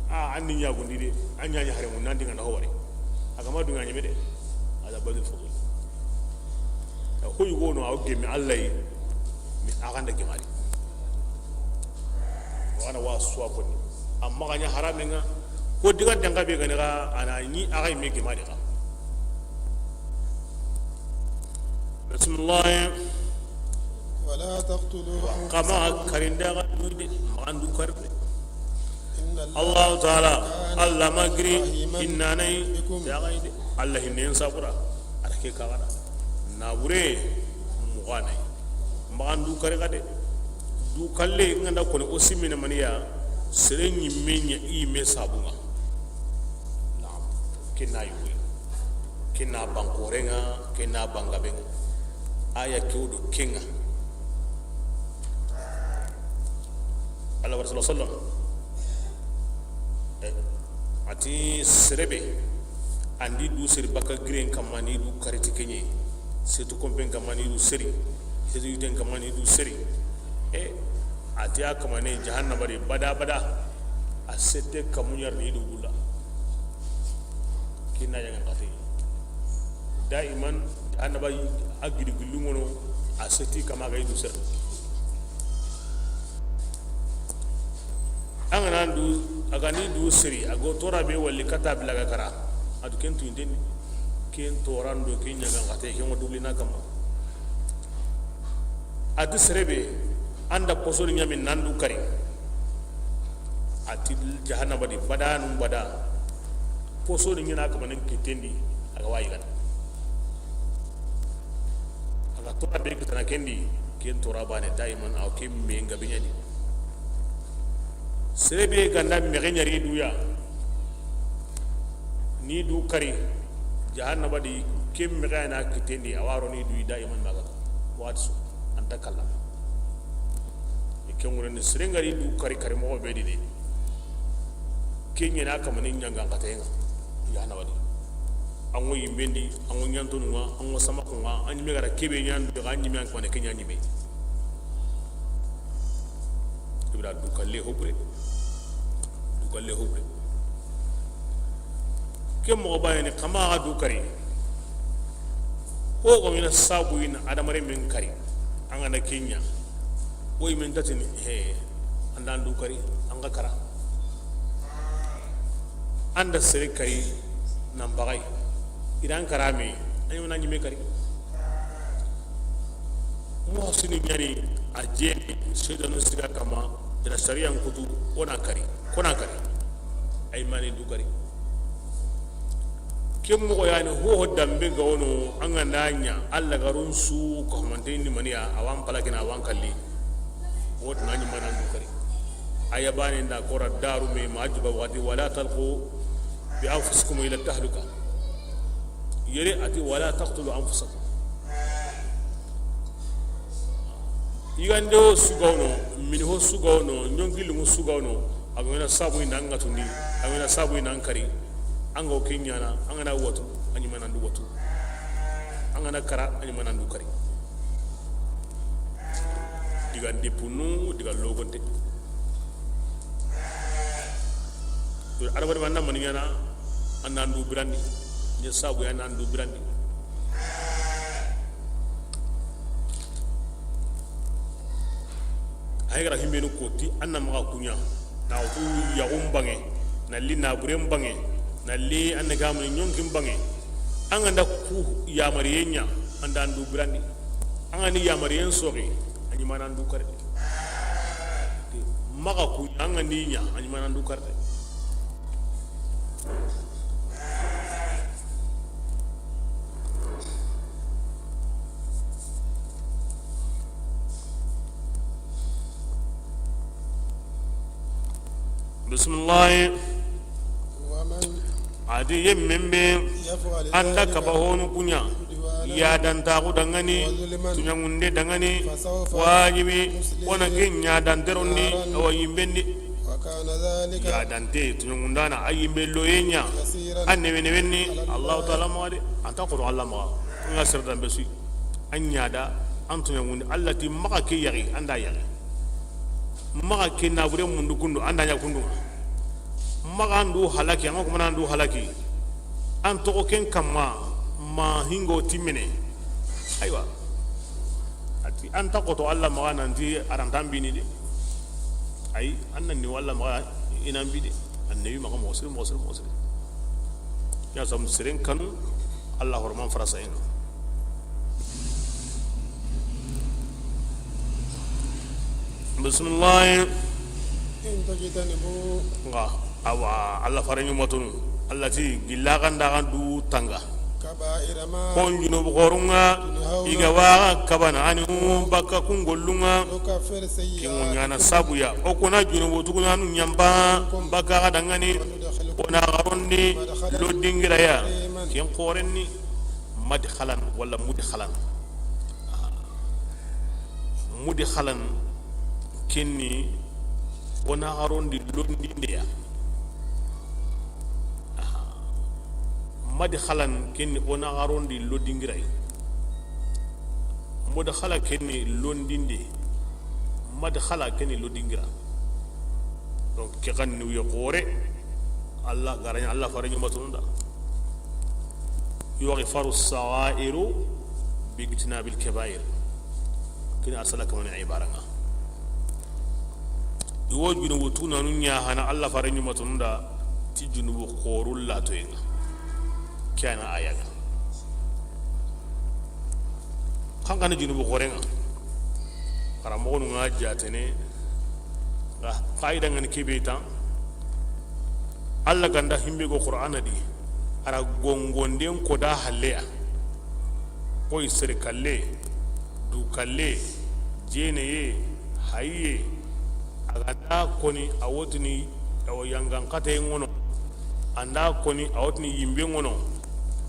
A, an ni ñagundi de. An ñaña hare mundina, an dinga nda howari. Agama dunge a ñeme de. Ada badil fudul. Hoy gono aw gemi Allah yi. Mi aganda gemari. Wana wa suwa koni. Amma ganya haramenga. Ko diga danga be gani ga, ana ni aga me gemari ga. Bismillah. ولا تقتلوا أنفسكم. Kama karinda ga dude, magandu karde. إن الله Allah Ta'ala, كان Allah magri, رحيما innanai, بكم. Ya gaide. Allah hinen sabura, arake kagada. Nabure, muganai. Magandu kari gade. Du kalle nganda kone o simine maniya, sere ñimme ña i me sabunga. Naam. Kena yuwe. Kena bankorenga, kena bangabenga. Aya kewdo kenga. Allah wa sallallahu alaihi wasallam. Eh, ati serebe andi du seri baka giren kamma ni du kariti kenye. Setu kompen kamma ni du seri. Setu yuten kamma ni du seri. Eh, ati a kamane jahannaba di bada bada. A sete kamuñar ni du bula. Kina yangan kati. Daiman, annaba a gidi gillungono, a seti kama ga idu ser. An ga na du, a ga ni du seri, a go tora be wali kata bila ga kara. A du ken tu indeni. Ken toran do ken ñaga ngate, ken wa dubli na kama. A di serebe, anda posoni ñamin nandu kari. A ti jahannaba di bada num bada. Posoni ñina kamanen kitendi, a ga wayi gana. A ga tora be kitana kendi, ken tora bane daiman aw ken me ngabe ñadi. Serebe ganda mege ñari duya. Ni du kari, jahannaba di ken mege na kitendi, a waro ni du daiman maga. Watsu, anta kala. Ken wure ni serengari du kari kari mogo be di de. Ken ñena kamani ñangan katenga. Jahannaba di. An ŋo yimbendi, an ŋo ñantonunga, an ŋo samakunga, an ñime gara kebe ñandu, an ñime an kwane ke ña ñime. Ibra du kalle hobre. Du kalle hobre. Ke mogo bayani kama ga du kari. Ko go mina sabu ina adamare men kari. An ga na kenya. Woy men tatini, he, andan du kari, an ga kara. Anda sere kari, nan bagay. Idan karame, an yi wona ñime kari. Muhsini ñani, a jeni, sedanu siga kama, ila sariyan kutu, wona kari, kona kari. Ay mani du kari. Ken moxo yani, hoho dambe ga wono, an ga na ña, Alla garun su, ko xamante ni maniya, awan palakina, awan kalli. Wotna ñi manan du kari. Aya bane nda kora daru me ma juba wati, wala talqu bi anfusikum ila tahluka. Yere ati, wala taqtulu anfusakum. Yigande o sugawno, mini ho sugawno, ñonkilungu sugawno, A ga na sabu i na an ŋa tundi, a ga na sabu i na an kari, an ga wo ke ɲaana, an ga na watu, a ɲi ma na an du watu, an ga na kara, a ɲi ma na an du kari. Diga ndipunu, diga logonte. Adamadi ma na mani ɲaana, an na an du birandi, ni sabu ya na an du birandi. Ay gara himbenu koti, an na maxa kuɲa, na wutu yaxun banŋe, na li naburen banŋe, na li an na gamuni ɲonkin banŋe. An ga nda ku yamariyen ɲa, an da an du birandi. An ga ni yamariyen soxi, a ɲi ma na an du kari. Maxa kuɲa, an ga ni ɲa, a ɲi ma na an du kari. Bisimilahi. A di yemmen be an da kaba honu kuɲa, yadantaxu dangani, tuɲangunde dangani, wajibi, wona ke ɲadanteronni, awa yimbendi. Yadante, tuɲangundana, a yimbe loye ɲa, a newe newenni, Allahu taala maxa de, an ta xoto Allah maxa, an ga sere dambe suyi, an ɲada, an tuɲangundi, Allah ti maxa ke yaxi, an da yaxi. Maxa ke nabure mundu kundu, an da ɲa kundu. Maxa an du halaki, an ga kuma na an du halaki. An toxo ken kamma, ma hingo timmene. Aywa. A ti, an ta xoto Allah maxa nanti a ra nta an bini de. Ay, an na ni wala maxa i na an bi de. Annabi maxa moxo siri, moxo siri, moxo siri. Ya sam seren kanu, Allah horman farasa en. Bismillah. In tajtanibu. Nga, awa, Allah fare ɲumatunu. Allah ti, gilla ganda gandu tanga. Kaba'ira ma. Kon junubu xorunga, tunhawna, i ga wa kabana ani bakka kun gollunga. Nukaffir sayyi'atikum. Kingo ɲana sabuya. O kona junubu tugunanu ɲamba bakka ga dangani. Wa nudkhilkum. O na xarondi madkhalan lo dingiraya. Kariman. Ken xorenni. Madkhalan wala mudkhalan. Mudkhalan kenni, o na xarondi londindeya. Madkhalan kenni, o na xarondi londingiray. Mudkhala kenni londinde. Madkhala kenni londingira. Donc ke xan ni wuye xore. Allah garaɲa, Allah fare ɲumatununda. Yughfaru saghairu bi ijtinabil kabair. Kini asala kamani ibaranga. Iwo junubu tunanu ɲa hana Allah fare ɲumatununda ti junubu xoru latoyenga. Kiana ayaga. Xanxani junubu xorenga. Xaramoxonu nga jatene. Nga qaida ngani kebe tan. Allah ganda himbe go Qur'ana di. Ara gongonden ko da halleya. Koy sere kalle, du kalle, jeneye, hayiye. Aganda koni awotini awo yangan kate ngono. Anda koni awotini yimbe ngono.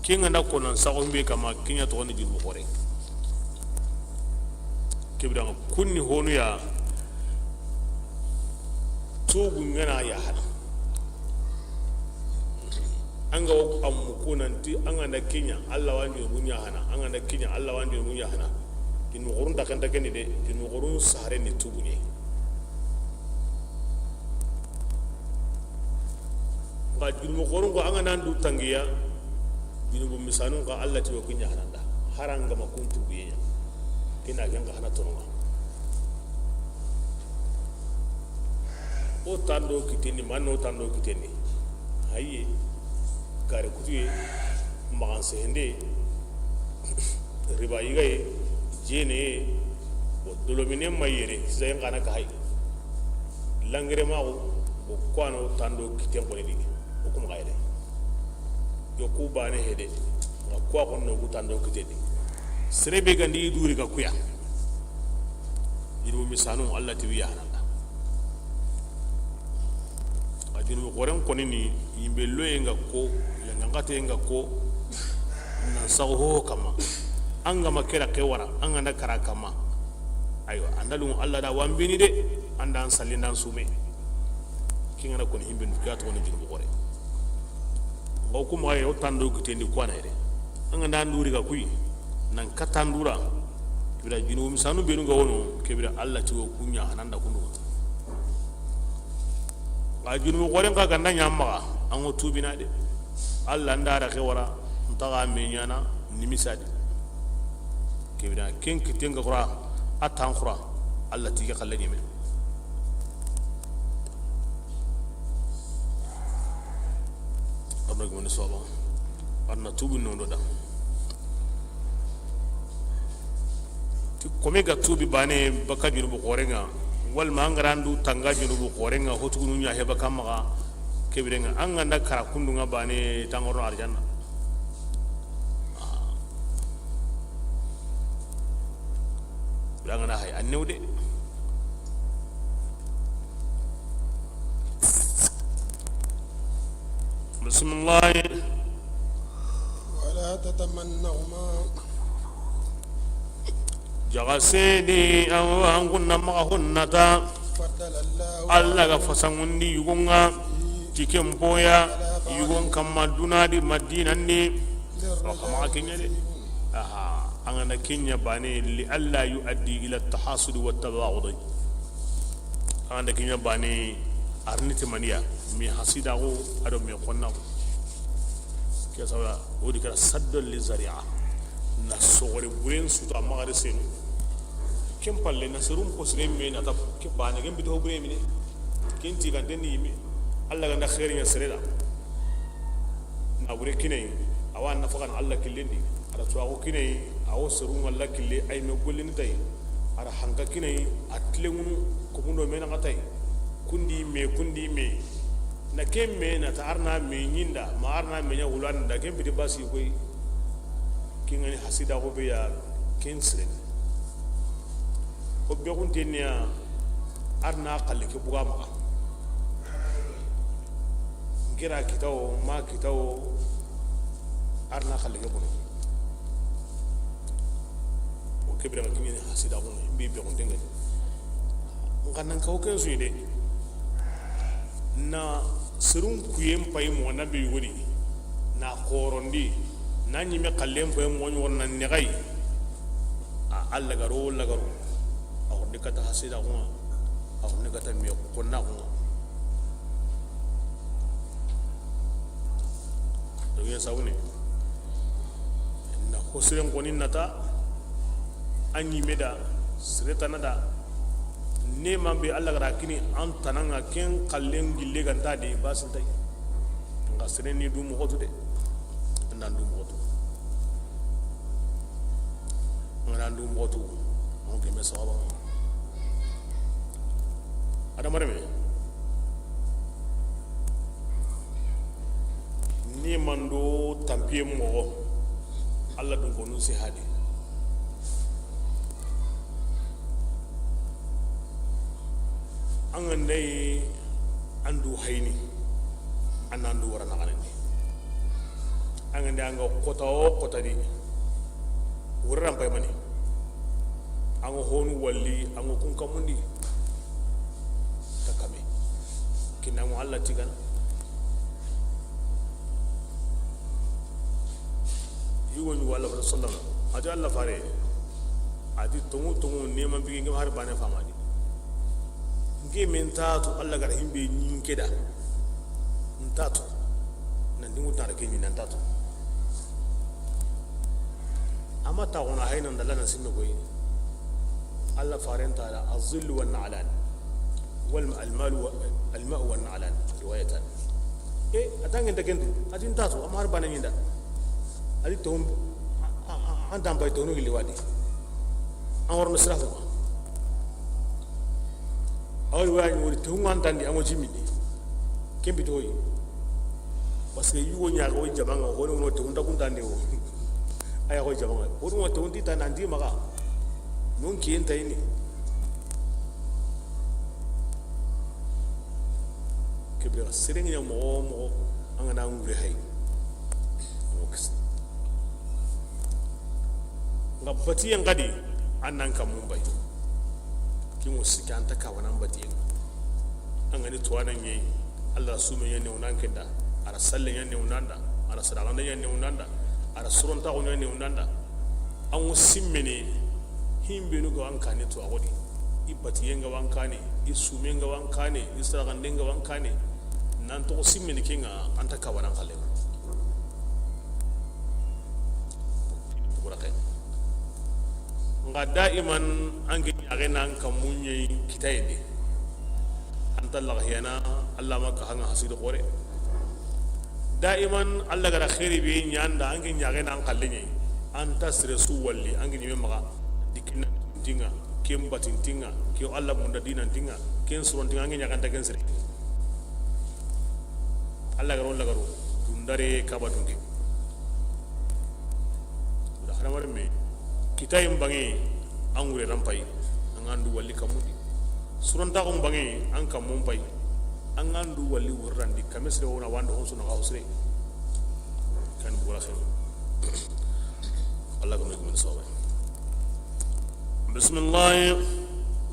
Kinga nda konan sago himbe kama kinya to ni junubu xore. Kebiranga kunni honu ya. Tubu ngana ya hana. An ga wo ammu ko nanti an ga nda kiɲa Allah wa an junubu ɲa hana, an ga nda kiɲa Allah wa an junubu ɲa hana. Junubu xorun ta kenta kendi de, junubu xorun sare ni tubu ɲe. Nga junubu xorun ko an ga nan du tangiya, junubu misanun ka Allah ti wo kiɲa hana nda. Haranga ma kun tubu ɲe. Kina ken ga hana tononga. O tando kitendi, manno tando kitendi. Haye, kare kutuye, maxan sehende, riba yigaye, jeneye, bo dolomine mayere, sisayen xana ka hay. Langere maxu, bo kwano tando kiten xoni digi. O kum xayre. Yo ku bane hede. Nga kuwa xonno ku tando kitendi. Serebe gandi duri ga kuya. Junubu misanu Allah ti wiya hananda. A junubu xoren koni ni yimbe loye nga ko, yanga ngate nga ko, nan sago ho kama. An ga ma kera ke wara, an ga nda kara kama. Aywa, andalun Allah da wambini de, andan sallindan sume. Ken ga na koni himbe ndu, ke ya toxo ni junubu xoore. N ga wo ku maxa yere, wo tando kitendi ku wa na yere. An ga nda ndu ri ga kuyi, nan katta ndu ra. Ke bire junubu misanu benu ga wono, ke bire Alla ti wo ku ɲa, a na nda kundu. Xa junubu xooren xa ga nda ɲa maxa, an ŋa wo tuubina de. Alla nda ra ke wara, nta xa me ɲaana nimisa di. Ke bire ken kitten ga xura, a tan xura, Alla ti ke xalle ɲeme. Arna gumani soba, arna tuubi nondo da. Ti kome ga tuubi baane baka junubu xooren ŋa, walma an ga ra ndu tanga junubu xooren ŋa, hotugunu ɲa he baka maxa, ke bire ŋa an ga nda kara kundu ŋa baane, tangorno arjanna. Bire ŋa na hay, a newo de. Bisimilahi. ولا تتمنوا ما Jaxase ni, an, an kunna maxa honnata. فضل الله Alla ga fasangundi yugon ŋa, به ti ken poya, بعض الأخرى yugon kamma duna di Madina ni. للرجال Wa kama ken ɲa de. نصيب. Aha, an ga na ken ɲa baane, لئلا يؤدي إلى التحاسد والتباغض. An ga na ken ɲa baane, a ri ni ti maniya, me hasidaxu, a do me xonnaxu. Ke sawla, wo di kara سد للذريعة. Na soxore buren sutu a maxa ri senu. Ken palle na serum ko sere me na ta ke baane, ken bito bure mine. Ken ti gande ni yime. Alla ga nda xeeri ɲa sere da. Na bure kinayi, a wa nafaxan Alla killen di. A da tuwaxu kinayi, a wo serun Alla kille, ay me gollini tay. A da hanka kinayi, a tilengunu, komundo me naxa tay. Kundi me, kundi me. Na ken me na ta arna me ɲinda, ma arna me ɲa wulanda, ken piti basi koy. Ken ga ni hasidaxu be ya, ken siren. Ko be xunte ni ya, arna xalle ke buga maxa. N kira kitawo, ma kitawo, arna xalle ke bono. O ke bire ŋa ken ɲa ni hasidaxu, n bi be xunte ŋa. N xa nan kawo ken suyi de. Na serun kuyen payi moxo na be yugoni, na xorondi, na ɲime xallen payi moxo ɲoxon na nexayi. A, a lagaro, lagaro. A xordi kata hasidaxu ŋa, a xordi kata me xonnaxu ŋa. Dogen sawune. Na xosiren koni nata, a ɲime da, sere tana da, neman be Alla ga ra kini an tana ŋa, ken xallen gille ga nta de, basintay. N ga sere ni du moxotu de, an da du moxotu. An ga na du moxotu, an ke me sawaba. Adama reme. Ni mando tampiye moxo, Alla dun konu se hadi. An ga ndayi an du hayini, an na an du wara naxanandi. An ga ndayi an ga xota wo xota di, wurran pay mani. An ga honu walli, an ga kun kamundi. Ka kame. Kinangu Alla tigana. Yugo ɲugo Alla fare sallama. A ti Alla fare. A ti tongu tongu neman bigi ngem hari bane famani. Nge men tatu Alla ga ra himbe ɲi n ke da. N tatu. Nan dingu tara ke ɲi nan tatu. Amma ta gona hayna ndalla na sinno koy. Alla faren ta da الظل والنعلان. Wal الماء والنعلان روايتان. E, a tangen ta kentu, a ti n tatu, amma hari bane ɲi n da. A ti tewun, a, a, a, an tan pay tewunu gilli wadi. An worono sirafu ma. Awri wani wori tewun an tandi, an go jimini. Kembi toyi. Parce que yugo ɲa ko jamaŋa, woni wono tewun ta kun tandi wo. Aya ko jamaŋa. Woni wono tewun ti tandi maxa. Non kiyen tayini. Kebe serengi ɲa moxo wo moxo, an ga na ŋure hay. An go kisi. Nga batiyen xadi, an nan kamun bay. Kingo sika anta kawana batiyen. An ga ni tuwana ɲeyi. Alla sume ɲa newunan kenda, a ra salle ɲa newunanda, a ra sadaxande ɲa newunanda, a ra surontaxu ɲa newunanda. An wo simmene, himbenu ga wan kane to axodi, i batiyen ga wan kane, i sumen ga wan kane, i sadaxanden ga wan kane. Nan toxo simmene kenga, an ta kabanan xalle. Nxa daiman an ke ɲaxe nan kammu ɲeyi kitayen di. An ta laxiyana Alla ma ka hanga hasidi xore. Daiman Alla gara xeeri be ɲanda an ke ɲaxe nan xalle ɲeyi. An ta sere su walli an ke ɲime maxa. Di ken na tinga, ken batintinga, ke Alla munda dinantinga, ken surontinga, an ke ɲaxe an ta ken sere. Alla garo lagaro dundare kaba dunke. Da hadamaren me kitayen bange, an wure ran pay, an ga ndu walli kammundi. Surontaxun bange, an kammun pay, an ga ndu walli wurrandi kame sire wona wando hon suna xaw sire. Kan bura xew. Alla ga me gumen sobe. Bisimilahi.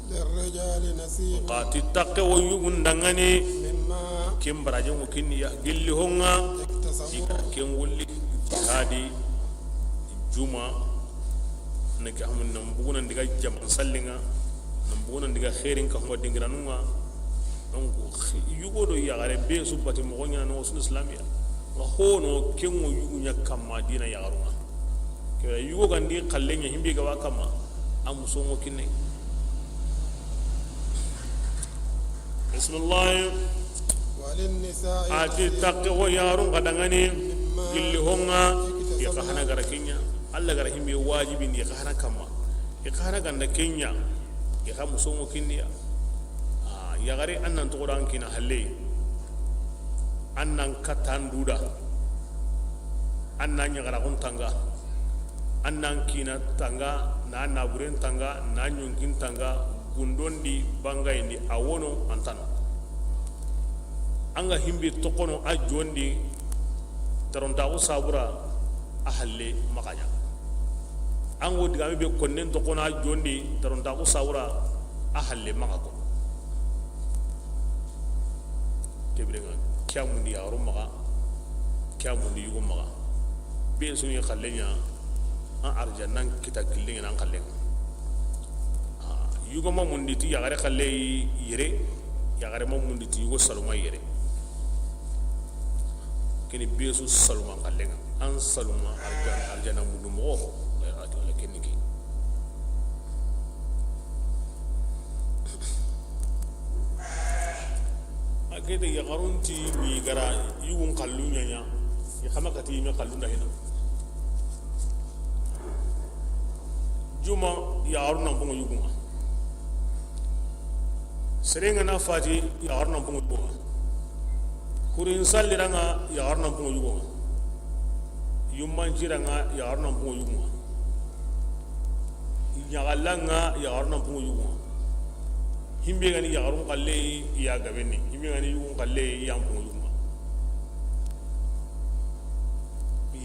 للرجال نصيب Xa ti takke wo yugun dangani. مما Ken barajen wo kinni ya gilli honga. اكتسبوا I ga ken wulli. Hadi juma. Ne ke hamun nan buguna ndiga jaman sallinga. Nan buguna ndiga xeerin ka huma dingiranunga. Donc yugo do yaxare be su bati moxo ɲana no sun islamiya. Nga hono ken wo yugu ɲa kamma dina yaxarunga. Kira yugo gandi xalle ɲa himbe ga wa kamma. A muso ŋo kinne. Bismillah. وللنساء A ti takke wo yaxarun ga dangani. مما Gilli honga. اكتسبن I xa hana gara kenya. Alla gara himbe wajibi ni xa hana kamma. I xa hana ganda kenya. I xa muso ŋo kinniya. Ah, yaxare an nan toxo da an kina halle. An nan katan duda. An na ɲaxaraxun tanga, an nan kina tanga, na naburen tanga, na ɲonkin tanga, gundondi bangayindi a wono antano. An ga himbi tokono a jondi, tarontaxu sabura a halle maxaɲa. An go digami be konnen tokono a jondi, tarontaxu sabura a halle maxa ko. Kebirenga kiyamundi yaxaru maxa, kiyamundi yugo maxa. Be suni xalle ɲa, an arjannan kita killen ŋa an xallen ŋa. Ah, yugo ma mundi ti yaxare xalle yere, yaxare ma mundi ti yugo saluma yere. Kini be su saluma xallen ŋa, an saluma arjan, arjanna mundu moxo. Wala kenni ke. A ke de yaxarun ti mi gara yugun xallu ɲaɲa. I xama kati me xallu nda hina. Juma yaxarun nan bongo yugun ŋa. Serenga na fati yaxarun nan bongo yugun ŋa. Kurin salliranga yaxarun nan bongo yugun ŋa. Yummanciranga yaxarun nan bongo yugun ŋa. Ɲaxallanga yaxarun nan bongo yugun ŋa. Himbe gani yaxarun xalle i ya gabenni, himbe gani yugun xalle i ya mpungu yuma.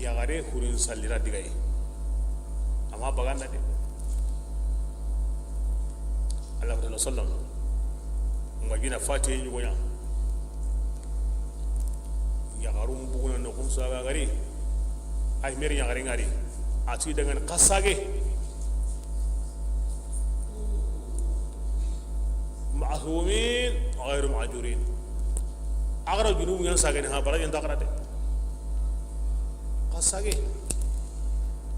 Yaxare hurin sallira digaye. Ama baganda de. Allah ta'ala sallam. Madina fatiye yugoya. Yaxarun buguna no kun saga gari. Ay meri yaxare ngari. Ati dangan qasage. Ma'sumin ghayru ma'jurin. Agara junubu yan sagene ha barajen takarate. Qasage.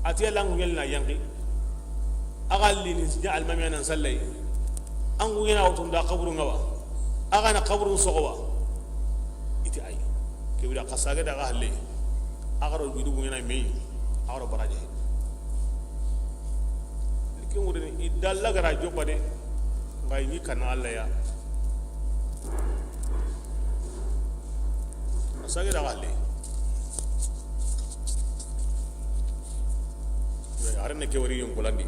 Ati Alla ngu yelna yanki. Aga lini sija almami anan sallay. Angu yana wutunda qaburu ngawa. Aga na qaburu sogowa. Iti ay. Kebira qasage daga halle. Agaro junubu yana mei. Agaro baraje. Ke ŋureni i dalla gara joppa de. Ngay ni kana Alla ya. Sage da galle. Arene ke wari yon kolandi.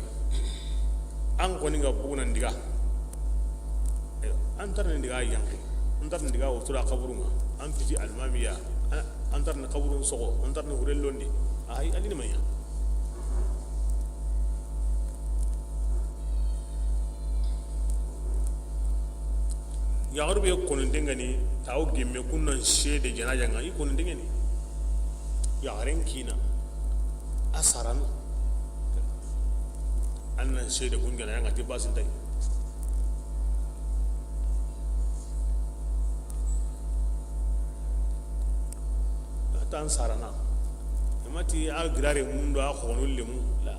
An koni ga buguna ndiga. An tarni ndiga yanki. An tarni ndiga wotura kaburunga. An fiti almamiya. An tarni kaburun sogo. An tarni hurellondi. Ay alini maya. Yaxaru be kononten ga ni, tawo gemme kun nan seede janaaja ŋa, i kononten ga ni. Yaxaren kiina, a sarana. An nan seede kun janaaja ŋa, ti basi nta yi. A tan sarana. I ma ti a girare mundo a xono lemu la.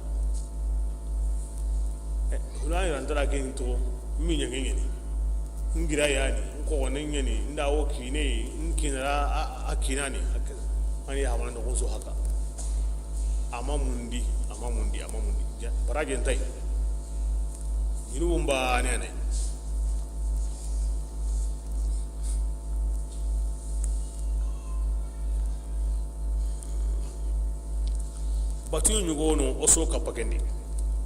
Eh, hula ya ntara ke nto mi ɲange ɲeni. N gira yani, n xono ɲeni, n da wo kiine, n kiinara a, a kiinani, haka. Ani ya ma no so haka. A ma mundi, a ma mundi, a ma mundi. Ja, baraje nta yi. Junubun baane ne. Batiyu ɲugono o so kappa kendi.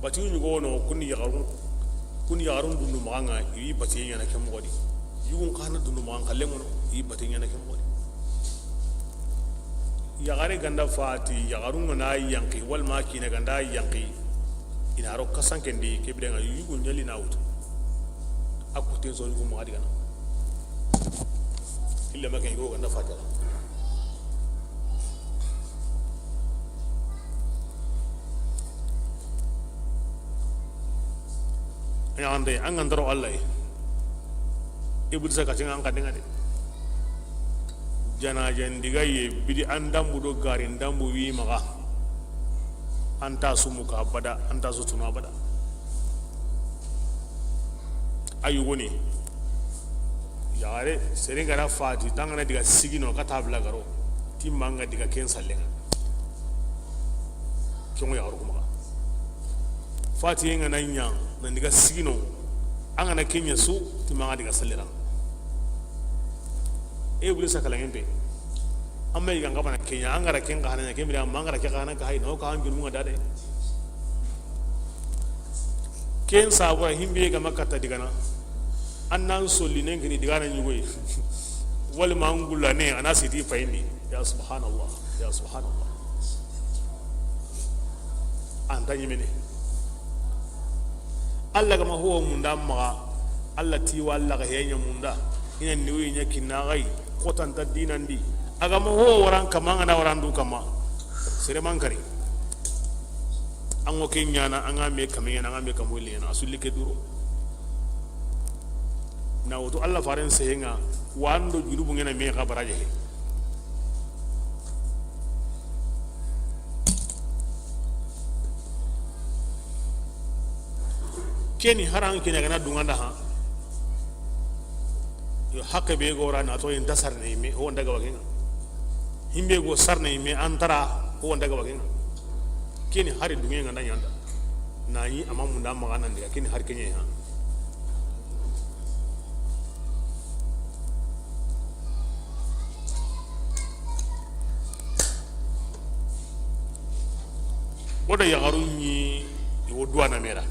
Batiyu ɲugono kun ni yaxarun, kun ni yaxarun dundu maxa ŋa, i batiye ɲaana ke moxo di. Yugun xa na dundu maxa ŋa, xalle ŋono, i batiye ɲaana ke moxo di. Yaxare ga nda fati, yaxarun ga na yanqi, walma kiine ga nda yanqi, i na ro kasan kendi, ke bire ŋa yugu ɲali na wutu. A kutten so yugu maxa di ga na. Illa ma ke yugo ga nda fati. An ɲaxande, an ga nta ro Alla yi. Iblisa ka ti ŋa an xaden ŋa de. Janaaja ndiga ye bidi an dambu do gari ndambu wi maxa. An ta su muka abada, an ta su tunu abada. A yugoni. Yaxare, seren ga na fati, tangana diga sigino, ka tabla garo. Timma nga diga ken sallen ŋa. Ken ŋo yaxaru ku maxa. Fatiye nga na ɲa, na diga sigino. An ga na ken ɲa su, timma nga diga sallen ŋa. E buli sa kala ŋempe. Amma i ga nga bana ken ɲa, an ga ra ken xa na ɲa, ken bire, amma an ga ra ken xa na ka hay, no ka an junu nga dade. Ken sabura himbe ga ma katta digana. An nan solli nen kini digana ɲugoyi. Wala ma an gulla ne, a na siti fayindi. Ya subhanallah, ya subhanallah. An ta ɲimene. Alla ga ma ho munda maxa, Alla ti wa Alla ga henya munda. Ina ni wi ɲa kinna gai, xotanta dinandi. A ga ma ho waran kama, an ga na waran du kama. Sere man kari. An ŋo ke ɲaana, an ga me kame ɲaana, an ga me kamo le ɲaana, a sulli ke duro. Na wutu Alla faren sehe ŋa, wando junubu ŋa na me xa baraje he. Keni haran kina gana dunganda ha. Yo, hakke be go ra na to yin dasar ne me, ho ndaga wagenga. Himbe go sarne me antara, ho ndaga wagenga. Keni hari dunge nga na ɲanda. Na yi a ma munda maxa nan diga keni hari kenye ha. Wo da yaxarun ɲi, i wo duwana mera.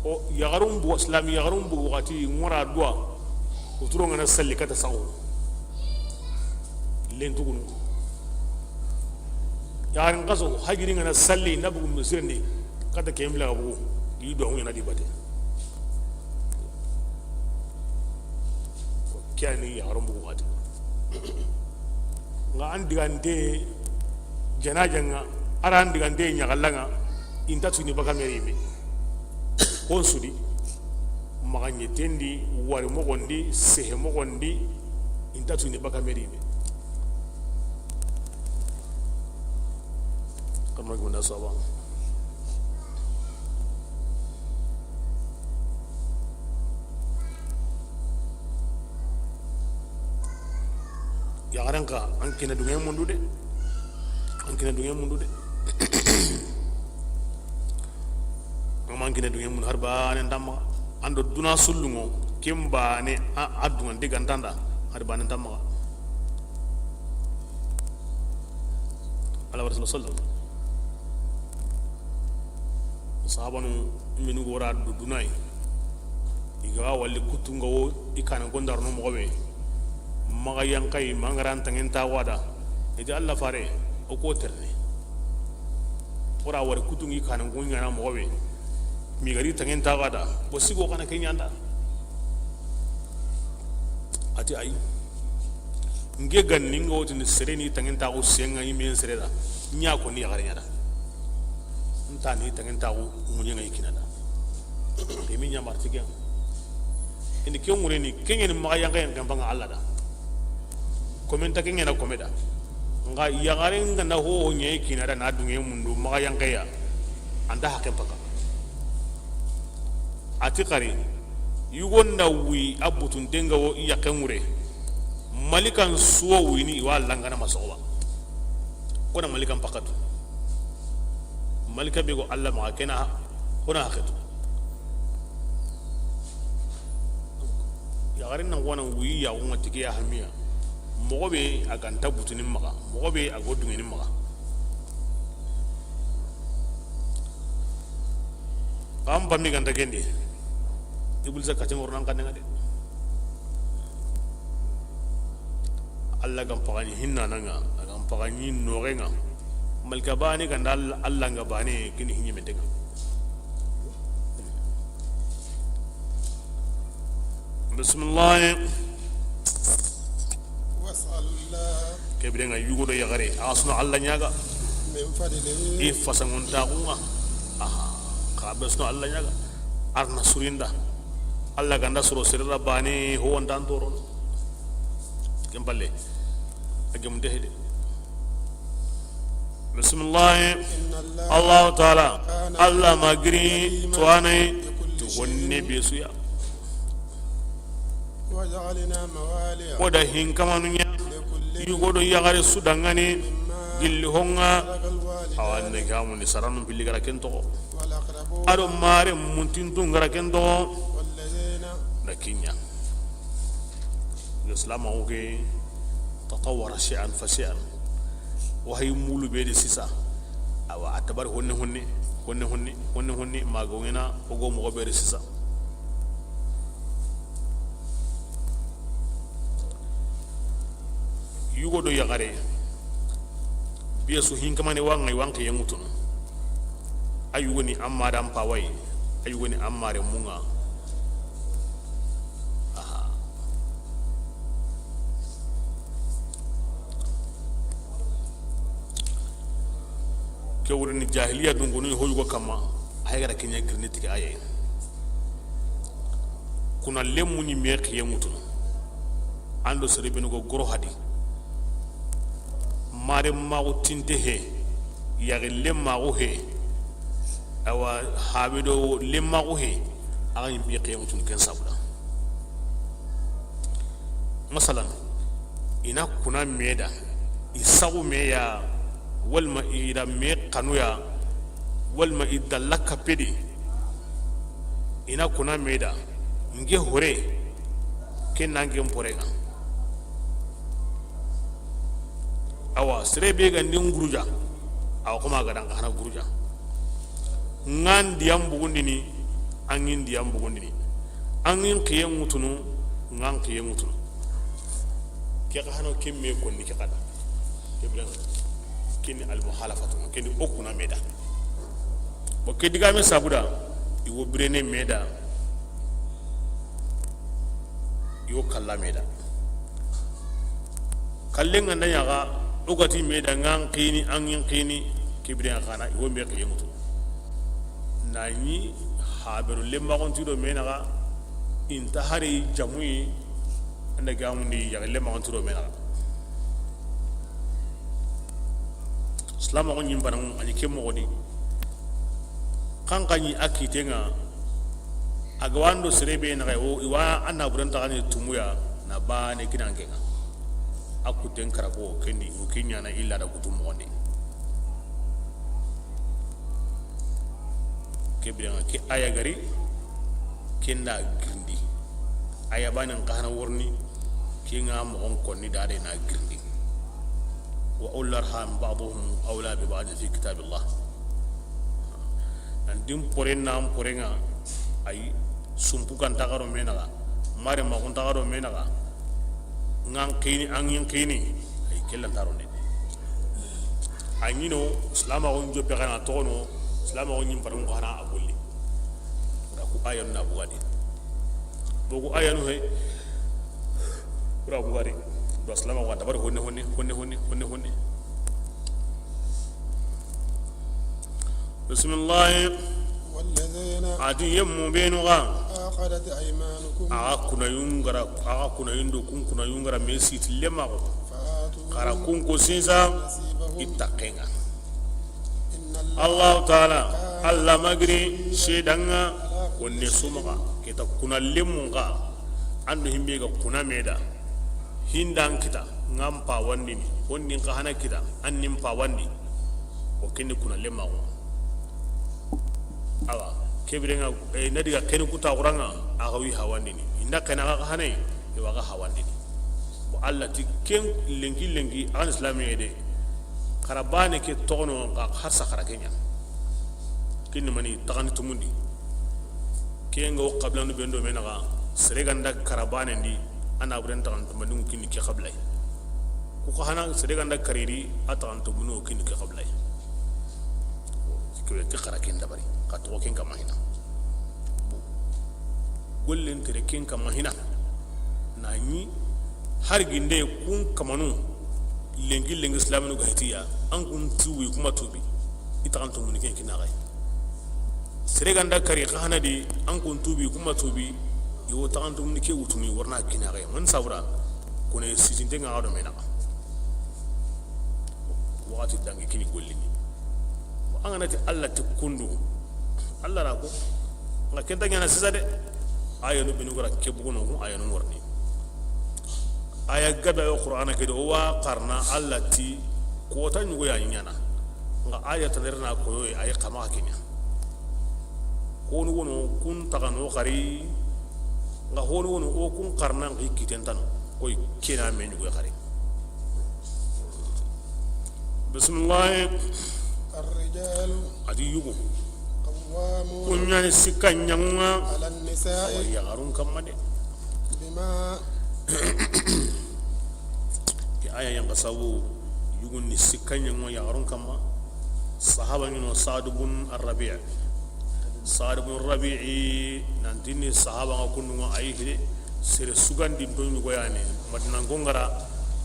O yaxarun bu, islami yaxarun bu waxati ŋora duwa, o turo ngana salli kata saxo. Lentugunu. Yaxarin xaso, hajiri ngana salli, na bugu misirindi, kata kemla bugu, i do ngana di bate. Ke yani yaxarun bugu waxati. Nga an digante janaja nga, ara an digante ɲaxalla nga, inta tuni baka meri me. Kon sudi, maxa ɲetendi, wari moxondi, sehe moxondi, inta tuni baka meri me. Kama gunda saba. Yaxarenka, an kina dunge mundu de. An kina dunge mundu de. An ma an kina dunge mundu har banen tamma. An do duna sullungo, ken bane a, a dungan digantanda har banen tamma. Ala wa Rasul sallam. Sahabanu minu gora du-, dunai. I ga walli kutunga wo i kana gondarno moxo be. Maxa yankai mangaran tangen ta wada. Iti Allah fare, o ko terne. Ora wari kutungi kana gonya na moxo be. Mi gari tangen taxa da, bo sigo xana ke ɲanda. A ti ayi. N ke ganni n ga wotini sere ni tangen taxu senga i men sere da. Ɲa ko ni yaxare ɲa da. N ta ni tangen taxu ŋuɲenga i kina da. Ke mi ɲa marti ke. Indi ke ŋure ni, ke ɲeni maxa yanqe yanqen panga Alla da. Komen ta ke ɲena kome da. Nga yaxare nga na ho ɲe kina da na dunge mundu maxa yanqe ya. Anta haqen panga. A ti xari, yugo nda wi a butunten ga wo i yaqe ŋure. Malikan suwo wini i wa langana masoxoba. Kona malikan pakatu. Malika be go Alla maxa kena, kona haqetu. Yaxarin nan wana wuyi yaxunga tigi ya hamiya. Moxo be a ganta butunin maxa, moxo be a go dungenin maxa. An bammi ganta kendi. Iblisa katin wornan kanenga de. Alla gam pagani hinnananga, a gam pagani noxenga. Malika bane ganda Alla, Alla nga bane kini hinyi metenga. Bismillah. Was'alullah. Ke birenga yugo do yaxare, a suna Alla ɲaga. Min fadlihi. I fasangon taxunga. Aha. Xa be suna Alla ɲaga. Arna surinda. Alla ganda soro serera bane ho wontan torono. Ken palle. A gemunte hede. Bismillah. Inna Allah. Allahu taala. Kana. Alla ma giri. Alima. Tuwanai. Bikulli. Tu wonne shay'in. Besuya. Waja'alna mawaliya. Ko da hinkamanu ɲa. Likulli. Yugo do yaxare su dangani. Mimma. Gilli honga. Taraka alwalidani. Awanne gamu ni saranu billi gara ken toxo. Wal aqrabun. Ado mare muntintun gara ken toxo. Walladina. Na kiɲa. Islam o ke tatawara shay'an fa shay'an. Wahayi mulu be de sisa. Awa a tabari honne honne, honne honne, honne honne, mago ngena o go mogo be de sisa. Yugo do yaxare. Biya su hinkamane wa ŋa i wa n xiye ŋutunu. A yugo ni an ma da n pawai. A yugo ni an ma re munga. Aha. Ke wuri ni jahiliya dungunu ho yugo kamma. A yi gara kinya girni tigi aye. Kuna lemu ni me xiye ŋutunu. Ando sere benu go goro hadi. Mare maxu tinte he. Yaxi le maxu he. Awa habe do le maxu he. A ga ɲi bi xiye ŋutunu ken sabuda. Masalan, i na kuna me da, i saxu me ya, walma i da me xanu ya, walma i da lakape di, i na kuna me da, n ke hore, ken na n ke n pore ŋa. Awa, sere be ga ndi n guruja, awa, koma ga da n xa hana guruja. N ga n diyan bugundini, an ŋi n diyan bugundini. An ŋi n xiye ŋutunu, n ga n xiye ŋutunu. Ke xa hano ke me konni ke xa da. Ke biren kini al muhalafatu, kini o kuna me da. Bo ke digame sabuda, i wo birene me da. I wo kalla me da. Kallen ga nda ɲaxa, o ga ti me da n ga n xini, an ŋi n xini, ke biren xa na, i wo me xiye ŋutu. Na ɲi haberu lemmaxonti do me naxa, i nta hari jamuyi, an da gamundi yaxi lemmaxonti do me naxa. Silamaxu ɲi n banaŋu a ɲi ke moxo di. Xanxa ɲi a kite ŋa. A ga wando sere be naxa wo, i wa a na buren taxani tumuya na bane kinan ke ŋa. A kuten karago kendi, o ke ɲana illa da kutu moxondi. Ke biren ŋa ke aya gari, ken da girindi. Aya banen xa na worni, ke ŋa moxon konni da de na girindi. Wa ulul arham ba'duhum awla bi ba'd fi kitabillah. Nan din pore na an pore ŋa, ay sumpu kan taxaro me naxa, mare maxun taxaro me naxa, n ga n xini, an ŋi n xini, ay kellan taro ne. A ɲino, silamaxu n joppe xa na toxono, silamaxu ɲi n paron xa na a golli. Ayanu na bugadi. Bogu ayanu he. Kura bugadi. Do salama wa dabari honne, honne, honne, honne, honne, honne. Bismillah. والذين A ti yemmu benu ga. عقدت أيمانكم Axa kuna yungara, axa kuna yundo kun kuna yungara me siti lemaxo. فآتوهم Xara kun ko sinsa نصيبهم ittakenga. إن الله Allahu taala, كان Alla magiri, sedanga, على كل wonne شيء sumaga, kita kuna lemunga, ando himbe ga kuna meda, hindan kita, ngam pawandini, wonnin ka hana kita, annin pawandi, o kendi kuna lemago. Awa, kebirenga, eh, nadiga keni kuta kuranga, aga wi hawandini, inda kena aga hane, iwaga hawandini. Bo Alla ti ken lenki lenki, an islamiye de, Xara bane ke toxono xa, xa saxara ke ɲa. Kinni mani taxandi tumundi. Ke nga o xabilanu bendo me naxa, sere ganda kara bane ndi, a na buren taxandi tumundi kinni ke xabilay. Ku xa hana sere ganda kariri, a taxandi tumundi kinni ke xabilay. Ke, ke xara ken dabari, xa toxo ken kama hina. Gollen tere ken kama hina. Na ɲi har ginde kun kamanu lenki lenki silaminu ga hitiya, an kun tubi kuma tubi, i taxan to mun ken kinaxay. Sere ganda kari xa hana di, an kun tubi kuma tubi, i wo taxan to mun ke wutuni warna kinaxay. Man sabura kone sitinte nga do mena. Waxati dangi kini gollini. An ga na ti Alla ti kundu, Alla ra ko, nga kenta ɲana sisa de. Ayanu binu gara ke buguno ko ayanu warni. Aya gada yo Qur'ana ke do wa qarna Alla ti kota ɲugo ya ɲana. Nga aya tanerna ko yo ay kama kenya. Honu wono kun taxano xari, nga honu wono o kun qarna ngi kitentano, koy kena me ɲugo xari. Bismillah. الرجال A di yugo. قوامون Kunyani sikka ɲangunga. على النساء Awa yaxarun kamma de. بما Ke aya yan xa sabu yugun ni sikka ɲangunga yaxarun kamma. Sahaba ɲino Saad bun Ar-Rabi'. Saad bun Rabi'i, nantini sahaba nga kundunga ayi hide, sere sugandi ndo ɲugo yani, Madina ngongara,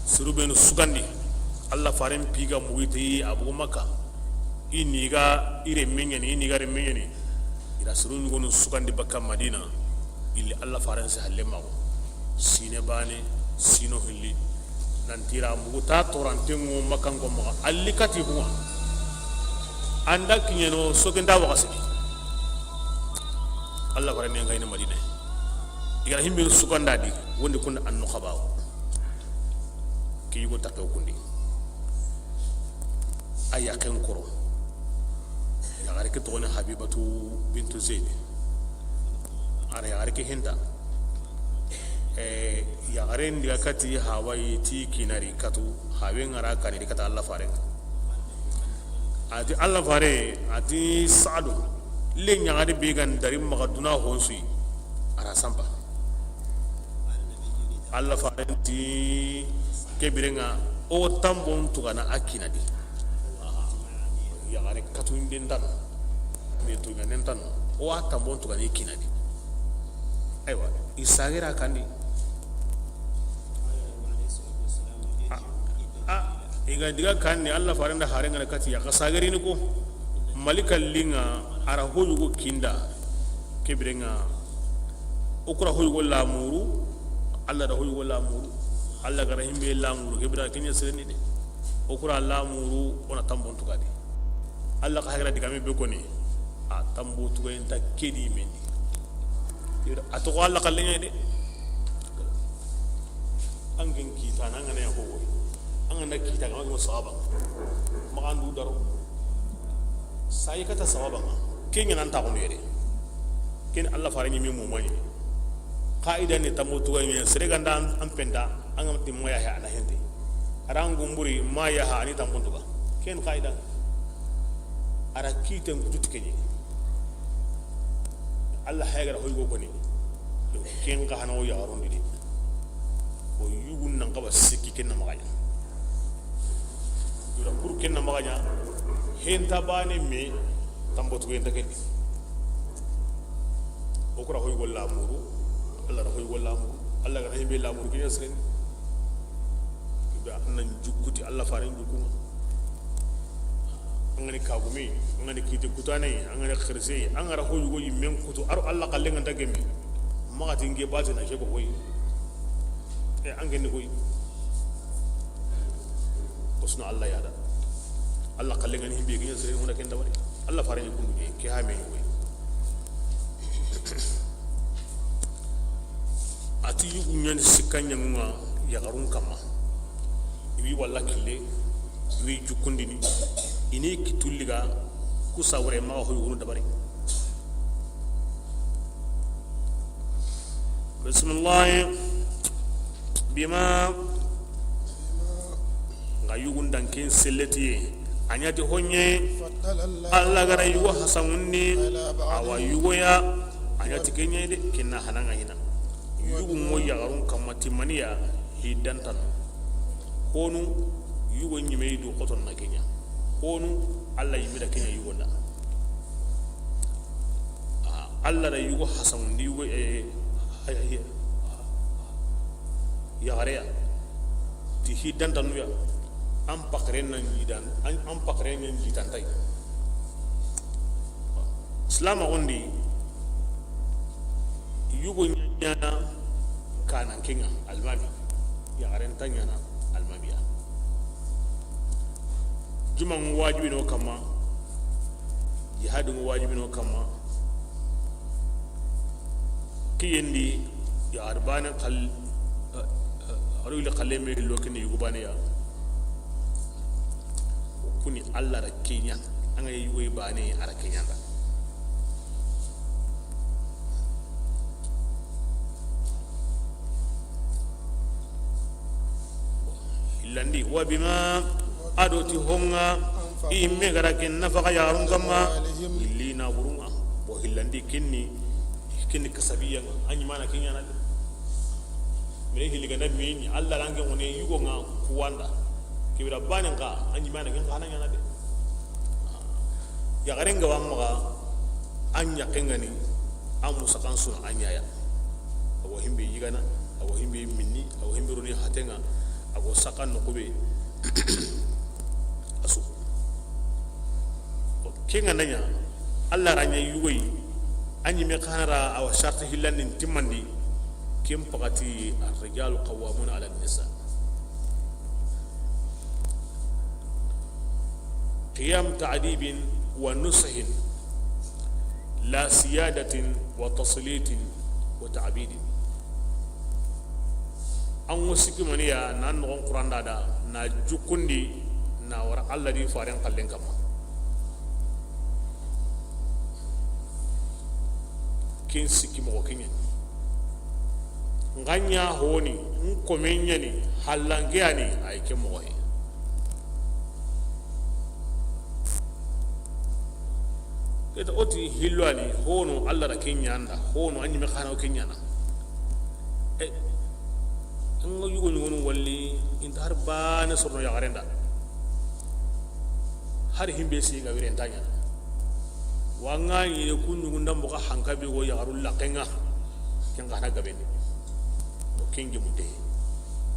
seru benu sugandi, Alla faren piga mugiti, a bugu Makka, i ni ga ire meɲani, i ni ga re meɲani, ira seru ɲugonu sugandi bakka Madina, illi Alla faren se halle mago, sine bane, sino hilli, Nantira mugu ta torantengo makanko maxa alli kati kuma. Anda kiɲeno sokenda waxasini. Alla fare ne ngayna Madina. Igara himbe sukanda di wondi kun annu xabawo. Ki yugo takke kundi. A yaqen koro. Yaxare ke togoni Habibatu bintu Zayd. Ara yaxare ke henta. Eh, yaxaren diga kati hawayi ti kinari katu, hawe ngara kani di kata Alla fare. Ati Alla fare, ati Saadu, le ɲaxari be gan dari maxa duna honsui, ara sampa. Alla fare ti kebirenga, o tambon tugana a kinadi. Yaxare katu nden dano. Me tuga nen tano. O wa tambon tugani kinadi. Aywa, i sagira kandi. A, a, i ga diga kandi, Alla farenda harengana kati ya, xa sagirini ko. Malika linga, ara hoyugo kinda. Kebirenga, o kura hoyugo lamuru, Alla da hoyugo lamuru. Alla gara himbe lamuru, kebira kenya sereni de. O kura lamuru, ona tambon tugadi. Alla xa hagira digame be koni. A tambo tugayen ta kedi mendi. Yero, a toxo Alla xalleɲe de. An ken kita na ngana ya ko. An gana kita ga ma sahaba. Maxa andu daro. Sayi kata sahaba. Kenya nan ta ko yere. Ken Alla fare ɲi mi mo mani. Qaida ni tambo tugayen sere ganda an, an penda. An ga mati maya he ana hende. Aran gumburi maya ha ani tambon tuga. Ken qaida. Ara kiten kutu ti kenye. Alla haygara hoygo koni. Ken ka hana o yaxarundi de. O yugun nan kaba sikki ken na maxaɲa. Yura pour ken na maxaɲa. Henta bane me tambotu ken ta kendi. O kura hoy golla muru, Allah ra hoy golla muru, Allah ga na himbe la muru kinya siren. Be an nan jukkuti Allah faren jukkunga. An ga ni kagumi, an ga ni kiti kutane, an ga ni khirse, an ga ra hoy go yimen kutu, aro Allah kallen ga nta gemme. Maxa ti nge bati na ke ko hoy. E an genni koy. Ko suna Allah ya da. Allah kallen ga ni himbe kinya siren hona ken da wari. Allah faren jukkundu ke, ke ha me ni koy. A ti yugu ɲani sikka ɲaŋunga yaxarun kamma. I wi walla kille, i wi jukkundini, i ni kitulliga, ku sabure maxa ho yugunu dabari. Bismillahi. Bima. Nga yugun dan ken selletiye. A ɲa ti hoɲe. Allah ga ra yugo hasanŋundi. Awa yugoya. A ɲa ti ke ɲa de, ken na hananga hina. Yugu mo yaxarun kamma ti maniya. Hi dantanu. Honu yugo ɲime yi du xoton na ke ɲa. Honu Allah yimida ke ɲa yugo nda. Ah, Allah da yugo hasanŋundi yugo, eh, eh, eh, yaxareya ti hi dantanuya. An pakare nan jidan, an, an pakare nan jitantay. Silama gondi yugo ɲana kanan kenga almami, yaxaren ta ɲana almamiya. Juman wajibi no kamma, jihadin wajibi no kamma. Kiyendi ya arbane kal, aru ile kalle me lokini yugo bane ya. Kuni Allah ra ke ɲa, an ga yugo bane ara ke ɲa da. Hillandi, wa bima, a do ti honga, i me ga ra ken nafaxa yaxarun kamma, illi na burunga. Bo hillandi kinni, kinni kasabiya, a ɲi mana ke ɲana de. Mire hilli ganda mini, Allah range ngone yugo nga kuwanda. Kibira banen ka, a ɲi mana ken xana ɲana de. Yaxaren ga wa maxa, an ɲaxen ga ni, an musaxan suna an ɲaya. Ago himbe yigana, ago himbe minni, ago himbe roni hatenga, ago saxan no kube. Asu. Kenga nanya, Allah ra ɲa yugoyi, an ɲime xanara awa sharti hillandin timmandi, ken pakati ar-rijalu qawwamuna ala nisa. Qiyam ta'dibin wa nushin, la siyadatin wa taslitin wa ta'bidin. An wo sikki maniya na noxon Quranda da na jukundi na wara Allah di faren kallen kamma. Ken sikki moxo ke ɲani. Nga ɲa honi, n kome ɲani, hallanke yani, ay ke moxo he. Keta oti hillo ani, hono Allah da ke ɲanda, hono a ɲime xana o ke ɲana. E, an ga yugo ɲugonu walli, inta har bane sorno yaxarenda. Har himbe si ga wire nta ɲana. Wa nga ɲi ku ɲugunda moxo hanka be go yaxaru laxenga. Ken xana gabendi. O ken gemunte.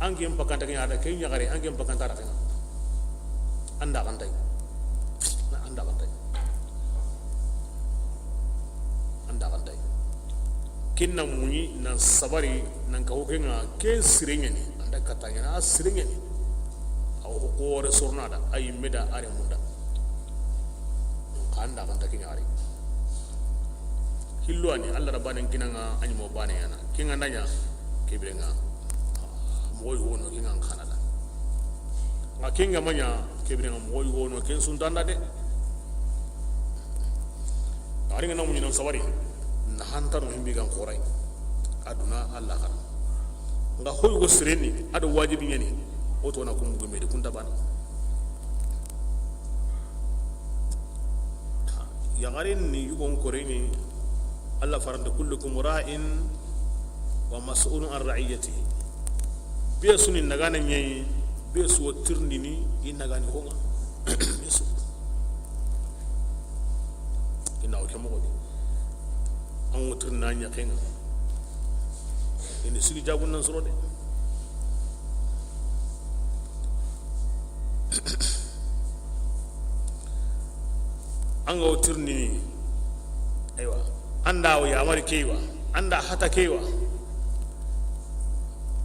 An ken pakanta ken yaxare, an ken pakanta raxenga. Anda xantay. Na anda xantay. Anda xantay. Ken na muɲi, nan sabari, nan ka hokenga, ken sire ɲani, anda kata ɲana, a sire ɲani. Aw xore sorna da, ay meda are munda. Donc, anda xanta ken yaxare. Hillo ani, Allah da banen kinanga, a ɲi mo bane yana. Kinga nanya, kebirenga. Moy wono, kinga xanada. Nga kinga manya, kebirenga moy wono, ken suntanda de. Ari nga na muɲi nan sabari, na hantano himbi gan xoray. Aduna Allah xara. Nga hoy go sireni, ado wajibi ɲani. O to na kumbu gumedi, kunta bana. Yaxaren ni yugon koreni, Allah faranta, kullukum ra'in wa mas'ulun an ra'iyatihi. Be suni nagana ɲeyi, be su wo tirndini i nagani honga. Be su. Ina o ke moxo di. An ŋa tirindi na ɲaxen ŋa. I ni sigi jagun nan soro de. An ga wo tirindini, aywa, an da wo yamari ke yi wa, an da hata ke yi wa,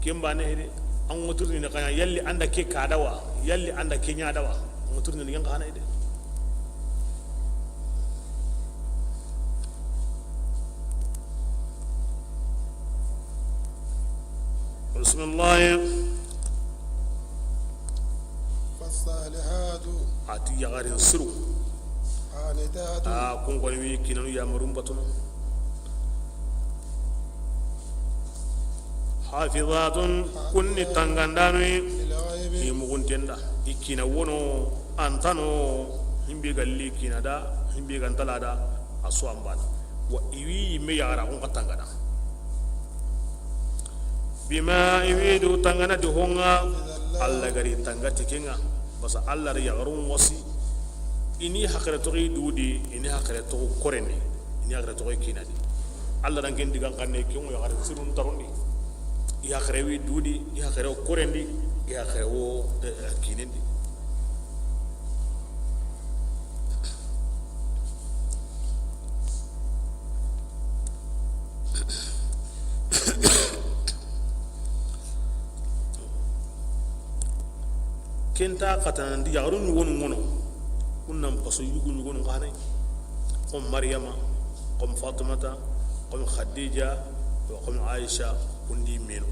ken baane he de. An ŋa wo tirindini xa ɲa, yalli an da ke ka da wa, yalli an da ke ɲa da wa, an ŋa wo tirindini ken xa na yi de. Bisimilahi. Fassalihatu. A ti yaxarin siru. Qanitatu. A kun koni wi kinanu yamarun batunu. Hafizatun, kun ni tangandanu yi. Lil ghaibi. I muxunten da, i kina wono, antano, himbe ga li kina da, himbe ga ntala da, a su an bana. Wa i wi yimme yaxara xun xa tangana. Bima, i wi du tangana ti ho ŋa, Alla ga ri tanga ti ke ŋa. Basa Alla ri yaxarun wasi. I ni haqile toxo i du di, i ni haqile toxo koren di, i ni haqile toxo i kina di. Alla da ken digan xanne, ke ŋa yaxare sirun tarundi. I haqile wi du di, i haqile wo koren di, i haqile wo, eh, kinen di. Ken ta xatanandi yaxarun ɲugonu ŋono, kun nan paso yugu ɲugonu xa ne, comme Maryama, comme Fatimata, comme Khadija, comme Aisha, kundi menu.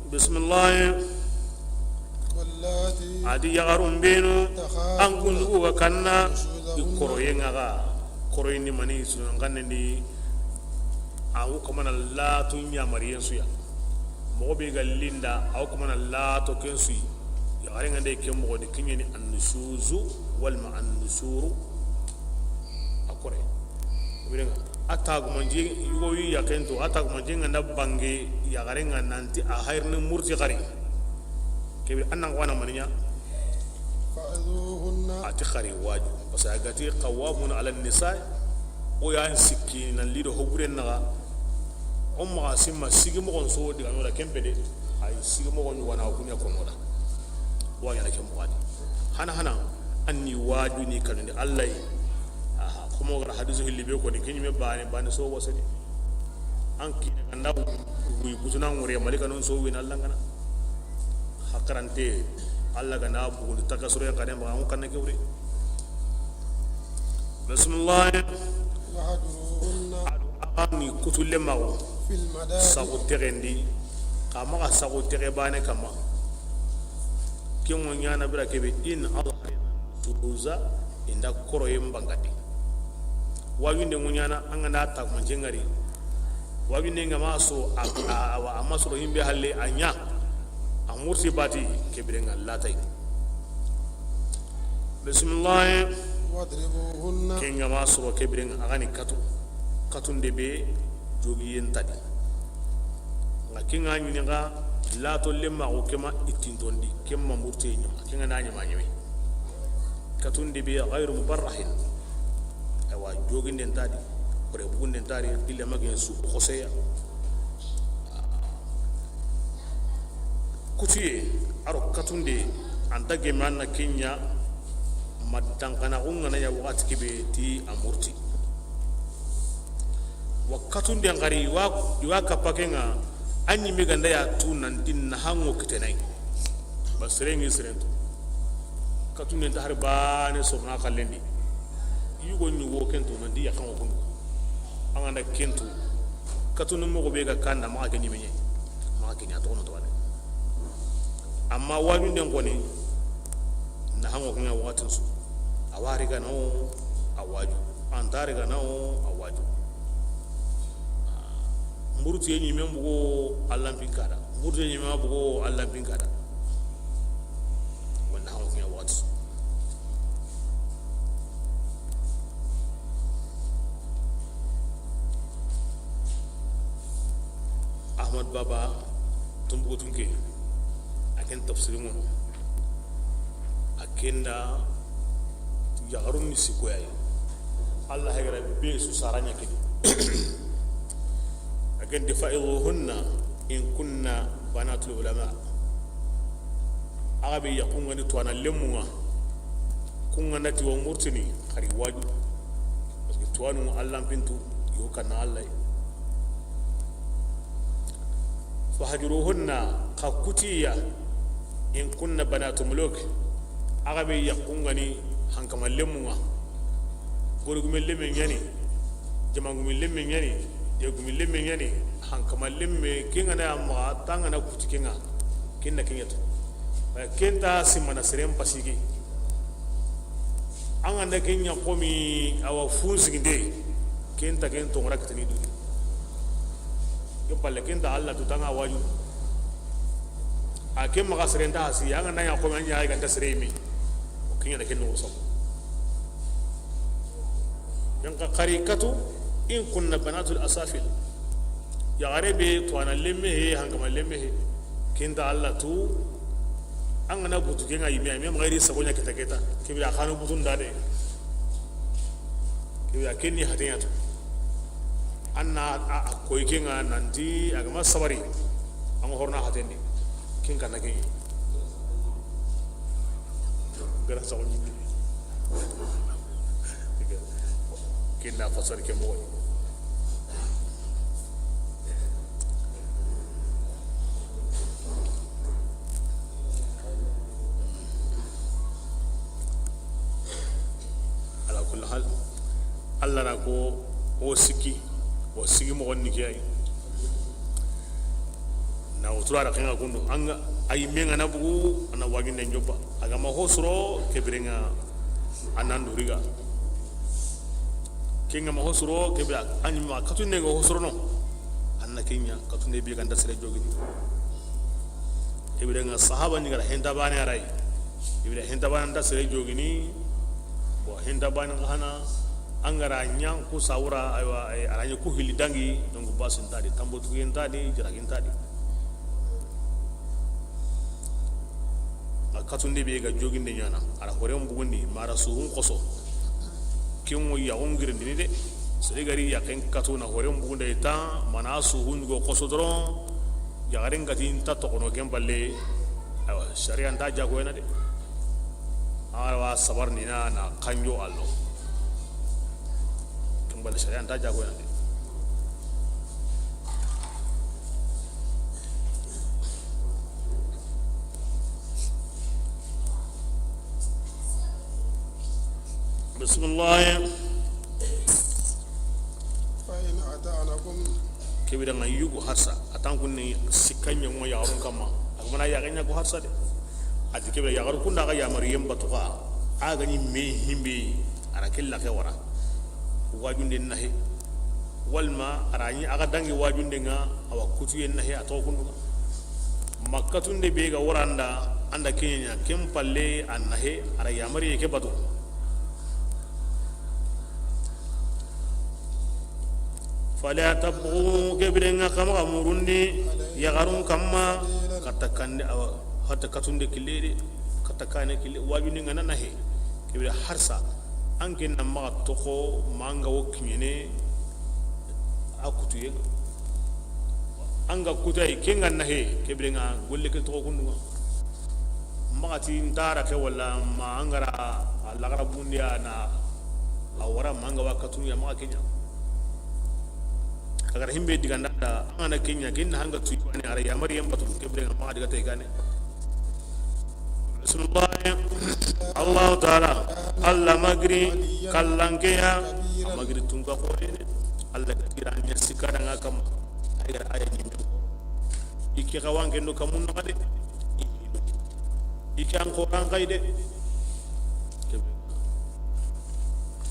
Bisimilahi. Wallati. A di yaxarun benu, takhafuna, an kundugu ga kanna, nushuzahunna, i koroyen ŋa ga, koroyen ni mani, sunan kanne ni, a wu kamana latu ɲamariyen su ya. Moxo be ga linda, a wu kamana lato ken su yi. Yaxaren ŋa nde ken moxo di, ken ɲa ni annusuzu, walma annusuru. A kore. Biren ŋa, a tagumanje yugo yi yaxen to, a tagumanje ŋa na bange yaxaren ŋa nanti a hayrini murti xari. Kebe an nan xawa na mani ɲa. Fa'idhuhunna. A ti xari waju. Parce que a ga ti qawwamuna ala nisa, o ya n sikki nan lido hoburen naxa. O maxa simma sigi moxon so diga no da kempe de. Ay sigi moxon ɲugana kunya kono da. Wa ɲaana ke moxo di. Hana hana, an ni waju ni kanundi Alla yi. Aha, kuma gara hadisu hilli be ko ni, ke ɲi me bane, bane so wasani. An kine ga nda wuyi butuna ŋure, malika non so wina Alla ŋa na. Hakarante, Alla ga na bugu takasoro yan kane ma an kanne ke wure. Bismillah. Wahjuruhunna. Adu, a ga ni kutulle mago. Fil madaji. Sago tegendi. Xa maxa sago tege bane kama. Ken ŋo ɲaana bira kebe in azharina nusuza, i nda koroyen bangandi. Wajunde ŋo ɲaana an ga na tagumance ŋari. Wajunde ŋa ma so a, a, a, a ma soro himbe halle a ɲa. A murti bati ke biren ŋa latay. Bismillah. Wadribuhunna. Ken ŋa ma soro ke biren ŋa a ga ni katu. Katunde be jogiyen tadi. Nga ken ŋa ɲini nga lato lemma ko ke ma itintondi, ke ma murte ɲama, ken ŋa na ɲama ɲame. Katunde be ghayru mubarrahin. Awa, joginden tadi, kore bugunden tadi, illa magen su xoseya. Kutuye, aro katunde, anta gemme an na ken ɲa, ma dankana xo ŋa na ɲa waxati kebe ti a murti. Wa katunden xari, i wa, i wa kappa ke ŋa, a ɲimme ga nda ya tu nanti na hango kitenayi. Ba sere ŋi seren tu. Katunden ta hari bane sorona xallendi. Yugo ɲugo ken tu nanti ya xango kundu. An ga nda ken tu. Katunu moxo be ga kanda maxa ke ɲimme ɲe. Maxa ke ɲa toxono to wane. Amma wajunden xoni, na hango ke ŋa waxatin su. A wari ga na o, a waju. An tari ga na o, a waju. Murtiye ɲimen bugo Allan pinkada. Murtiye ɲimen bugo Allan pinkada. Wanda hango ke ŋa waxati su. Ahmad Baba Tumbugu Tunke, a ken tafsiri mono. Ken da yaxarun ni sikoyayi. Allah hegara be su saranya kini. A ken di: "Fa'izuhunna in kunna banatul ulama." Axa be yaxun ga ni tuwana lemmun ŋa, kun ga na ti wa murtini, xari waju. Parce que tuwanu Allah pintu, yo kan Allah. "Fahjuruhunna," xa kutiya, "in kunna banatu muluk." Axa be yaxun ga ni hankama lemmun ŋa, gori gume lemme ɲa ni, jama gume lemme ɲa ni, de gume lemme ɲa ni, hankama lemme, ken ga na ya maxa, tangana kuti ken ŋa, ken na ken ɲa to. Ken ta simana seren pasigi. An ga na ken ɲa komi awa fun siginde, ken ta ken tongora kitani du. Ke palle ken ta Allah tu tanga waju. A ken maxa seren ta hasi, an ga na ɲa komi an ɲa ga nta sere mi. O ken ɲa da ken no so. Yan ka xari katu, "In kunna banatul asafil." Yaxare be tuwana lemme he, hankama lemme he. Ken ta Allah tu, an ga na butu ken ŋa yime, yime maxa ri sago ɲa kita kita. Ke bira xanu butun da de. Ke bira ken ni hateɲa tu. An na a, a koy ken ŋa nanti, a ga ma sabari. An horna hatendi. Ken kana ken. Gara sago ni. Ken na fasar ke mo. Ala kulli hal, Allah na ko, o siki, o siki mo ni ke yi. Na o tura da ken ŋa kundu, an ga, a yime ga na bugu, a na wajunde joppa. A ga ma ho soro, ke bire ŋa, a na nduriga. Ken ga ma ho soro, ke bire, a ɲi ma katunde ga ho soro no. An na ken ɲa, katunde be ga nta sere jogini. Ke bire ŋa sahaba ni ga ra henta bane a ra yi. Ke bire henta bane nta sere jogini. Bon, henta bane ga hana, an ga ra ɲa ku sawura, aywa, eh, a ra ɲa ku hili dangi, donc basu nta di, tambotu nta di, jaragi nta di. A katunde be ga joginde ɲa na, a ra horen bugundi, ma a ra suhun xoso. Ken wo yaxun girindini de. Sere ga ri yaxen katu na horen bugunde ta, ma na suhun go xoso doron, yaxaren ga ti nta toxono ken palle. Awa, sharia nta jagoyana de. Awa, sabar ni na, na kanjo allo. Ken palle sharia nta jagoyana de. Bismillah. فإن أطعنكم. Ke bire ŋa yugu harsa, a tan kunni sikka ɲa ŋo yaxarun kamma. A ga ma na yaxe ɲa ko harsa de. A ti ke bire yaxaru kunda ga yamariyen batu ga, a ga ɲi me himbe, a ra ke laxe wara. Wajunde nahe. Walma a ra ɲi a ga dangi wajunde ŋa, awa kutuye nahe a toxo kundu ŋa. Ma katunde be ga wara nda, an da ken ɲa, ken palle a nahe, a ra yamariye ke batu. Fala tabghu, ke bire ŋa xa maxa murundi yaxarun kamma, katta kande, awa, hatta katunde kille de, katta kane kille, wajunde ŋa na nahe. Ke bire harsa, an ken na maxa toxo, ma an ga wo kiɲene, a kutuye. An ga kutay, ken ga nahe, ke bire ŋa golle ke toxo kundu ŋa. Maxa ti nta ra ke wala ma an ga ra a laxara bundiya na a wara ma an ga wa katunu ya maxa ken ɲa. A ga ra himbe diganda da an ga na ken ɲa, ken na hanga tu yane a ra yamariyen batu ke bire ŋa maxa diga tay gane. Bismillah. Allahu taala, Allah ma giri kallankeya, a ma giri tunka xore de. Allah ga gira ɲa sikka da ŋa kamma. Ay ga ra aya ɲi. I ke xawanke ndo kamun naxa de. I ke an xoran xay de.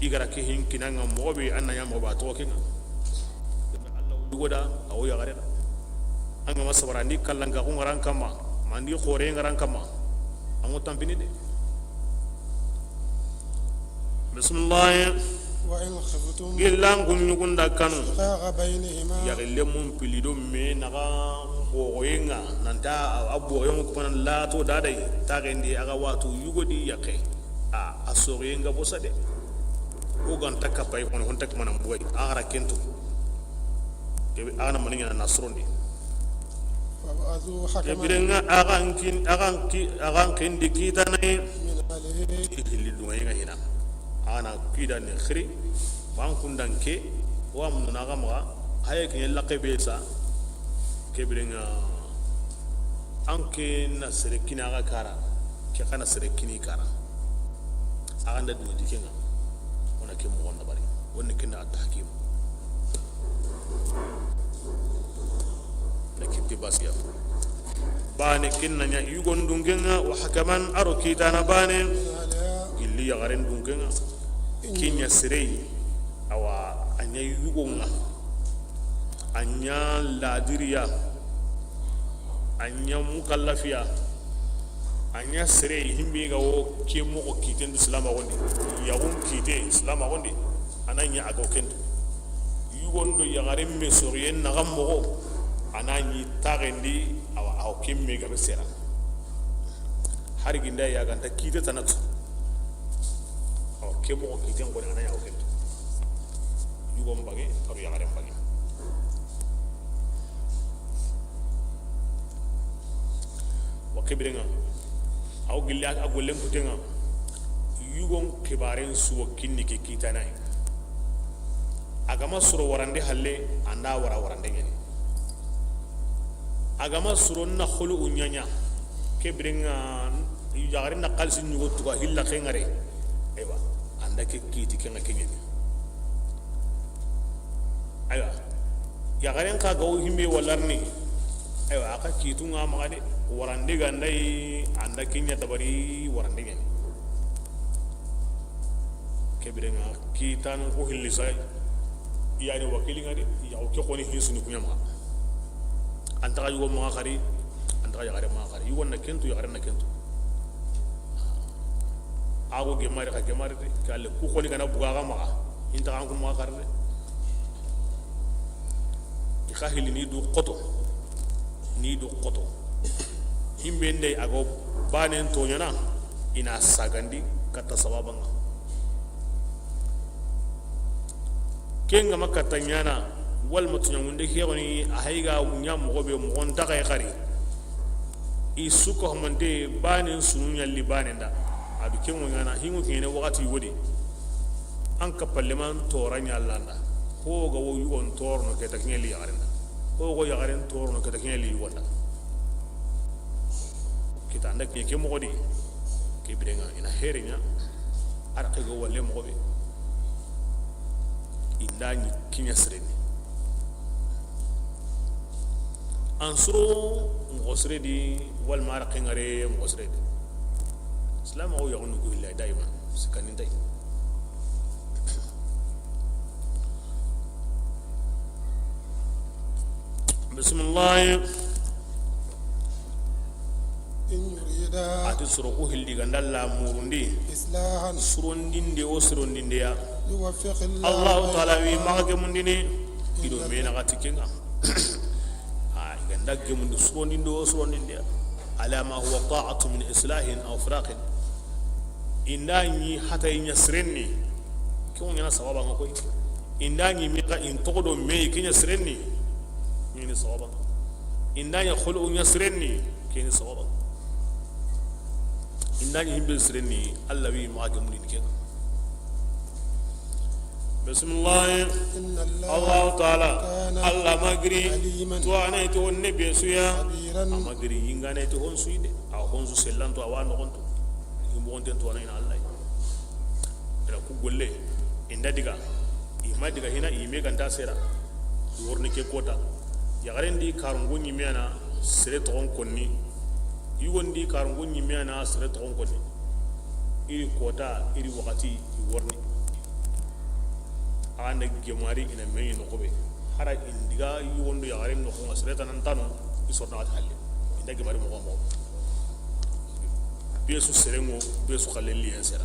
I ga ra ke hin kina ŋa moxo be, an na ɲa moxo ba toxo ke ŋa. Allah wo yugo da, a wo yaxare da. An ga ma sabara ndi kallanka xu ŋaran kamma, ma ndi xore ŋaran kamma. An wo tampini de. Bismillah. وإن خفتم Gillan kun ɲugunda kanu. شقاق بينهما Yaxille mun pili do me naxa. boxoyen ŋa, nanta a boxoyen ŋa kuma na lato dadai, taxendi a ga watu yugodi yaqe. A, a soxoyen ga bosa de. O ganta kapay kono, honta kuma na mboy. A xara kento. Kebe, a na mani ɲana na sorondi. فابعثوا حكما Kebirenga, a ga n kin, a ga n ki, a ga n kindi kitanaye. من أهله Hilli dungaye nga hina. A na kida ni xiri. Ban kundan ke. Wa mun na ga maxa. Haye ke laqe be sa. Kebirenga, an ke na sere kini a ga kara, ke xa na sere kini kara. A ga nda duna di ke ŋa, o na ke moxon dabari. Woni ken da tahkim. Na kitti basiya. Bane ken na ɲa yugon dunke ŋa, wa hakaman, a ro kitana bane. Gilli yaxaren dunke ŋa. Ken ɲa sere yi. Awa, a ɲa yugon ŋa. A ɲa ladiriya, a ɲa mukallafiya, a ɲa sere himbe ga wo ke moxo kiten du silamaxun di, yaxun kite silamaxun di, a na ɲa a ga wo ken tu. Yugon do yaxaren me soriyen naxan moxo, a na ɲi taxendi, awa, awa ken me gabe sera. Hari ginda ya ganta kite tanatu. Awa ke moxo kiten xoni a na ɲa a wo ken tu. Yugon bange, a ro yaxaren bange. Wa kebirenga, aw gilli a gollen kutenga, yugon kibaren suwo kinni ke kitanayi. A gama soro warande halle, anda wara warande ɲani. A gama soro na xolu u ɲaɲa, kebirenga, yaxarin na xalisi ɲugo tuga hilla ke ŋare. Aywa, anda ke kiti ke ŋa ke ɲani. Aywa, yaxaren xa ga wo himbe walarni. Aywa, a xa kitu ŋa maxa de. Warande ga nda yi, anda ke ɲa dabari warande ɲani. Kebirenga kitan ko hilli say. Yani wakili ŋa de, yaxu ke xoni hisuni ku ɲa maxa. An taxa yugo maxa xari, an taxa yaxare maxa xari. Yugo na ken tu, yaxare na ken tu. Ago gemari xa gemari de, ke alle ku xoni ga na buga ga maxa, inta an ku maxa xari de. I xa hili ni du xoto, ni du xoto. Himbe ndey ago banen toɲana, i na sagandi katta sababanga. Ken ga ma katta ɲana, wala ma tuɲangunde ke xoni, a hayga ɲa moxo be moxon taxa xari. I su ko xamante banen sunu ɲalli banen da. A du ken ŋo ɲana, hingo kene waxati wodi. An ka palleman tora ɲallanda. Ho ga wo yugon torno ke ta kiɲeli yaxaren da. Ho go yaxaren torno ke ta kiɲeli yugon da. Kita anda ke, ke moxo di. Ke birenga ina here ɲa. Ara ke go walle moxo be. Inda ɲi kiɲa sireni. An soro moxo sire di, wala mara kengare moxo sire di. Islam o yaxunu ku illa daiman sikanin tay. Bismillah. إن يريدا A ti soro ku hilli ga nda la murundi. إصلاحا Surondinde o surondinde ya. يوفق الله Allahu Taala wi maxa gemundini. Ido me na gati kenga. A i ga nda gemundi surondinde o surondinde ya. على ما هو طاعة من إصلاح أو فراق. Inda ɲi hata i ɲa sirenni. Ke wo ɲana sababa nga koy. Inda ɲi me ga in toxo do me ke ɲa sirenni. Ɲini sababa. Inda ɲa xolo ɲa sirenni. Keni sababa. Inda ɲi himbe sirenni, Allah wi maxa gemundini ken. Bismillah. إن الله Allahu Taala, كان Allah ma giri, عليما to a na iti honne be su ya, خبيرا a ma giri yingane ti hon su yi de, a hon su sellanto a wa noxonto, yimbo honten to a na ina Allah. Ina ku golle, inda diga, i ma diga hina, i me ganta sera, i worni ke kota. Yaxaren di karungo ɲimeyana sere toxon konni. Yugon di karungo ɲimeyana sere toxon konni. Iri kota, iri waxati, i worni. A na gemari ina meyi noxo be. Hara indiga yugon do yaxaren noxo nga sere tanan tano, i sorna xati halle. Inda gemari moxo moxo. Besu serengo, besu xaleli en sera.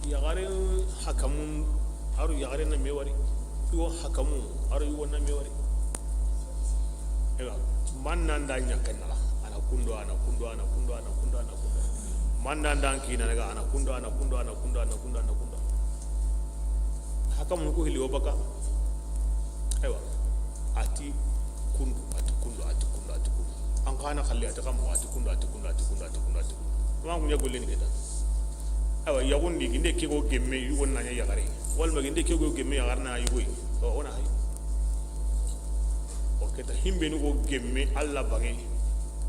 Yaxare hakamun, aro yaxare na mewari. Yugo hakamu, aro yugo na mewari. Eywa, man nan da ɲaxen naxa, a na kundo, a na kundo, a na kundo, a na kundo, a na kundo. Man nan da kina naxa, a na kundo, a na kundo, a na kundo, a na kundo, a na kundo. Hakamu ku hilli wo baka. Eywa, a ti kundo, a ti kundo, a ti kundo, a ti kundo. An xa na xalli, a ti xamu, a ti kundo, a ti kundo, a ti kundo, a ti kundo, a ti kundo. Ma ŋuɲa golle ni ke ta. Eywa, yaxundi, ginde ke go gemme, yugo na ɲa yaxare. Walma ginde ke go gemme, yaxare na yugo yi. O na hay. O ke ta himbe ni go gemme, Alla bange.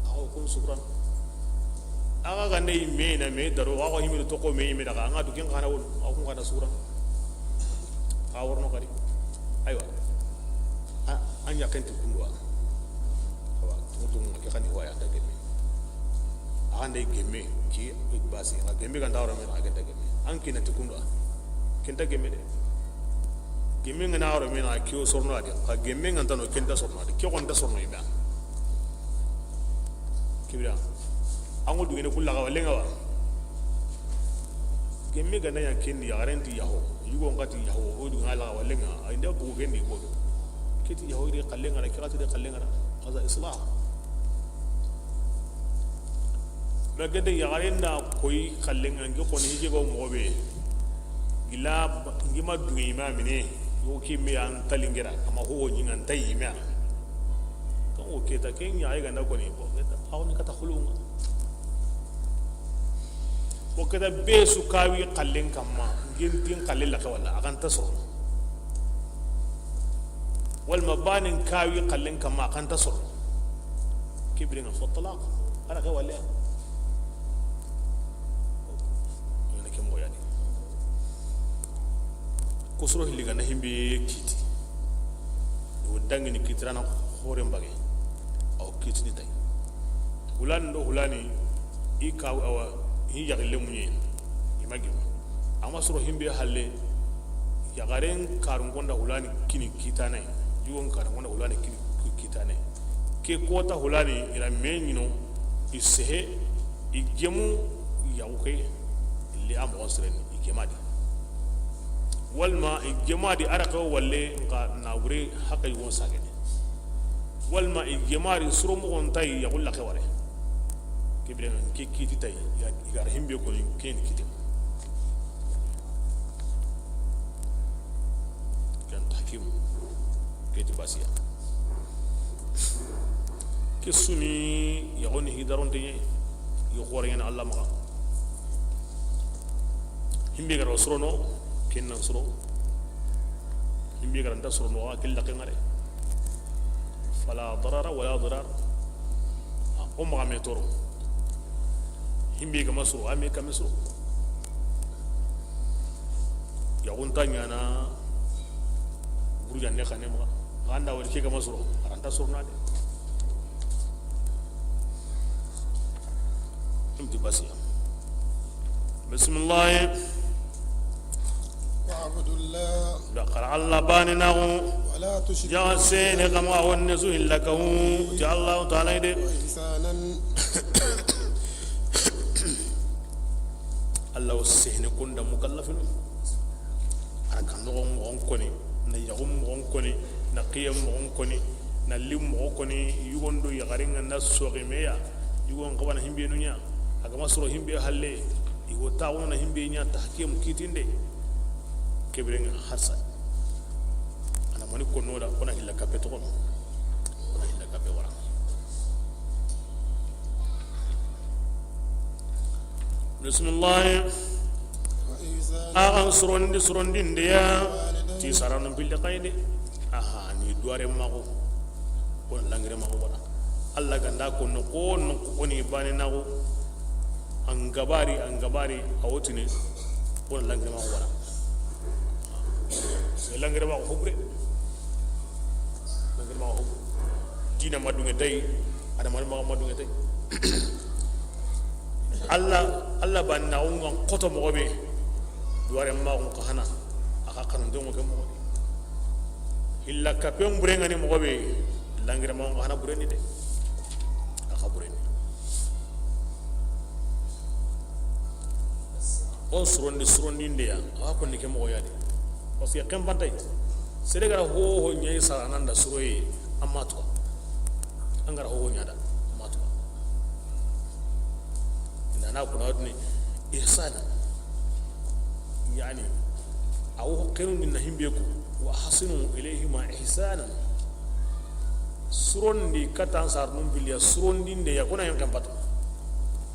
Awo kun sukran. Axa ga ne me na me daro, axa himbe to ko me me daga, anga du ken xana won, axa kun xana sukran. A worno kadi. Aywa. A, an ya kenti kundwa. Awa, mutum ke xani waya da gemme. Axa nde gemme, ki basi, a gemme ga nda wara me, a genta gemme. An kina ti kundwa. Kenta gemme de. Gemme nga na wara me na kiyo sorno ade. Ka gemme nga ntano kenta sorno ade. Kiyo konta sorno ida. Kibira. Ango dugene kulla ga walenga wa. Gemme ga na ya kendi ya garenti yaho. Yugo ngati yaho. O dugena la walenga. Inda bugu kendi ko. Keti yaho ide kallenga na, kirati de kallenga na. Kaza islah. Mais gede yaxare nda koyi xallenga, nge xoni hije go moxo be. Gila ngi ma duŋe i ma mine. Yo ki me an talingera, ama ho ni ngan tayi me. Kan o keta ken ya ay ganda koni, bo keta, aw ni kata xulunga. Bo keta be su kawi xallen kamma, ngin tin xalle la ka wala, akan tasoro. Walma banin kawi xallen kamma, akan tasoro. Kibirin fo talaq, ara ka wala. Yana ke moxo yani. Kusuro hilli gana himbe kiti. O dangini kitirana xoren bage. Aw kitini tay. Hulani do hulani i ka awa hi yaxille muɲe. I ma gima. Ama soro himbe halle. Yaxaren karun gonda hulani kini kitane. Yugon karun gonda hulani kini kitane. Ke kota hulani ira meɲino i sehe. I gemu yaxu ke li a moxon sireni i gemadi. Walma i gemadi a raxe walle nxa nabure haqa yugon sagene. Walma i gemari suro moxon tayi yaxu laxe ware. Kebire ke kiti tayi i gar himbe koni ken kite. Ken tahkim keti basiya. Ke suni yaxoni hidaronte ɲe. Yo xoore ɲana Allah maxa. Himbe gara sorono ken nan soro. Himbe gara nta sorono wa kella ke ngare. Fala darara wala dirar. O maxa me toro. Himbe ga masoro a me kame soro. Yaxunta ɲana. Burjande xane maxa. Ganda wori ke ga masoro aranta sorona de. Imti basiya. Bismillah. Wa'budullah. Da xara Allah bane naxu. Wala tushriku. Jaga sene kama wonne su illa kahu ti Allah taala de. Wa ihsanan. Allah sene kunda mukallafinu. Ara kan noxon moxon koni, na yaxun moxon koni, na xiyen moxon koni, na lim moxo koni, yugon do yaxaren ga na soxi meya, yugon xabana himbe nuɲa, a ga ma soro himbe halle, i go taxuno na himbe ɲa tahkim kitinde, kebire nga harsa. Ana mani konno da, kona hilla kape toxono, kona hilla kape wara. Bismillah. Axa n sorondi, sorondinde ya ti saranu billi xayde. Aha, ni duware maxu. Kon langire maxu wala. Allah ganda konno, konno, koni bane naxu. An gabari, an gabari, a wotini. Kon langire maxu wala. Langire maxu hobre. Langire maxu hobre. Dina madunge tay. Adama maxu madunge tay. Allah, Allah banna unga koto moxo be. Duware ma un ka hana. A ka kanu dongo ke moxo be. Hilla kapen burengani moxo be. Langire ma un ka hana bureni de. A ka bureni. On surondi, surondinde ya. A ko ni ke moxo ya de. Parce que ken bantay. Sere gara ho ho ɲayi sara nanda suroye. Amma to. Ngara ho ɲa da, ma tu. Nana kuna wadni ihsana. Yani, awo xenu min na himbe ko, wa ahsinu ilayhima ihsana. Surondi katan sar num biliya, surondinde ya kuna yan kempata.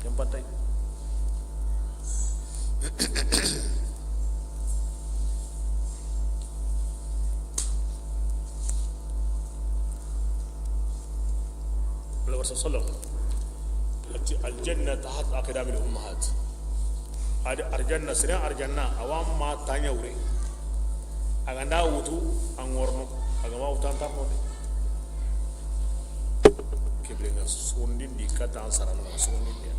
Kempata. Alaihi wasallam. Ati, "Aljanna tahat aqdamil ummahat." Adi arjanna, sere arjanna, awa ma tanya wure. Aganda wutu, angorno, agama wutan tarno de. Kibrenga sundin di katan sarano, sundin di.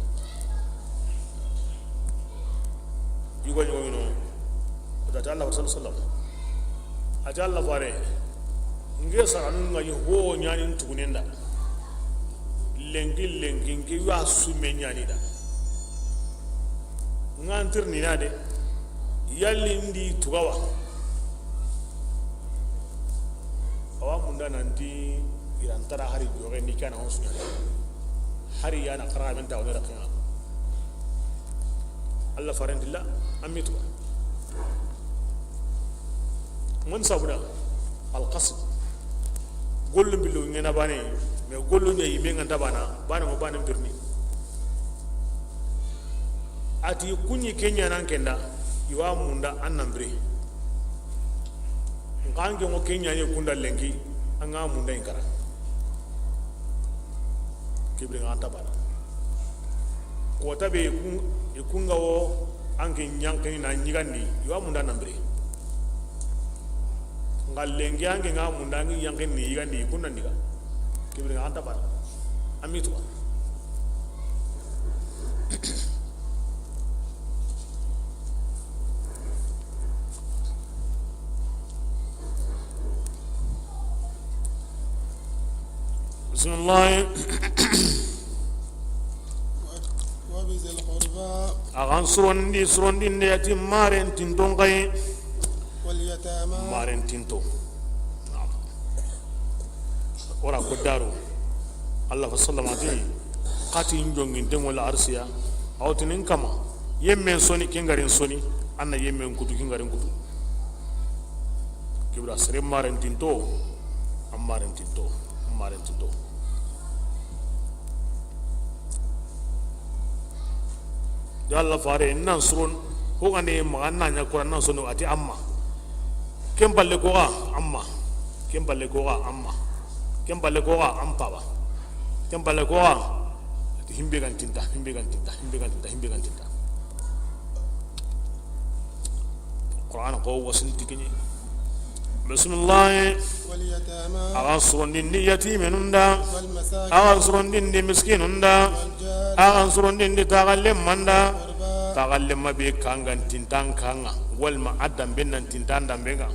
Yugo yugo mino. Ati Allah sallallahu alaihi wasallam. Ati Allah fare. Nge saranu nga yi ho ɲanin tugunenda. Lenki lenki nge wa sume ɲani da. Ngantir ni na de. Yalli ndi tugawa. Awa munda nanti irantara hari joxe ni kana hon sunya. Hari yana xara men ta wala raqiya. Allah farentilla, amitu. Mun sabuna, alqasd. Gollu billu ngena bane, mais gollu ɲa yibe nganta bana, bana mo bana birni. Ati kunyi kenya nan kenda, iwa munda annambire. Nkanke ngo kenya ni kunda lenki, anga munda inkara. Kibri nga tabana. Kota be ikun-, ikunga wo anke ɲankini na ɲigandi, iwa munda nambire. Nga lenki anke nga munda anke ɲankini ɲigandi, ikunna ndiga. Kibri nga tabana. Amitu. Bismillah. وبذي القربى. Axa n surondi, surondinde yati maren tinton xayi. واليتامى. Maren tinto. Naam. Wara ko daru. Allah fa sallama ti, xati n jonginten wala arsiya. Awtinin kama. Yemmen soni, kengarin soni. Anna yemmen kutu, kengarin kutu. Kibra sere maren tinto. An maren tinto. An maren tinto. Yalla fare nan suron, ho gane maxa nan ɲa kura nan sono ati amma. Ken balle ko ga amma. Ken balle ko ga amma. Ken balle ko ga am paba. Ken balle ko ga ati himbe gan tinta, himbe gan tinta, himbe gan tinta, himbe gan tinta. Qur'an ko wasin tikini. Bismillah. واليتامى. Axa n surondindi yatimenun da. والمساكين. Axa n surondindi miskinun da. والجار. Axa n surondindi taxallen man da. والقربى. Taxallen ma be kangan tintan kanga. Walma a damben nan tintan damben ga.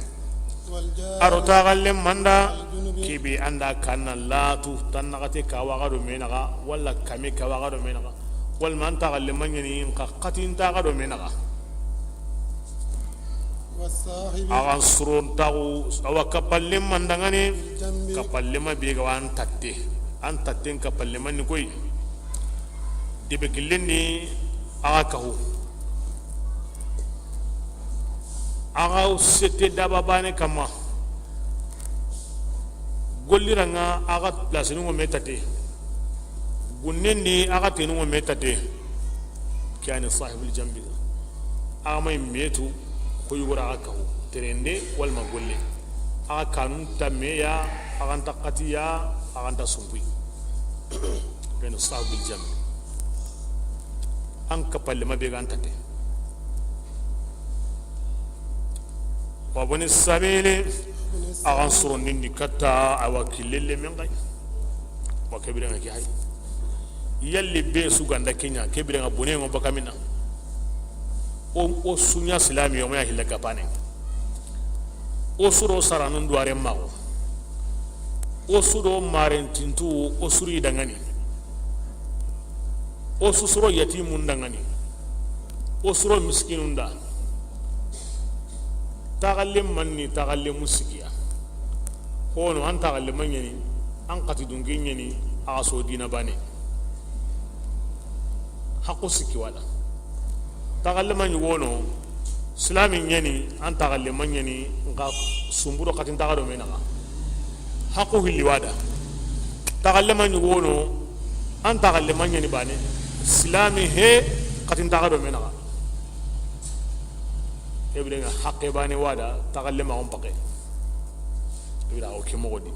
والجار. Aro taxallen man da. الجنب. Kebe anda kanna latu tannaxate kawaxa do menaxa. Walla kame kawaxa do menaxa. Walma an taxallen ma ɲani in xa xatin taxa do menaxa. والصاحب. Axa n suron taxu, awa kappalle mandangani, بالجنب. Kappalle ma be ga wa an tatte. An tatten kappalle ma ni koy. Debe gillen ni axa kahu. Axa sete daba bane kama. Golliranga axa place ni ngome tatte. Gunnen ni axa tenu ngome tatte. Kiyani sahibul jambi. Axa may metu ko yugora axa kahu terende walma golle. Axa kanun tamme ya, axa nta xati ya, axa nta sumpi. Kiyani sahibul jambi. An kappalle ma be ga an tatte. Wa bani sabili, axa n surondindi katta awa killelle men xay. Wa kebire nga ki hay. Yalli be su ganda kenya, kebire nga bone ngo bakamina. O, o sunya silami o ma hilla kapane. O suro saranun duware mago. O sudo maren tintu, o suri dangani. O su suro yatimun dangani. O suro miskinun da. Taxalle manni, taxalle musikiya. Kono an taxalle ma ɲani, an xati dunke ɲani, Axa so dina baane. Haqqu sikki wa da. Taxallema ɲi wono, silami ɲani, an taxallema ɲani, nxa sumburo xatin taxa do me naxa. Haqqu hilli wa da. Taxallema ɲi wono, an taxallema ɲani baane, silami he xatin taxa do me naxa. Ke biren ŋa haqqe baane wa da, taxallema on pake. Ira o ke moxo di.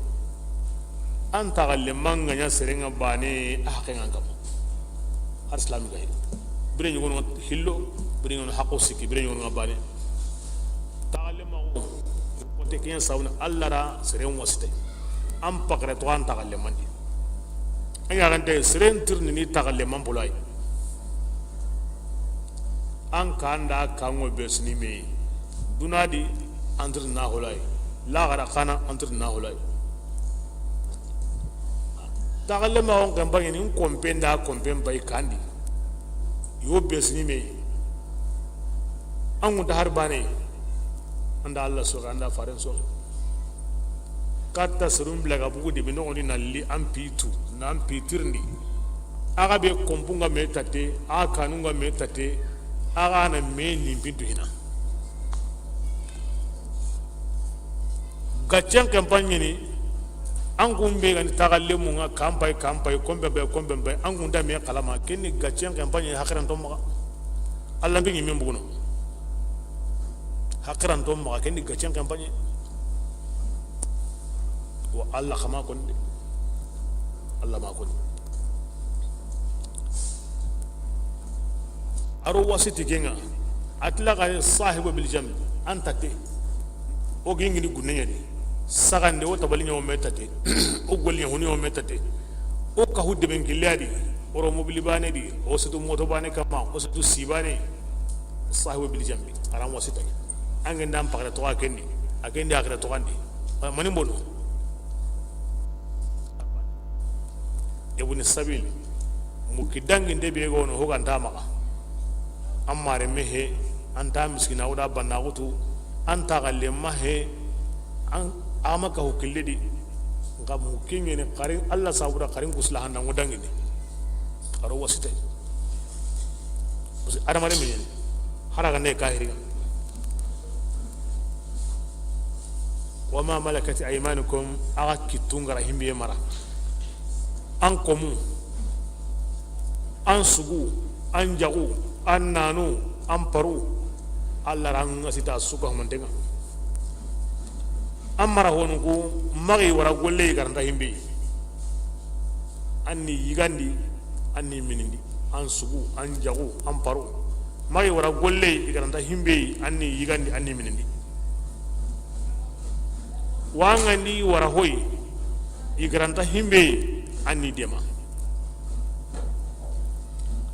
An taxallema ŋa ɲa seren ŋa baane, a haqqe ŋa an kama. Har silami ga hillo. Bire ɲogono hillo, bire ɲogono haqqo sikki, bire ɲogono ŋa baane. Taxallema ko te ken sabuna Allah ra seren wasite. An pakare to an taxalleman di. An ya gante seren tirni ni taxalleman bolay. An kanda kanŋo be sini me. Duna di antir na holay. Laxara xana antir na holay. Taxallema on kan baŋe ni n kompen da kompen bay kandi. Yo be sini me. An ŋu da har baane. An da Allah soxe, an da faren soxe. Katta serum bila ga bugu de be no ni nalli an pitu, nan pitirndi. Axa be kompu ŋa me tate, axa kanu ŋa me tate, axa na me ni pintu hina. Gaccen kampaɲe ni, an kun be ga ni taxallemu ŋa kampay, kampay, kombe be, kombe be, an kun da me kalama, ken ni gaccen kampaɲe haqiranto maxa. Allah bi ni men buguno. Haqiranto maxa, ken ni gaccen kampaɲe. Wa Allah xama kon de. Allah ma kon. Aro wasiti kenŋa, atila ga sahibu bil jambi, an tate. O gingini gunne ɲa di. Saxande o tabali ɲa o me tate. O golli ɲa huni o me tate. O ka hudde ben killadi. Oro mobili baane di. O setu moto baane kama. O setu si baane. Sahibu bil jambi. Aran wasita. An genda an pakare to a kendi. A kendi a kare to kandi. Mani bono. Ibn sabil, muki dangi nde be gono ho ganta maxa. Amma re mehe, anta miskina wuda banna gutu, anta galle mahe, an ama ka hukille di. Nka muki ngene karin Allah sabura karin kusla handa ngo dangi ni. Aro wasite. Parce que adamare minen hara ga ne kahiri. Wa ma malakat aymanukum, axa kittun gara himbe mara. An komu, an sugu, an jagu, an nanu, an paru. Allah ran ŋa sita suka mantenga. An mara honu ku magi wara golle garanta himbe. An ni yigandi, an ni minindi, an sugu, an jagu, an paru. Magi wara golle i garanta himbe, an ni yigandi, an ni minindi. Wangandi wara hoy, i garanta himbe, an ni dema.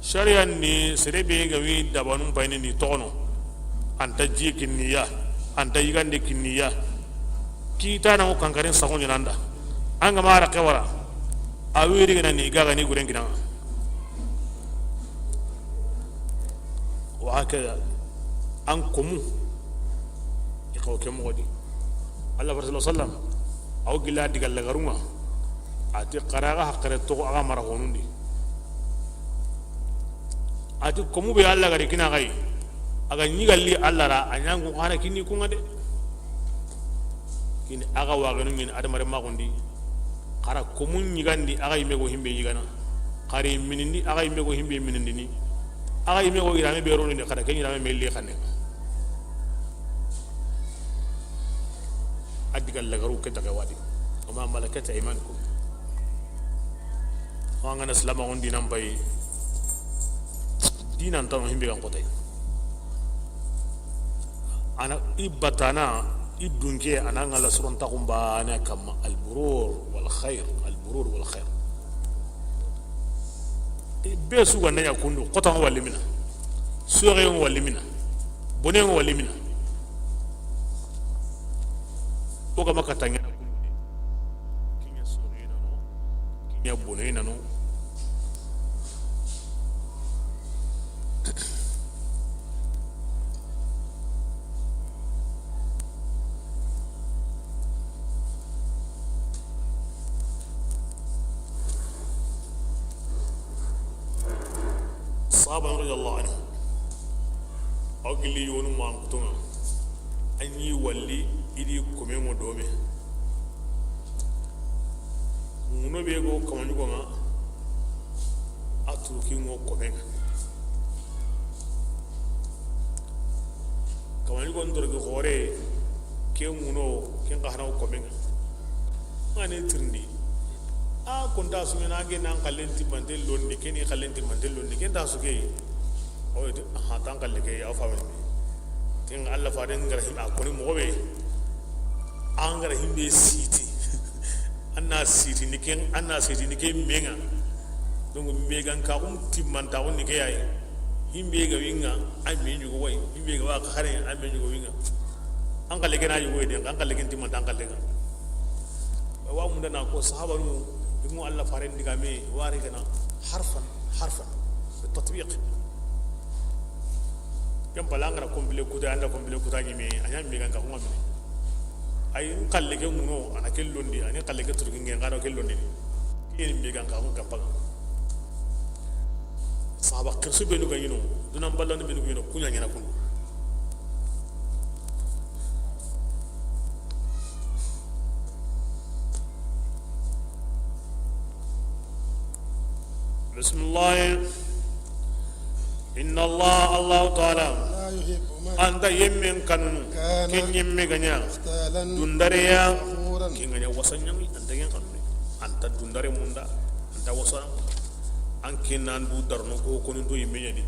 Shari'an ni sere be ga wi dabanun payini ni toxono. Anta ji kinniya, anta yigande kinniya. Kitana o kankaren saxo ɲananda. An ga ma raqe wara. A wiri gana ni gaga ni guren kinanga. Wa hakada. An komu. I xaw ke moxo di. Allah Rasul sallam. Aw gilla diga lagarunga. Ati xaraga haqqare toxo axa mara honundi. Ati komu be Allah gari kina gai. Aga ɲigalli Allah ra a ɲangu xana kinni kunga de. Kini axa waganu ɲini adamare maxundi. Xara komu ɲigandi axa yime go himbe yigana. Xari minindi axa yime go himbe minindini. Axa yime go yirame be ronini xara ke yirame me li xane. A diga lagaru ke taxe wadi. Wa ma malakat aymanukum. Wa ngana silama on dinan bay. Dinan tano himbe gan kotay. Ana i batana i dunke ana ngala suron taxumbana kamma alburur wal khair, alburur wal khair. I be su ga nanya kundu, xotan walimina, soxen walimina, bonen walimina. O ga makatangena kundu. Kinya soxen no, kinya bonen no. Sahaba radiyallahu anhu, a wa gilli yonu ma kutunga, a ɲi walli i di komen ŋo dome. Ŋuno be go kamaɲugo ŋa, a turuki ŋo komen ŋa. Kamaɲugo ntoroki xore, ke ŋuno, ken xa hana komen ŋa. Ŋa ne tirindi. A konta su ɲana, a ge nan xallen timmante londi, ke ni xallen timmante londi, ken ta su ke. O ti, aha, tan xalle ke, a famini. Ken Allah faren ga ra him-, a koni moxo be. An ga ra himbe siti. An na siti ni ken, an na siti ni ken me ŋa. Donc, me gan ka kun timmanta kun ni ke yayi. Himbe ga wi ŋa, a me ɲugo wa yi. Himbe ga wa xare, a me ɲugo wi ŋa. An xalle ke na ɲugo yi de, an xalle ken timmanta an xalle ŋa. Wa munda na ko sahabanu, i mu Allah faren digame, wari gana harfan, harfan, tatbiq. Ken pala an ga ra complet kuta, an da complet kuta ɲi me, a ɲa me gan ka kuma me. Ay, n xalle ke ŋuno, a na ke londi, a ni xalle ke turuki ŋe, n ga ra ke londi. Ke ni me gan ka kun kampa. Sahaba xirsu benu ga ɲi no, dunan ballandi benu ga ɲi no, ku ɲa ɲana kunu. Bismillah. Inna Allah, Allah Ta'ala, la yuhibbu man, a nta yemmen kanunu, kana, ken yemme ga ɲa, mukhtalan, dundareya, fakhura, ken ga ɲa wasaɲangi, a nta ken kanunu, a nta dundare munda, a nta wasana. An ke nan du darno ko konin do yimme ɲa di.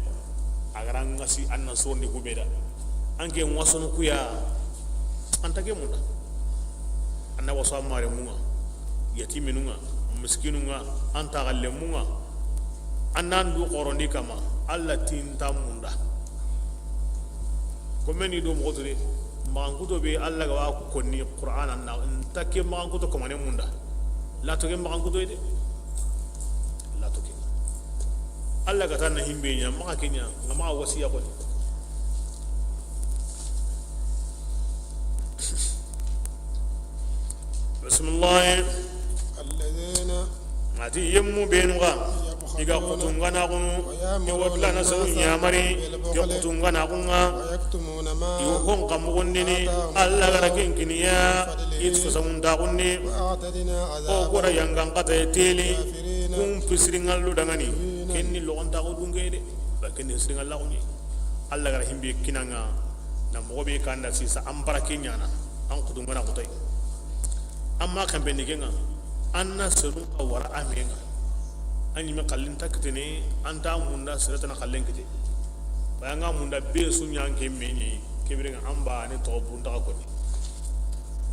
A ga ra ŋasi an na sondi ku be da. An ke ŋasono ku ya, a nta ke munda. An na waso a mare mu ŋa, yatiminu ŋa, miskinu ŋa, an ta galle mu ŋa. An nan du xorondi kama, Allah ti nta munda. Ko meni do moxo to de, maxankuto be Allah ga wa konni Qur'ana na, nta ke maxankuto kamane munda. Lato ke maxankuto de. Lato ke. Allah ga tan na himbe ɲa, maxa ke ɲa, nga maxa wasiya ko. Bismillah. Alladhina, a ti yemmu benu ga, i ga kutungana kunu, i wa dula na sunu ɲamari, ke kutungana kunga, i wo hon kamugundini, Allah ga ra ken kiniya, i fasamunta kunni, o gora yangan kata teli, kun pisiringallu dangani, kenni logonta ko dunge de, ba kenni siringallu kunni. Allah ga ra himbe kinanga, na moxo be kanda sisa, an barake ɲana, an kutungana kutay. Amma kambe ni kenga, an na serun ka wara a me ŋa. An yime xallin ta kitene, an ta munda sere tana xallen kite. Baya nga munda be su ɲa ke me ɲi, ke bire nga an ba ne to burun ta ko ni.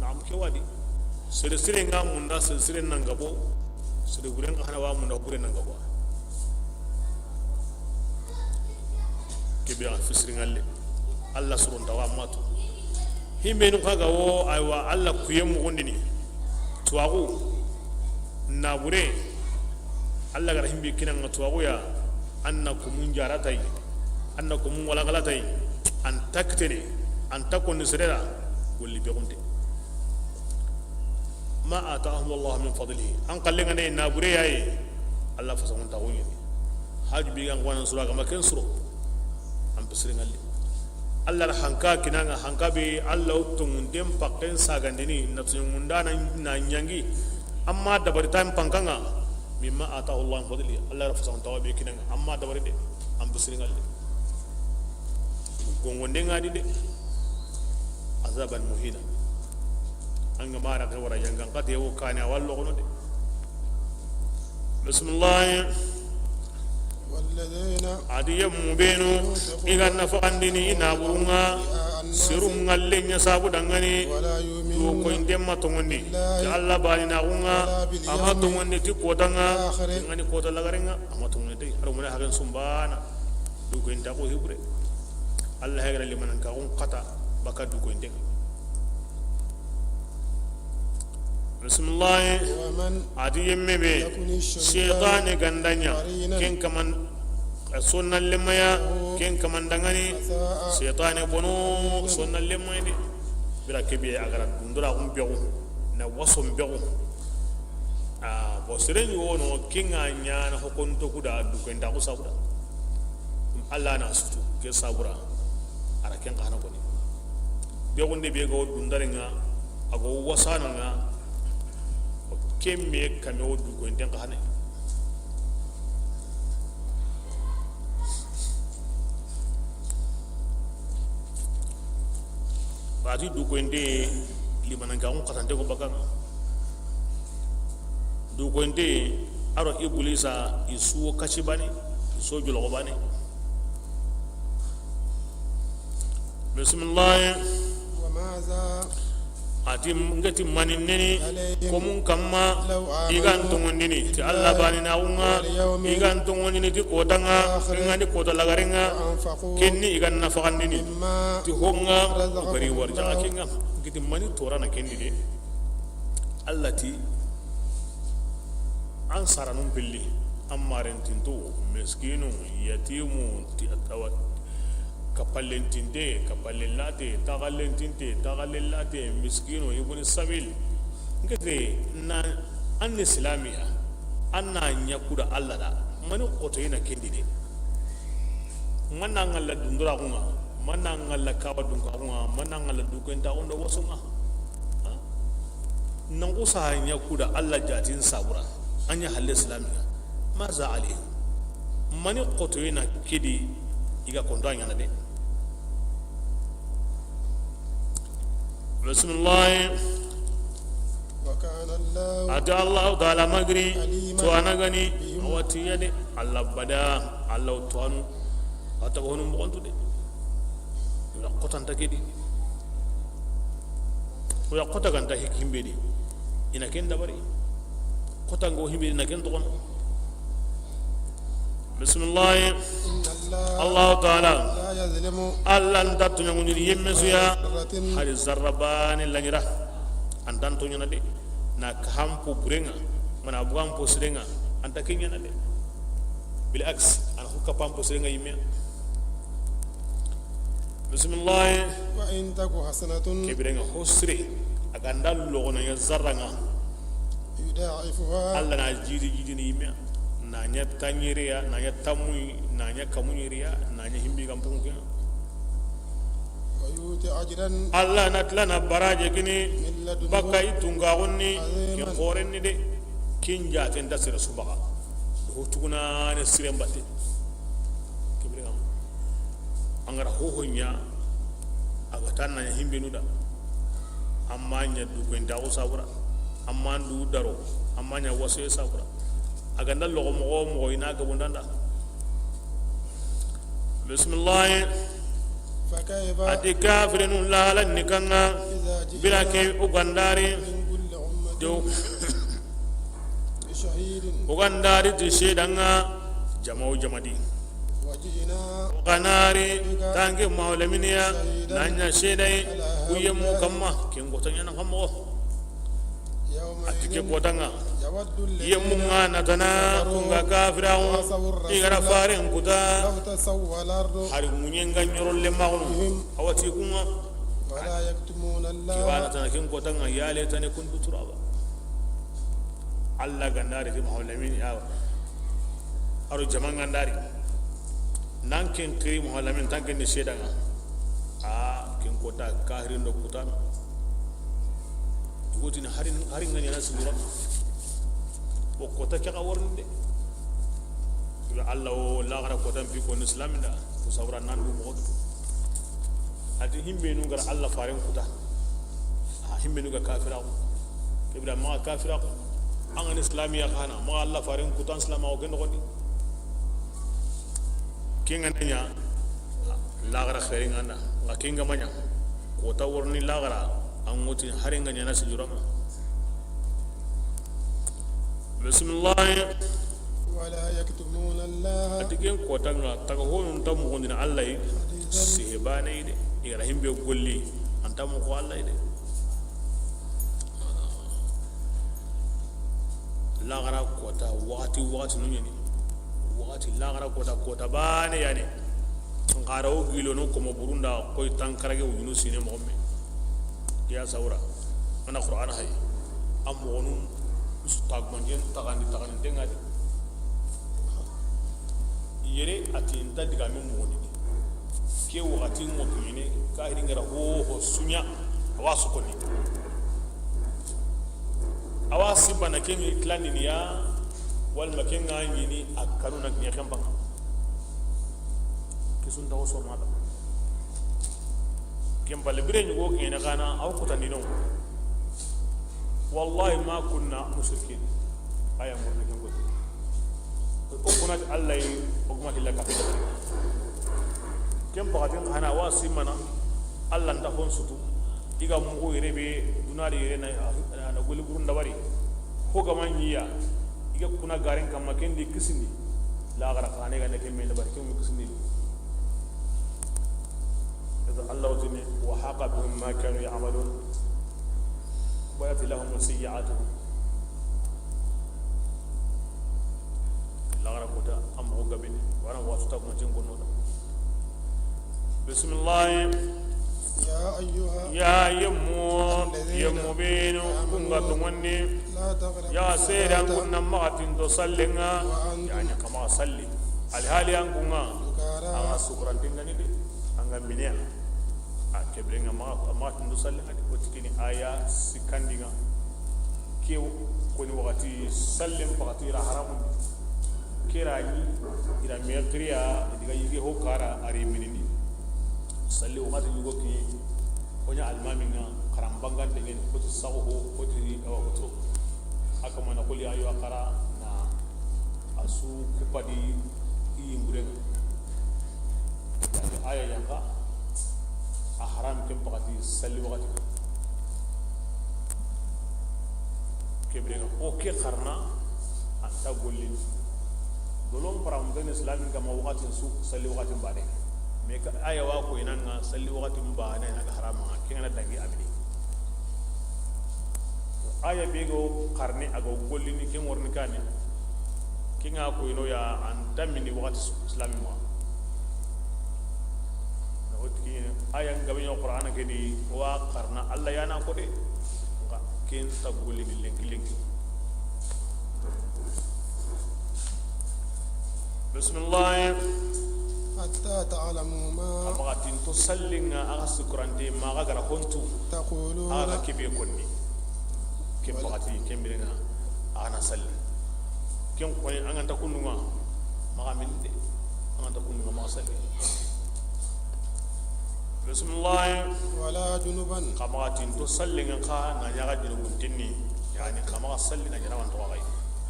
Na am ke wadi. Sere sere nga munda sere sere nan gabo. Sere gure nga hana wa munda gure nan gabo. Ke be a fisiri ngalle. Allah soron ta wa matu. Himbenu xa ga wo, aywa, Allah kuye mugundini. Tuwaxu, nabure, Allah ga ra himbe kinanga tuwaxu ya, an na kumun jaratay, an na kumun walaxalatay, an ta kitene, an ta konni serera, golli be xunte. Ma atahum Allah min fadlihi. An xallenga ne nabure yaye, Allah fasamunta xo ɲini. Haju bi gan xo nan sura ga ma ken suro. An pisiri ngalle. Allah ra hanka kinanga, hanka be Allah tongunden pakken sagandini, na tungundan na ɲangi. Amma dabari tan pankanga, mimma atahu Allah min fadli, Allah ra fasan tawa be kinanga, amma dabari de, an pisiri ngalle. Gongonde ngadi de. Azaban muhina. An ga mara ke wara yangan kate wo kane a wallo gono de. Bismillah. Walladhina, a di yemmu benu, i ga nafaqandini i naburunga, sirunga lenya sabu dangani, du koyinte ma tongondi ti Allah bani naxunga, ama tongondi ti kotanga, ngani kota lagarenga, ama tongondi ti har muna hagen sumbana. Du koyinta ko hibre. Allah hegara limanan ka xun kata baka du koyintenga. Bismillah. A di yemme be, shaytane gandanya, ken kaman, eh, sonna lemaya, ken kaman dangani, shaytane bono, sonna lemaya de. Bira kebe a gara dundura kun begu, na waso begu. Ah, bo seren wono, kinga nyana hokonto kuda, du koyinta ko sabuda. Alla na sutu ke sabura, a ra ken xa na koni. Be gonde be ga wo dundarenŋa, a ga wo wasananŋa, ke me kame wo dukoyinten xa ne. Wati dukoyinte, limanankaxun xatante ko bakkanŋa. Dukoyinte, a do Ibliisa, i su wo kasi baane, i su wo joloxo baane. Bisimilahi. وماذا A ti, n ke ti mani neni, عليهم ko mun kamma, لو آمنوا i ga n tongondini ti بالله Alla baananaaxunŋa, واليوم i ga n tongondini ti kotanŋa, الآخر i ga ni kota lagarenŋa, وأنفقوا ken ni i ga nafaxandini مما ti honŋa, رزقهم i ga ri warjaxa الله kenŋa. N ke ti mani torana ken di de. Alla ti, an saranun pilli, an marentinto, miskinu, yatimu, ti, awa, kapallentinte, kapallelate, taxallentinte, taxallelate, miskinu, ibuni sabil. N ke ti na, an ni silamiya, an na ɲa kuda Alla da, mani xotoyina ken di de. Manna ŋalla dunduraxunŋa, manna ŋalla kaba dunkaxunŋa, manna ŋalla dukentaxun do wasonŋa. Ha? Nan xusa ɲa kuda Alla jaatin sabura, a ɲa halle silamiya. ماذا عليهم. Mani xotoyina ke di, i ga konto a ɲaana de. Bisimilahi. وكان الله A ti Allahu Taala ma giri, عليما to a na gani, بهم a watiya de, Alla bada, Alla tuwanu, a ta ko honu moxontu de. I na xotanta ke di. Ko ya xota ganta hik-, himbe di. I na ken dabari. Xota ngo himbe di na ken toxono. Bisimilahi. إن الله Allahu Taala. لا يظلم Alla nta toɲaŋundini yemme su ya. مثقال ذرة Hari zarra baane laɲira. An ta toɲana de. Na ka hampo burenŋa. Mana buga hampo sirenŋa. An ta ke ɲaana de. Bil aks. An hukka hampo sirenŋa yimme. Bisimilahi. وإن تك حسنة Ke birenŋa ho sire. A ga nda loxono ɲa zarranŋa. يضاعفها Alla na jidi jidini yimme. Na ɲa tanɲere ya, na ɲa tammuyi, na ɲa kamuɲere ya, na ɲa himbi ga n punŋu ke. ويؤت أجرا Alla na tilana baraje kini من لدنه baka i tunkaxunni, عظيما ken xorenni de. Ken jaten ta sere su baxa. Ho tuguna ne siren batte. Ke birenŋa. An ga ra hoho ɲa, a ga tan na ɲa himbenu da. Amma ɲa du ko inda o sabura. Amma ndu daro. Amma ɲa waso sabura. A ga nda loxo moxo moxo i na gabundanda. Bisimilahi. فكيف A ti kafirinu lahalan ni kanŋa. إذا جئنا Bila ke o ga nda ri. من كل أمة Do. بشهيد O ga nda ri ti seedanŋa jama o jama di. وجئنا O ga na ri بك tanke maholaminiya شهيدا na ɲa seedayi على kuyemu هؤلاء kamma ken kota ɲaana kamma. يومئذ A ti ke kotanŋa. يود الذين Yemunŋa na tana كفروا kunga kafiraxu وعصوا الرسول i ga ra faren kuta. لو تسوى الأرض Hari ŋuɲenga ɲorolle maxunu بهم a wati kunŋa. ولا يكتمون الله Kiba na tana ken kotanŋa ya laytani kuntu turaba. Alla ga nda ri ti Muhammad Lamin ya. A ro jaman ga nda ri. Nan ken kiri Muhammad Lamin tan ken ni seedanŋa. A ken kota kahirin do kutan. Dugotini hari, hari ŋa ɲaana sibura. O kota ke xa warni de. Ila Alla o laxara kota mpi ko ni Islam da. Ko sabura nan du moxo. A ti himbenu ga ra Alla faren kuta. A himbenu ga kafiraxu. Ke bira maxa kafiraxu. An ga ni islamiya xa na maxa Alla faren kuta, an silamaxu ken noxondi. Ken ga na ɲa laxara xeerin ŋa nda, nxa ken ga ma ɲa, kota worni laxara, an ŋoti hari ŋa ɲaana sijuranŋa. Bisimilahi. ولا يكتمون الله A ti ken kotanŋa, taga honu nta muxundini Alla yi, حديثا sihe baane yi de, i ga ra himbe golli, a nta muxu Alla yi de. Laxara kota waxati, waxati nu ɲeni. Waxati laxara kota, kota baane yani. Nxa ra wo gilo no komo burunda koy tankarage wujunu sine moxo me. Ya sawra. Ana Qur'an hay. Am moxonu su tagmanjen taxandi, taxandi tenga de. Yere a ti nta digaame muxundini. Ke waxati ŋo kiɲene, kahiri ŋa ra ho ho su ɲa, a wa sokoni. A wa sibana ke ŋi tilandini ya, walma ke ŋa ɲini a kanu na ɲexen baŋa. Ke su nta wo sorona da. Ken palle bire ɲugo kiɲene xana, a wa kutandino. Wallahi ma kunna mushrikin. Aya ŋorni ken koti. O kuna ti Allah yi, o kuma ti la kafir. Ken paxatin xana wa simana, Allah nta hon sutu. I ga mugu yere be, duna de yere na, na goli burun dabari. Ko gama ɲiya, i ga kuna garen kamma ken di kisindi. La gara xane ga ne ken me dabari, ken kisindi. Allah tini, wa haqa bihim ma kanu ya'malun. Wa yati lahum sayyi'atuhum. Lagara kota, an moxo gabini, wara wasu ta kuma jin kono da. Bismillah. يا أيها Ya yemmu, الذين yemmu benu, آمنوا kunga tongondi. لا تقربوا Ya sere an الصلاة kunna maxatin to sallenga. وأنتم Yani kama salli. Alhali an kunga. سكارى An ga sukurantin gani de. An ga miniya. A kebrenga ma, maxatin to sallenga. Ko tikini aya sikandinga. Ke koni waxati sallen paxati ra haramun. Ke ra ni ira merkriya diga yige ho kara ari minini. Salli waxati yugo ki. Konya almaminga karam bangante ngen koti sago ho koti awa koto. Aka mana qul ya ayyuha qara na asu kupadi i yimburenga. Aya yanka a haram ken paxati salli waxati. Kebrenga o ke xarna anta gollini. Dolon paramuten islamin kama waxatin su salli waxatin bane. Mais ka aya wa ko inanga salli waxatin bane na harama kengana dangi abidi. Aya be go xarni a go gollini ke ŋorni kane. Kinga ko ino ya anta mini waxati su islamin ma. Na wotki aya ngabe yo Qur'ana ke di wa xarna Allah yana ko de. Nga ken ta gollini lenki lenki. Bismillah. حتى تعلموا ما Amaga tinto sallinga aga sukurante maga gara hontu. تقولون Aga kebe konni. Ken paxati ken birenga. Ana salli. Ken koni anganta kundunga. Maga minde. Anganta kundunga maga salli. Bismillah. ولا جنبا Kamaga tinto sallinga ka na ɲaga junubun tinni. Yani kamaga salli na janaban to gai.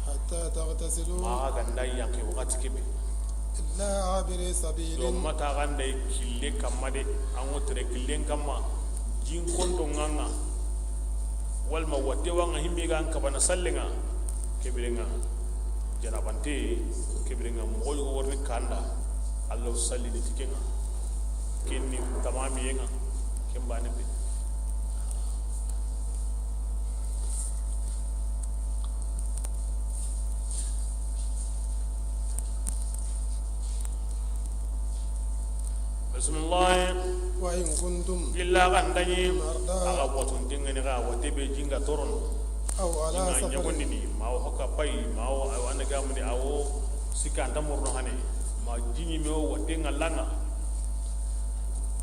حتى تغتسلوا Maga ganda yanke wakati kebe. إلا عابري سبيل Yo mata ganda kille kamma de. Ango tere killen kamma. Jin kondo nganga. Walma watte wanga himbe ga an kabana sallenga. Kebirenga. Janabante. Kebirenga mogo yogo warni kanda. Allah salli ni tikenga. Kenni tamamiyenga. Ken bane be. Bismillah. وإن كنتم Illa gandani مرضى Aga watun dingani ga wate be jinga toron أو على Jinga سفر Nyagondini ma o hoka pai ma o wana gamni awo. Sika anta morno hane. Ma jini me o wate ngalanga.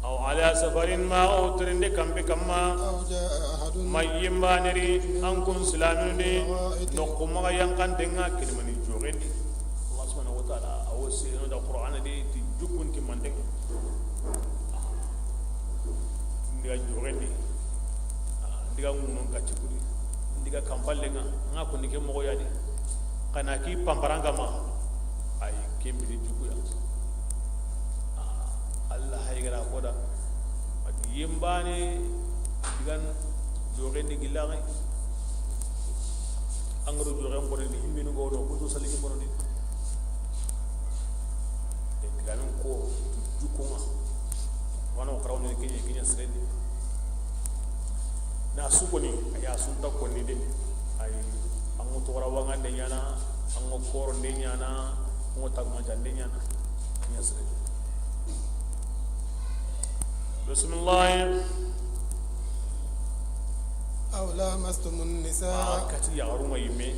أو على سفر ma o trende kambe kamma. أو جاء أحد Ma yimbaneri منكم an kun silamini. من الغائط Nokku maga yankantenga kilimani jogendi. Allah subhanahu wa ta'ala awo seno da Qur'ana de ti jukun ti mantenga. Ndiga jogendi. Ndiga ngunon kacci kudi. Ndiga kampallenga nga ko ni ke mogo yadi. Kana ki pamparanga ma. Ay kembiri jukuya. Allah haygara koda. Adi yembane digan jogendi gilagai. Angaro jogen kono ni himminu gono kutu saligi kono ni. E digamen ko jukunga. Wano karawni kinya kinya srendi. Na sukoni aya sunta konni de. Ay ango tora wanga de nyana, ango koro de nyana, ango tagma jande nyana. Kinya srendi. Bismillah. أو لامستم النساء Ma kati yagaruma yimme.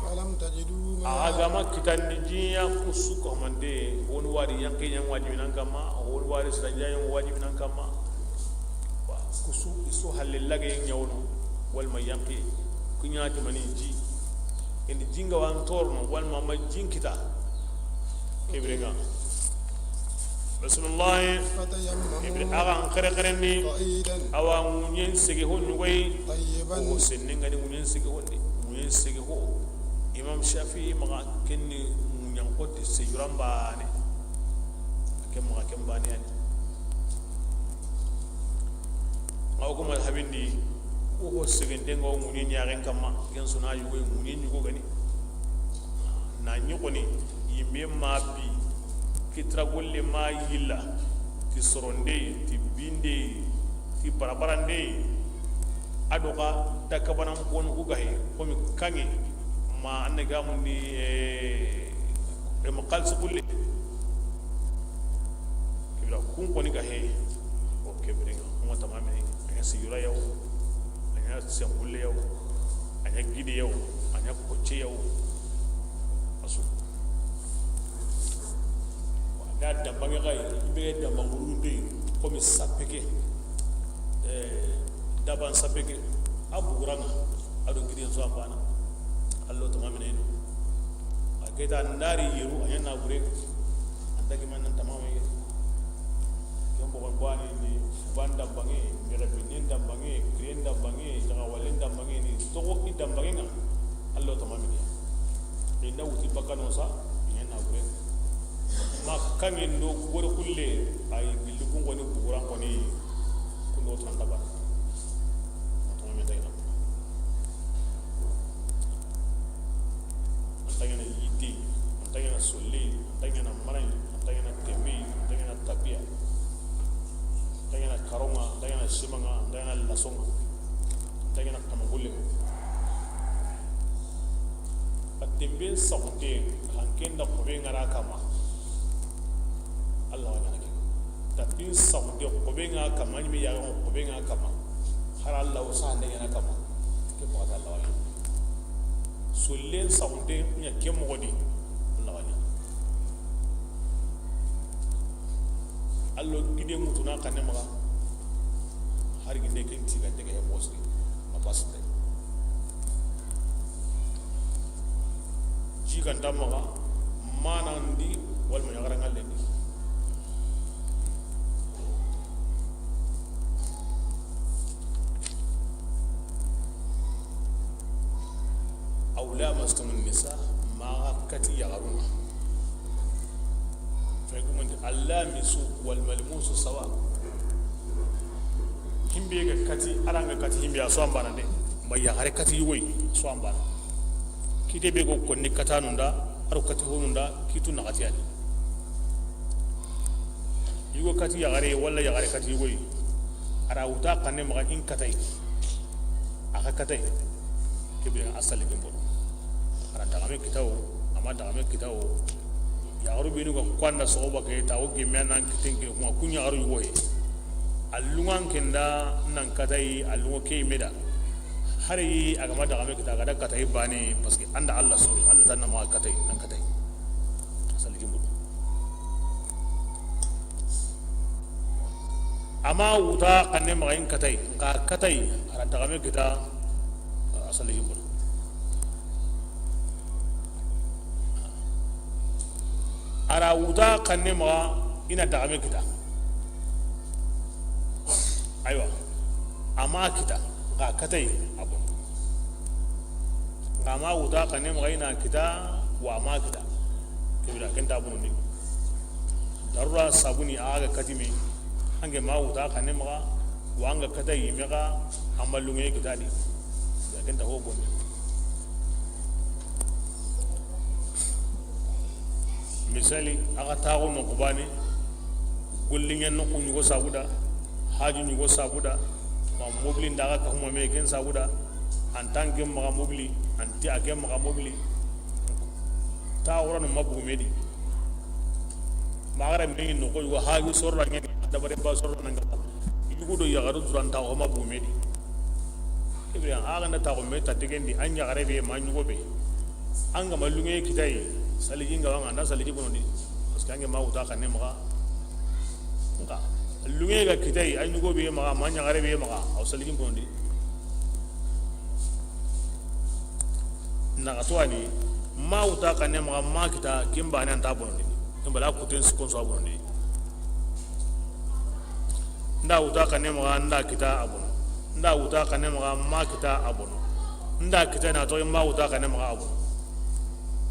فلم تجدوا ماء. A ga ma kitandi jiya, kusu ko mande, woni wari yanke yan wajibi nan kamma, woni wari sanja yan wajibi nan kamma. Wa, kusu iso halle lage ɲawno, wal ma yanke, kuɲati mani ji. Indi jinga wan torno, wal ma ma jin kita. Kebrenga. Bismillah. فتيمموا Ibri agan kere kere ni. صعيدا Awa ŋuɲen sege ho ɲugoy. طيبا Ko senne ngani ŋuɲen sege ho ndi. Ŋuɲen sege ho. Imam Shafi'i maxa kenni ŋuɲen xote sejuran bane. Ken maxa ken bane yani. Awa ko madhabindi, ko ho segenten ga ŋuɲe ɲaxen kamma, ken suna yugo ŋuɲe ɲugo gani. Na ɲi xoni, yimbe ma bi, kitira golle ma yilla, ti soronde, ti binde, ti barabarande, a do xa ta kabanan konu ku gahe, komi kanŋe, ma anne gamundi, eh, eh, ma xalisi kulle. Kibira kun koni ga he, o kebirenga, kuma tamamini, a ɲa sijura yaw, a ɲa senkulle yaw, a ɲa gide yaw, a ɲa kocce yaw. Asu. Da dambange ga yi, be dambangurunde, komi sapeke, eh, daban sapeke, a buguranga, a do giden so ambana, allo tamamini. A keta ndari yeru, a ɲa na gure. An dagi man nan tamama ye. Ken bogon bani ni ban dambange, mega binen dambange, kiren dambange, jaga walen dambange ni togo i dambange nga. Allo tamami ni. Inda wuti bakano sa, inen na gure. Ma kangen do gore kulle, ay billi kun goni buguran koni, kun do tan daba. Tamami dayna. An ta ɲaana yitte, an ta ɲaana solle, an ta ɲaana maraɲi, an ta ɲaana tembe, an ta ɲaana tabiya, an ta ɲaana karonŋa, an ta ɲaana simanŋa, an ta ɲaana lasonŋa, an ta ɲaana kamagulle. A temben saxunte, hanken da xobe ŋa ra kama. Allah wa ɲaana ke. Tapin saxunte, xobe ŋa kama, ɲi me yaga xobe ŋa kama. Har Allah wa sa hande ɲaana kama. Ke baxata Allah wa ɲaana. Sollen saxunte ɲa ke moxo di, Allah wa ɲaana. Allo gide mutuna xanne maxa. Har ginde ken tigante ke moxo siri. A basite. Ji ganta maxa, manandi, walma ɲaxaranŋallendi. أو لامستم النساء, maxa kati yaxarun ŋa. Fay gumanti, اللامس والملموس سواء. Himbe ga kati, a ra nga kati himbe, a so an bana de. Ma yaxare kati yugoy, a so an bana. Kite be go konni katanun da, a ro kati honun da, kitu naxati yani. Yugo kati yaxare, walla yaxare kati yugoy. A ra wuta xanne maxa in katay. A xa katay. Kebe a sali gembolo. A ra daxame kitawo, a ma daxame kitawo. Yaxaru benu ga kanda soxoba ke, ta o gemme nan kiten ke, kuma kun yaxaru yugo he. A lunŋan ke nda nan katay, a lunŋo ke me da. Hari a ga ma daxame kita, a ga da katay bane, parce que an da Allah sori, Allah tan na ma katay, an katay. Sali gembolo. A ma wuta xanne maxa in katay, nxa katay, a ra daxame kita, a sali gembolo. A ra wuta xanne maxa i na daxame kita. Aywa. A ma kita, nxa katay, a bon. Nxa ma wuta xanne maxa i na kita, wa ma kita. Kebira, ken ta bonondi. Darura sabuni a ga kati me, ange ma wuta xanne maxa, wa anga katay me ga, a ma lunŋe kita di. Ya ken ta ho bonondi. Misali, a ga taxo no kubane, golliŋen noxu ɲugo sabuda, haju ɲugo sabuda, ma mobili nda ga kahuma me ken sabuda, an tan ke maxa mobili, an ti a ke maxa mobili, ta wuranu ma bugu me di. Maxara me ɲi noxo yugo haju sorra ŋeni, dabare ba sorra nanga. Yugo do yaxaru duranta o ma bugu me di. Ibrahim, a ga nda taxo me ta tegendi, an yaxare be ma ɲugo be. An ga ma lunŋe kita yi, saliji n ga wa ŋa, an da saliji bonondi. Parce que an ke ma wuta xanne maxa. Nka lunŋe ga kita yi, an yugo be maxa, ma ɲaxare be maxa, aw saliji bonondi. Naxa to a ni, ma wuta xanne maxa, ma kita, ken baane an ta bonondi. Ken bala kuten sikon so a bonondi. N da wuta xanne maxa, n da kita a bono. N da wuta xanne maxa, ma kita a bono. N da kita na to ma wuta xanne maxa a bono.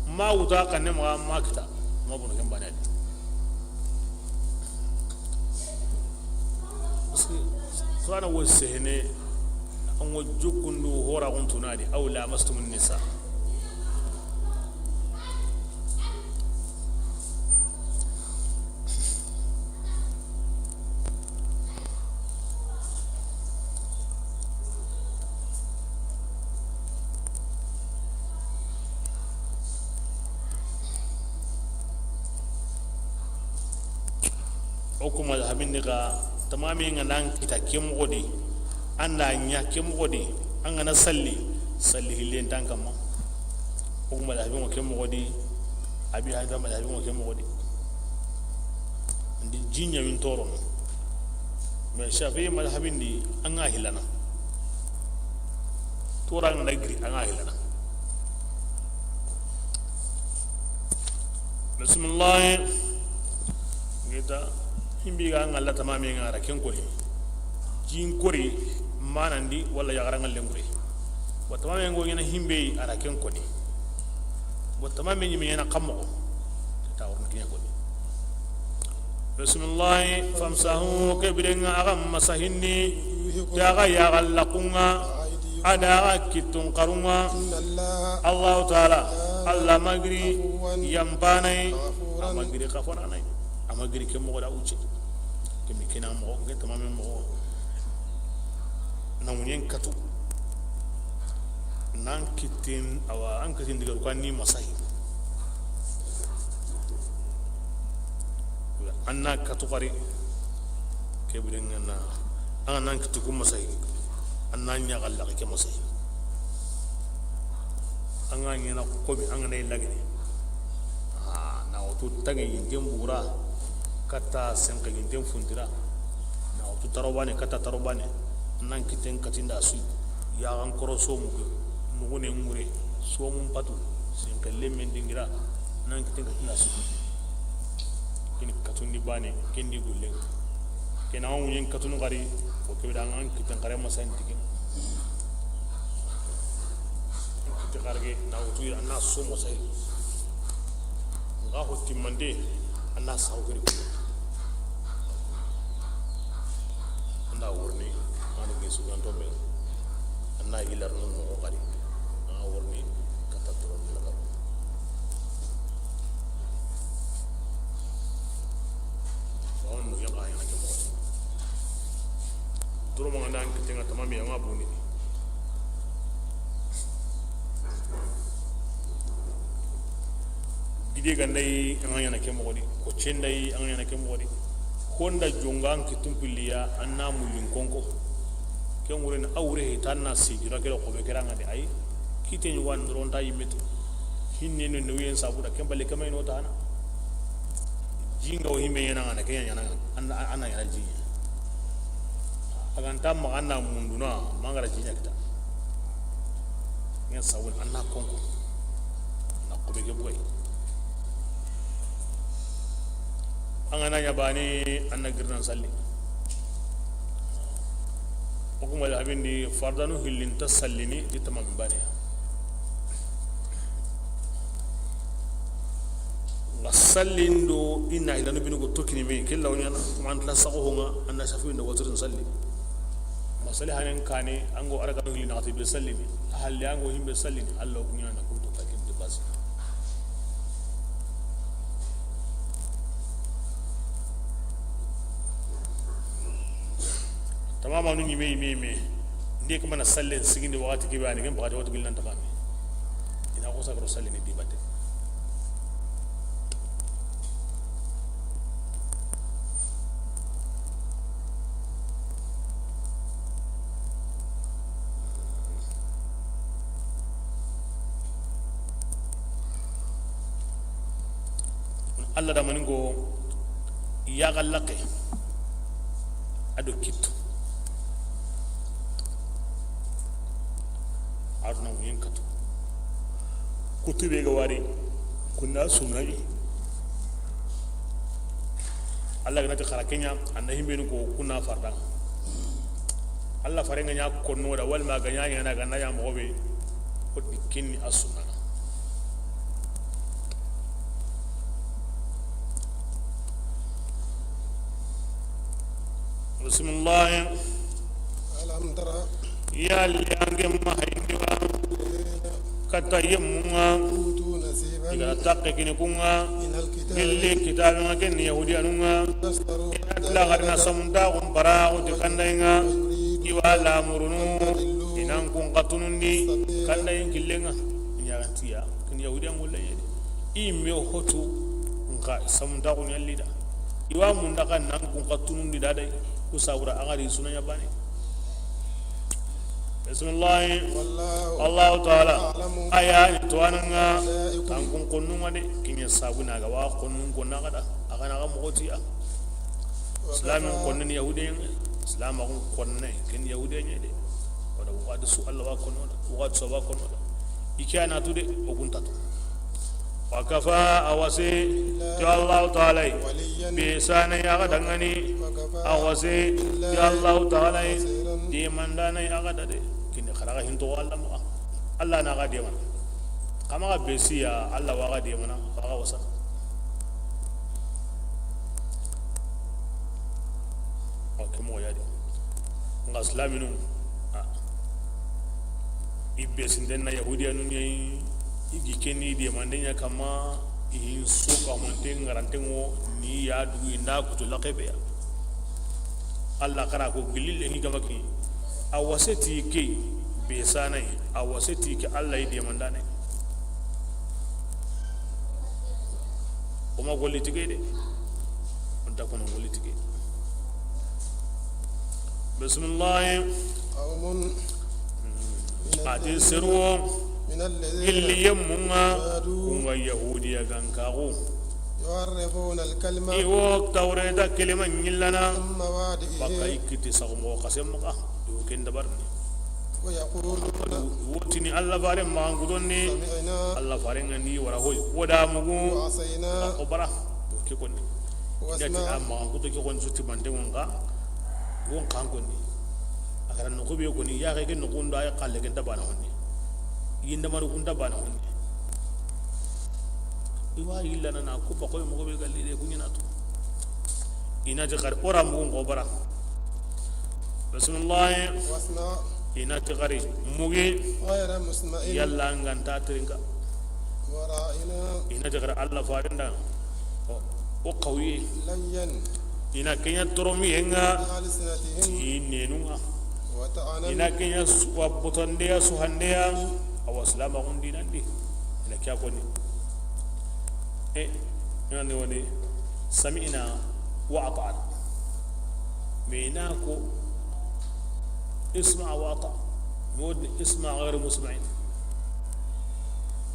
Ma wuta xanne maxa, ma kita ma bono, ken baane a di. Parce que Qur'ana wo sehene, an wo jukundu hora guntunadi, aw lamastumun nisa. O ku mazhabin di ga, tamami ŋa nan kita ke moxo di, an da ɲa ke moxo di, an ga na salli, salli hillen nta an kamma. O ku mazhabin ŋo ke moxo di, Abi Hanifa mazhabin ŋo ke moxo di. Ndi ji ɲa min torono. Mais Shafi'i mazhabin di, an ga hilana. Tora ŋa na giri, an ga hilana. Bismillah. Ngeta himbi ga ŋalla tamami ŋa ra ken koni. Jin kori manandi wala yaxara ŋallen kori. Wa tamami ŋo ɲana himbe a ra ken koni. Wa tamami ɲi me ɲana kammo. Ta wurni ken koni. Bismillah, famsahu, ke birenŋa axa masahinni, ti axa yaxallaxunŋa, a da axa kittun xarunŋa. Allahu Taala, Alla ma giri yanpanay, a ma giri xafananay, a ma giri ke moxo da wucce. Ke mi kina moxo, ke tamame moxo. Na ŋuɲen katu. Nan kitten, awa, an kitten digaru kan ni masahi. An na katu xari. Ke birenŋa na, an nan kitti ku masahi. An na ɲaxallaxe ke masahi. An ga ɲana komi, an ga na i lagini. Ah, na wutu tange yinten bura, katta senke yinten funtira. Na wutu taro bane, katta taro bane. Nan kitten katinda su. Yaxan koro somu ke, mugune ŋure, somun patu, senke lemmen dingira. Nan kitten katinda su. Kini katundi bane, kendi gulle. Kena ŋuɲen katunu xari, o kebe da an kitten xare masahin tike. Kitte xarge na wutu an na so masahi. Nga ho timmande, an na sahu kedi ku. An da worni, an da gesu ganto me. An na yilar no mo xadi. An da worni, kata toro ni la. Bawon no yaga yana ke mo. Doro mo ngana an kitten ŋa tamami ya ma buni. Gide ganda yi an ga ɲana ke moxo di, ko cenda yi an ga ɲana ke moxo di. Honda jonga an kittun pilliya, an na mullin konko. Ken ŋure na a wure he tan na sijura ke do xobe ke ra ŋa di ay. Kite ɲugo an doron ta yimmetu. Hinne no ne wiyen sabuda ken balle kama ino tana. Jinga o himbe ɲana ŋana ke ɲana ŋana. An na ɲana jiɲa. A ga nta ma an na munduna mangara jiɲa kita. Ŋen sawun an na konko. Na kube ke boy. An ga na ɲa bani an na girnan salli. O ku mazhabin di fardanu hillin ta sallini di tamam bane. Nga sallindo inna ilanu binu go tokkini me kella o ɲana kuma an tla sago honga an na safu indo waturin salli. Ma salli hanen kane ango araganu hilli na xati be sallini. A halle ango himbe sallini Allah o ku ɲana kunto takin de basi. Tamamanu ɲime yime yime. Ndi kamana sallen sigindi waxati kebe ani ken baxati waxati gillan tamami. Ina ko sagaro sallini di batte. Alla da maninko yaxallaqe a do kittu. Aruna wuyen katu. Kutu be ga wari, kunna sunnayi. Alla ga na ti xara ke ɲa, an da himbenu ko kunna fardan. Alla faren ga ɲa konno da, walma ga ɲa ɲa na ga na ɲa moxo be, o ti kinni a sunna. Bismillah. Alam tara. Yalli an ke ma hayndi wa. Katta yemmunga. Utu nasiban. I ga takke kini kunga. Minal kitabi. Gelli kitabe nga ken Yahudiyanunga. Yastaru. Ila garina samunta kun bara uti kandainga. Iwa lamurunu. Inan kun katunundi. Kandain killenga. Nyarantiya. Ken Yahudiyan gulle yede. I me hotu nka samunta kun yalli da. Iwa munda kan nan kun katunundi da dai. Ku sabura a gari suna ɲa bane. Bismillah. Wallahu. Allahu taala. A'lamu. Aya ni to ananga. Kan kun konnunga de. Kinya sabuna ga wa konnun konna ga da. A kana ga moxotiya. Islamin konni ni Yahudiyen. Islam kun konni ken Yahudiyen de. Wala wadi su Allah wa konno da. Wadi su wa konno da. Ikiya na tu de o kun tatu. Wa kafa, a wase ti Allahu taala yi. Be sana ya ga dangani. A wase ti Allahu taala yi. Di mandana ya ga dade. Kini xaraga hinto Allah ma. Allah na ga de man. Kama ga be siya Allah wa ga de man. Wa ga wasa. Ok, mo ya de. Nga islaminu. Ah. I be sinden na Yahudiyanun ɲa yi, i gi kenni i demande ɲa kama, i hin so ka honte ngarantengo ni ya dugu i nda kutu laqebe ya. Allah kara ko gilli le ngi gama ki. A waseti ke be sanai, a waseti ke Allah i demandane. O ma golli tige de. O nta kono golli tige. Bismillah. Qawmun. Ati seruwo. Min alladhina. Illi yemmunga. Hadu. Kunga Yahudiya gankaxu. Yuharrifuna al-kalima. Iwo Tawreta kelima ɲillana. Amma wadi. Baka ikiti sagumo kasem maxa. Yo ken dabarni. Wa yaquluna. Wotini Allah fare maxankutonni. Sami'na. Allah fare nga ni wara hoy. Woda mugu. Wa asayna. O bara. Ke konni. Wasma. Dati a maxankuto ke konni suti bande wonga. Won kan konni. A kara no ko be konni ya ke no kunda ya kalle ke dabana honni. Yinda maru kunda bana honni. Iwa yillana na kupa koy mogo be galli de kunyana to. Ina ti xari ora mugu ngo bara. Bismillah. Wasma. Ina ti xari mugi. Ghayra musma'in. Yalla nganta trinka. Wa ra'ina. Ina ti xari Allah farenda. O, o qawiye. Layyan. Ina kenya toromi henga. Bi alsinatihim. Ti nenunga. Wa ta'anan. Ina kenya su, wa botandeya, suhandeya. Awa silama gundinandi. Ina kya koni. E, yani woni, sami'na wa ata'na. Me na ko, isma wa ata. Wodi isma ghayr musma'in.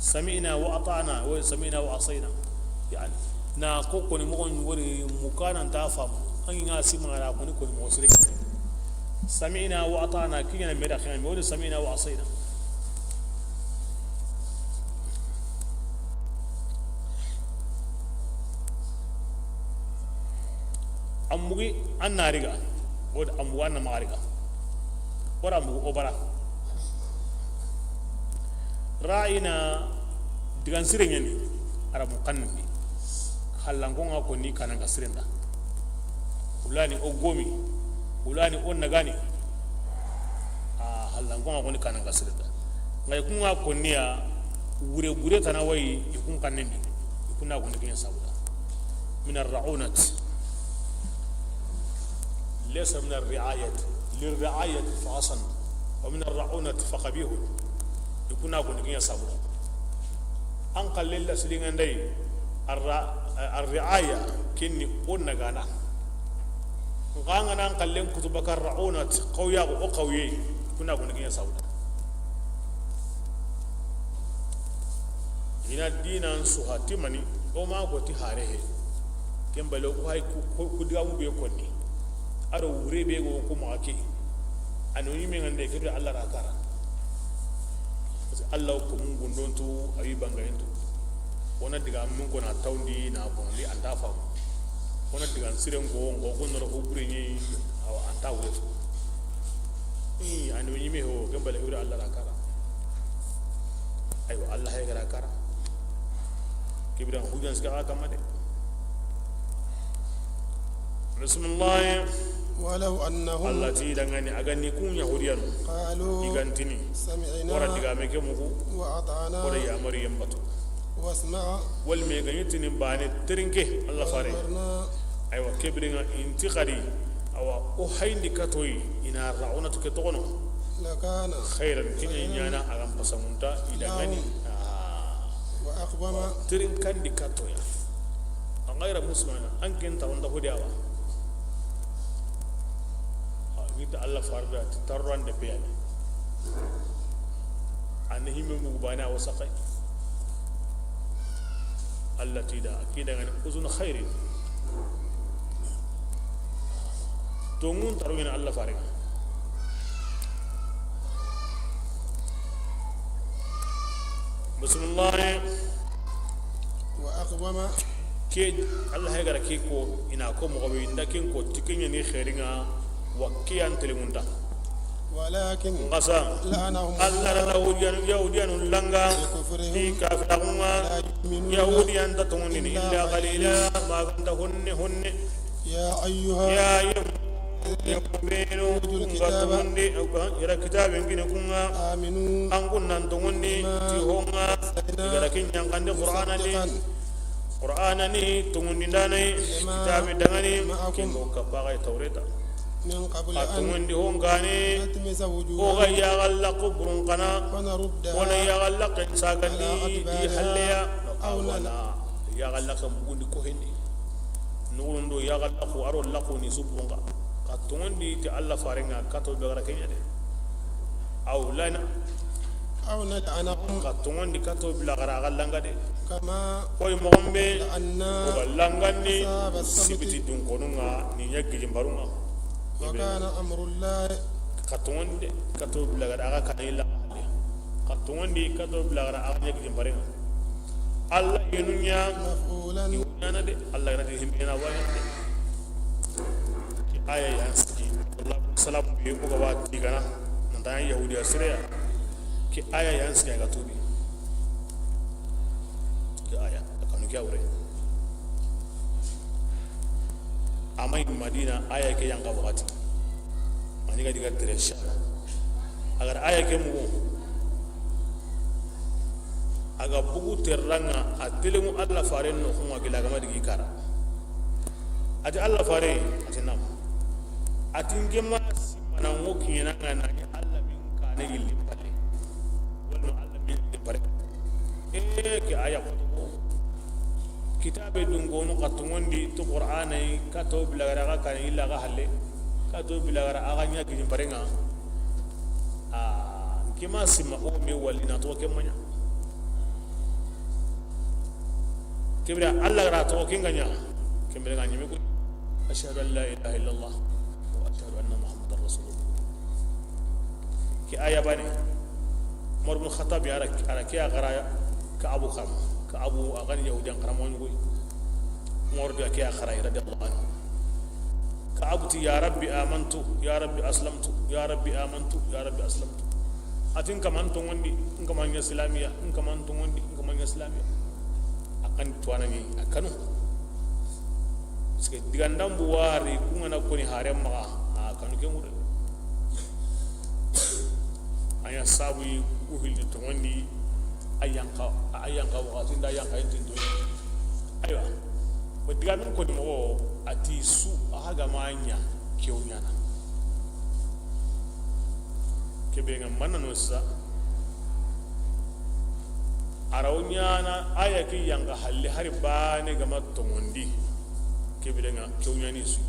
Sami'na wa ata'na, wodi sami'na wa asayna. Yani, na ko koni mo wori mukana nta famu. An nga sima ra koni koni mo sire. Sami'na wa ata'na, kigana me da kigana me, wodi sami'na wa asayna. An mugi an na riga, wodi an mugu an na maxa riga. Wara mugu o bara. Ra'ina digan sire ɲeni, arabu xanni. Hallanko nga koni kananga sirenda. Wulani o gomi, wulani o nagani. A hallanko nga koni kananga sirenda. Ngai kunga koniya, wure gure tana wayi, i kun xannendi. I kunna koni kinya sabuda. Min ar-ra'unat. Laysa min ar-ri'ayat. Lir-ri'ayat fa hasan. Wa min ar-ra'unat fa qabih. I kunna koni kinya sabuda. An xalle la silinga ndai, arra-, ar-ri'aya, kinni o nagana. Nga nga nan xallen kutu bakar ra'unat, qawya o qawye, kunna koni kinya sabuda. Ina dinan suha timani, O ma ko ti hare he. Ken bale o ku hay ku, ku, ku digamu be konni. A do wure be go ku maxa ke. A no yime ŋa nde ke be Allah ra kara. Parce que Allah ko mun gundon tu, a wi bangayen tu. O na digamun ko na tawndi na bonondi, a nta famu. O na digan siren ko, ngo ko noro ko bure ni, awa, a nta wure tu. I, a no yime ho, ken bale wure Allah ra kara. Aywa, Allah he ga ra kara. Ke biran hujjan siga xa kamma de. Bismillah. ولو أنهم Allah ti dangani a ga ni kun Yahudiyanu. قالوا I ga ntini. سمعنا Wara digame ke mugu. وأطعنا Wara yamari yambatu. واسمع Wal me ga yitini bane terinke Allah fare. وأبصرنا Aywa, ke biren ŋa inti xadi. Awa, o hayndi katoyi, i na ra o na tu ke toxono. لكان Xayran, kiɲe ɲana a ga n pasamunta, i dangani. لهم Ah. وأقوم Terin kandi katoya. An ga ira musulmana, an ken taronda hodi awa. Ah, ni ta Allah farda, ti tarrande peyani. An himme mugu bana o saxay. Allah ti da, a ki dangani uzun xayrin. Tongun taru ina Allah fare. Bismillah. وأقوم Ke Allah he ga ra ke ko, i na ko moxo be, i nda ken ko, ti ke ɲa ni xeerinŋa, wa ke yan telenŋunda. ولكن Ngasa, لعنهم Allah ra الله Yahudiyanu, Yahudiyanu langa, بكفرهم ti kafiraxunŋa, لا يؤمنون Yahudiyan ta tongondini, إلا إلا قليلا قليلا. Ma ga nta honne honne. يا أيها Ya yem, الذين yem benu, أوتوا kunga الكتاب tongondi, i ra kitaben kini kunŋa. آمنوا An kun nan tongondi, بما ti honŋa, أنزلنا i ga ra kin ɲankandi Qur'ana ni. مصدقا Qur'ana ni tongondindana yi, لما kitabe dangani, معكم kingo kapaga Tawreta. من قبل A أن tongondi hon gane, تطمس وجوها o ga yaxallaqu burun kana, فنردها o na yaxallaqen sagandi على أدبارها di halleya, أو نل- awana yaxallaqen bugundi ko hendi. Nugurundo yaxallaqu, a ro laqu ni su burun ka. Ka tongondi ti Allah farenŋa kato be ga ra ke ɲa de. أو لن أو نلعنهم Ka tongondi kato bila ga ra a ga langa de. كما Koy moxo be, لعنا o ga langandi, أصحاب السبت sibiti dunkonunŋa, ni ɲa gijimbarunŋa. وكان أمر الله Ka tongondi de, kato bila ga ra a ga kani la. Ka tongondi kato bila ga ra a ga ɲa gijimbarenŋa. Allah yenu ɲa, مفعولا i ɲana de, Allah ga na ti himbena wa ɲa de. Ke aya yan sigi, Allah salam bi ko ga wa ti gana, nan ta Yahudiya sireya. Ke aya yan sigi a ga tubi. Ke aya, a kanu ke a wure. A ma yi Madina, aya ke yan ga waxati. Mani ga diga tere sha. A ga ra aya ke mugu. A ga bugu terranŋa, a telenŋu Allah faren noxunŋa gila a ga ma digi kara. A ti Allah fare, a ti nam. A ti n ke ma simana ŋo kiɲenanŋa na ni Allah min kane yilli palle. Wala Allah min yilli pare. E ke aya xoto ko. Kitabe dungonu ka tongondi to Qur'ana yi, kato bila ga ra a ga kani illa ga halle. Kato bila ga ra a ga ɲa gijimbarenŋa. A n ke ma sima o me wali na to ke ma ɲa. Ke bire Allah ga ra toxo ken ga ɲa. Ke bire ga ɲeme ko. أشهد أن لا إله إلا الله وأشهد أن محمدا رسول الله. Ke aya bane. Umar bin Khattab ya ra, a ra ke ya xara Ka'abu kam. Ka'abu a ga ni Yahudiyan xaranmoxo ɲi koy. Umar da ke ya xara radiyallahu anhu. Ka'abu ti, يا رب آمنت، يا رب أسلمت، يا رب آمنت، يا رب أسلمت. A ti n kaman tongondi, n kaman ɲa silamiya, n kaman tongondi, n kaman ɲa silamiya. A kan tuwana ni, a kanu. Parce que digandambu wari, ku ŋa na koni hare maxa, a kanu ke ŋure. A ɲa sabu yi, ku hilli tongondi, a yanqa, a yanqa waxati nda yanqa intinto. Aywa. Wa digamen koni moxo, a ti su, a xa ga ma ɲa, ke wo ɲana. Ke be ŋa manna no sa. A ra wo ɲana, aya ke yanqa halle hari bane ga ma tongondi. Ke bire ŋa, ke wo ɲani su.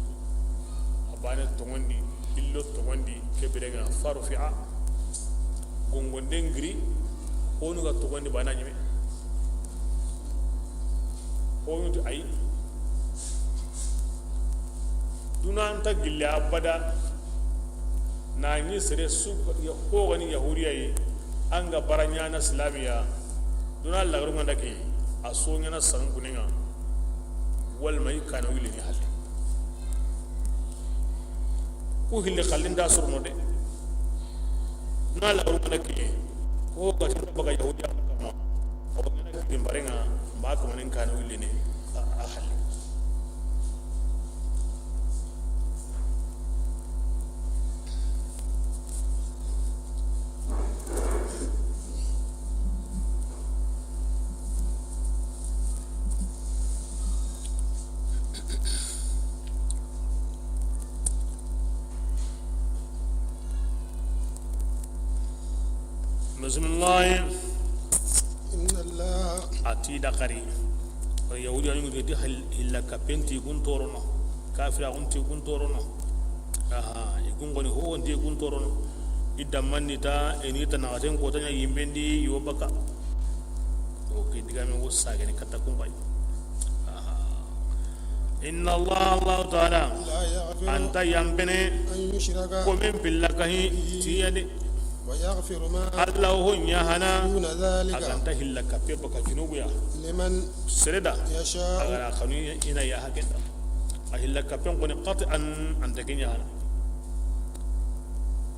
A bane tongondi, illo tongondi, ke bire ŋa, فرفع. Gongonden giri, honu ga tongondi bana ɲime. Ko ɲuti ayi. Duna nta gille abada. Na ɲi sere su ya, ko gani Yahudiya yi, an ga bara ɲaana Islamiya. Duna lagarun ŋa nda ke, a so ɲaana san kuninga. Wal mai kana wili ni halle. Ku hilli xallin da sorono de. Na la ru na kiye. Ko ga tin baga Yahudiya kama. O na kiye barenga, ma ko nin kan wulini a, a halli. Bisimilahi. Inna Allah. A ti da xari. Yahudiya ni mutu ti hil-, hilla kapen ti kun torono. Kafira kun ti kun torono. Aha, i kun goni ho ti kun torono. I damman ni ta, i ni ta na gaten ko tanya yimbendi yo baka. O ke diga me wo sagene kata kun bai. Aha. Inna Allah, Allah Ta'ala, لا يغفر anta yampene أن يشرك ko men pilla kahi به tiya de. ويغفر ما Allah ho ɲa hana دون ذلك a ganta hilla kape baka junubu ya. لمن Sere da يشاء a ga ra xanu i na ya hakenda. A hilla kapen ko ni qat'an anta ke ɲa hana.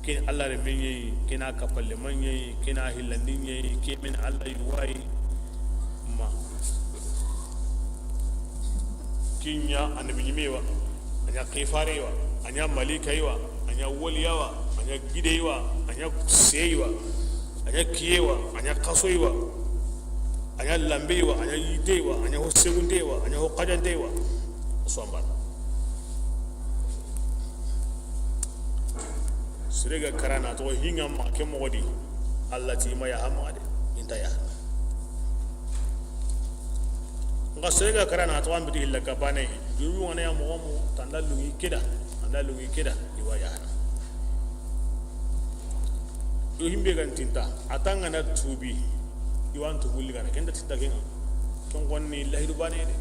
Ken Allah re men ɲi, ken a kapalle man ɲi, ken a hillandi ɲi, ke men Allah yi wayi. Ma. Ken ɲa annabi ɲime wa, a ɲa xifare wa, a ɲa malika yi wa, a ɲa waliya wa, a ɲa gide yi wa, a ɲa sey wa, a ɲa kiye wa, a ɲa xaso yi wa, a ɲa lambe yi wa, a ɲa yite yi wa, a ɲa hosegunte yi wa, a ɲa hoxajante yi wa. Sombal. Sere ga karana to hinga ma ke moxo di. Allah ti ma ya hama de. Inta ya. Nga sere ga karana to an biti illa kabane. Juru ngana ya moxo mo tanda lungi keda. Anda lungi keda. Iwa ya. Yo himbe gan tinta. Atanga na tubi. Iwan tubuli gana. Kenda tinta kenga. Ken konni lahidu bane de.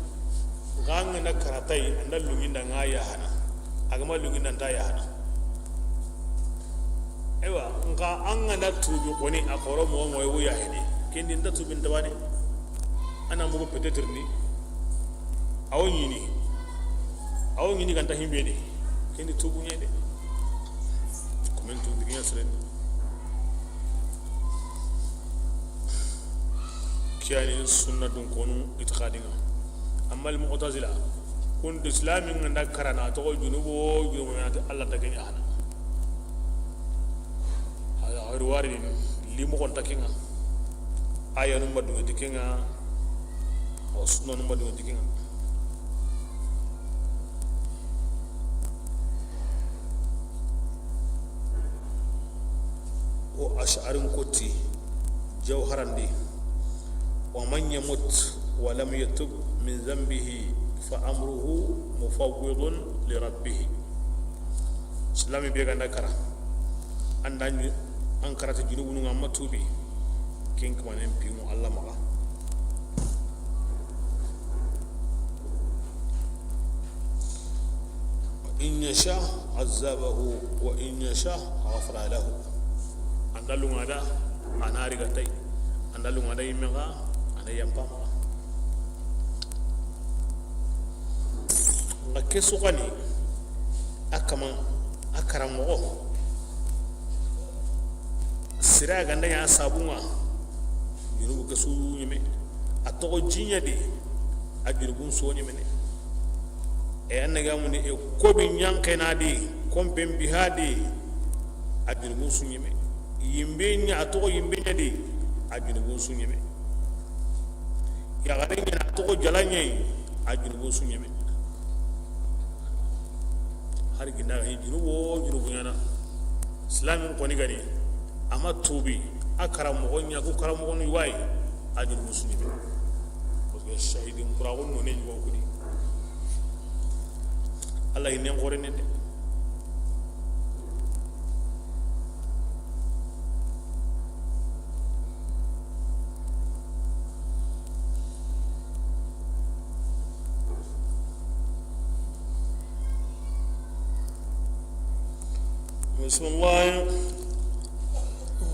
Nga an ga na karatai, an da lunginda nga ya hana. A ga ma lunginda nta ya hana. Ewa, nka an ga na tubi koni a koro mo mo ya hene. Kendi nda tubi nda bane. Ana mugo peut-être ni. Awo ɲini. Awo ɲini ganta himbe de. Kendi tubu ɲe de. Komen tubi ɲa seren. Kiyani sunna dun konu itiqadinga. Amma al mu'tazila kun islamin nda karana to junubo junubo ya ta Allah ta ganya hana. Hada wari limo kon takinga. Aya num madu dikinga. O sunna num madu dikinga. O Ash'arin koti jawharandi, wa man yamut wa lam yatub min dhanbihi fa amruhu mufawwidun li rabbih. Silami be ganda kara, anda an karata junubunu nga ma tubi, ken kamanen pimu Allah maga. In yasha azabahu wa in yasha ghafara lahu. Anda lungada, ana riga tay. Anda lungada yimme ga, ana yampa ma. Nga ke sugani, a kama, a karamoxo. Sira ganda ya sabunga. Junubu ke su ɲeme. A toxo jiɲa di. A junubun so ɲemene. E annaga muni e kobi ɲanxena di, kompen biha di. A junubun su ɲeme. Yimbe ɲa, a toxo yimbe ɲa di. A junubun su ɲeme. Yaxare ɲa, a toxo jala ɲa yi. A junubun su ɲeme. Hari ginda ga ni junubu, junubu ɲana. Islamin koni gani, ama tubi, a karamoxo ɲa, ku karamoxo ni wayi, a junubu su ɲeme. Parce que shahidin kuraxun no ne ɲugo kudi. Allah hinen xore ne de. Bismillah.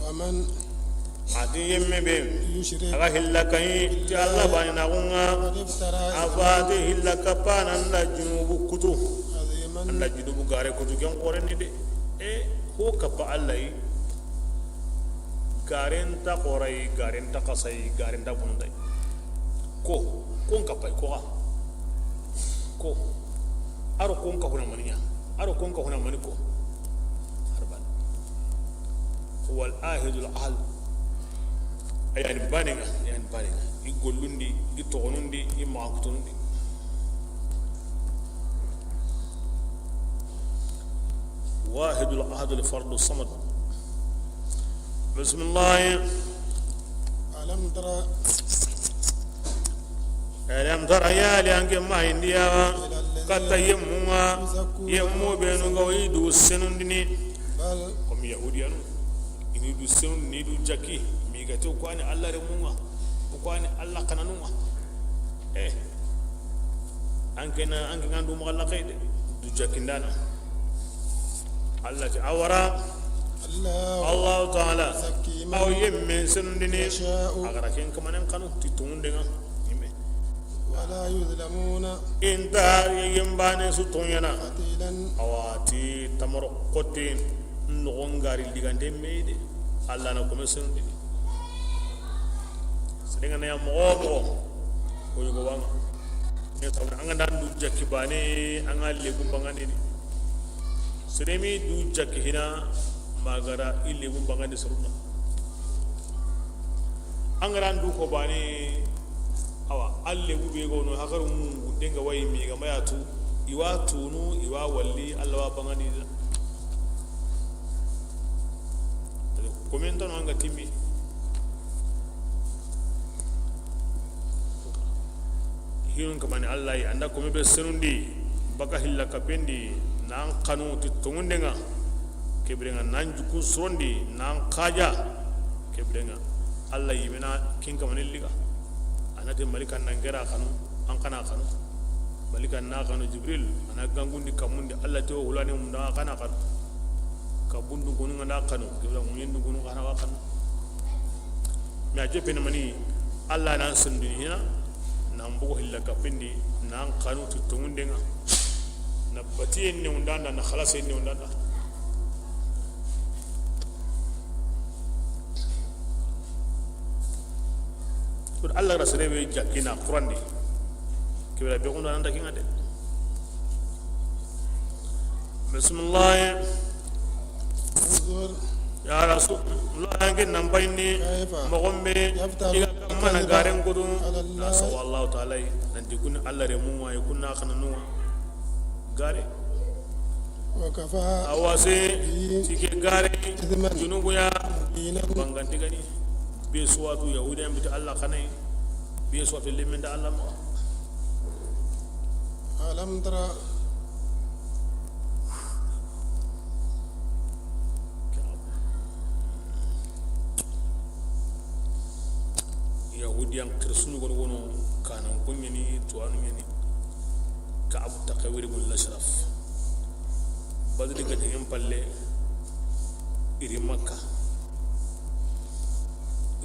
ومن A ti yinme be, يشرك a ga hilla kayi ti Alla baanaaxun ŋa, فقد افترى a ba ti hilla kappa na, a na junubu kutu. عظيما. A na junubu gare kutu, ken xoore ni de. E, ko kappa Alla yi, garen nta xoore yi, garen nta xasa yi, garen nta bununda yi. Ko, ko n kappa yi, ko xa. Ko. A ro ko n ka huna mani ɲa. A ro ko n ka huna mani ko. Harban. Wal ahidul ahal. A yan ni baane ŋa, a yan ni baane ŋa. I gollun di, i toxonun di, i maxa kutunun di. Wahidul ahadul fardus samad. Bismillah. ألم تر Alam tara, yali an ke ma hindiya إلى الذين katta yinmun ŋa, يزكون yinmu benu ga i du senundini. بل Comme Yahudiyanu, i ni du senundini, i du jakki, mi ga ti o ku ni Alla renmun ŋa, o ku ni Alla xananun ŋa. Eh. An ke na, an ke ŋa du maxa laxe de, du jakkindana. Alla ti a wara. الله Allahu taala, يزكي من a wa yinmen senundini, يشاء a ga ra ken kamanen xanu ti tonŋunden ŋa. Yinme. ولا يظلمون I nta yinme baane su tonŋana. فتيلا A wa ti tamaro xotte, noxon gari ligande me de. Alla na kome senundini. Sere ga na ɲa moxo wo moxo, o yogo wa ŋa. Ne sabana an ga nda du jakki baane, an ga lebu bangandini. Sere mi du jakki hina, ma ga ra i lebu bangandi sorona. An ga ra du ko baane, awa, a lebu be ga no, hakaru mungu denga wayi mi ga ma ya tu, i wa tunu, i wa walli, Alla wa bangandi da. Komen tano an ga timmi. Hinun kamani Alla yi, an da kome be senundi, baka hilla kapendi, nan xanu ti tonŋunden ŋa, ke biren ŋa nan jukun surondi, nan xaja, ke biren ŋa. Alla yinme na ken kamani liga. A na ti malikan nan gera xanu, an xa na xanu. Malikan na xanu Jibril, a na gangundi kamundi, Alla ti o hulani munda xa na xanu. Ka bundu gonu ŋa na xanu, ke biren ŋa ŋuɲindu gonu xa na xanu. Mais a jeppene mani, Alla nan sundini hina, nan bogu hilla kapendi, nan xanu ti tonŋunden ŋa. Na batiyen ne undanda, na xalasen ne undanda. Pour Alla ga ra sere be jakkina Qur'an di. Ke bira be gunda nan da kinga de. Bismillah. انظر Ya Rasulullah, an ke nan bayni, كيف moxo be, يفترون i ga mana الكذب garen kutu, على الله na sawa Alla taala yi, nan ti kun Alla renmun ŋa, kun na xananun ŋa. Gare. وكفى A wa se, به ti ke gare, إثما junubu ya, مبينا bangantigani, be suwatu Yahudiyan biti Alla xanai, be suwatu lemenda Alla ma. ألم تر Yahudiyan kirisunu gonu wono, kanan kunyani, tuwanu nyani, Ka'ab Takawiri bun Lashraf. Badri ga jegen palle, i ri Makka.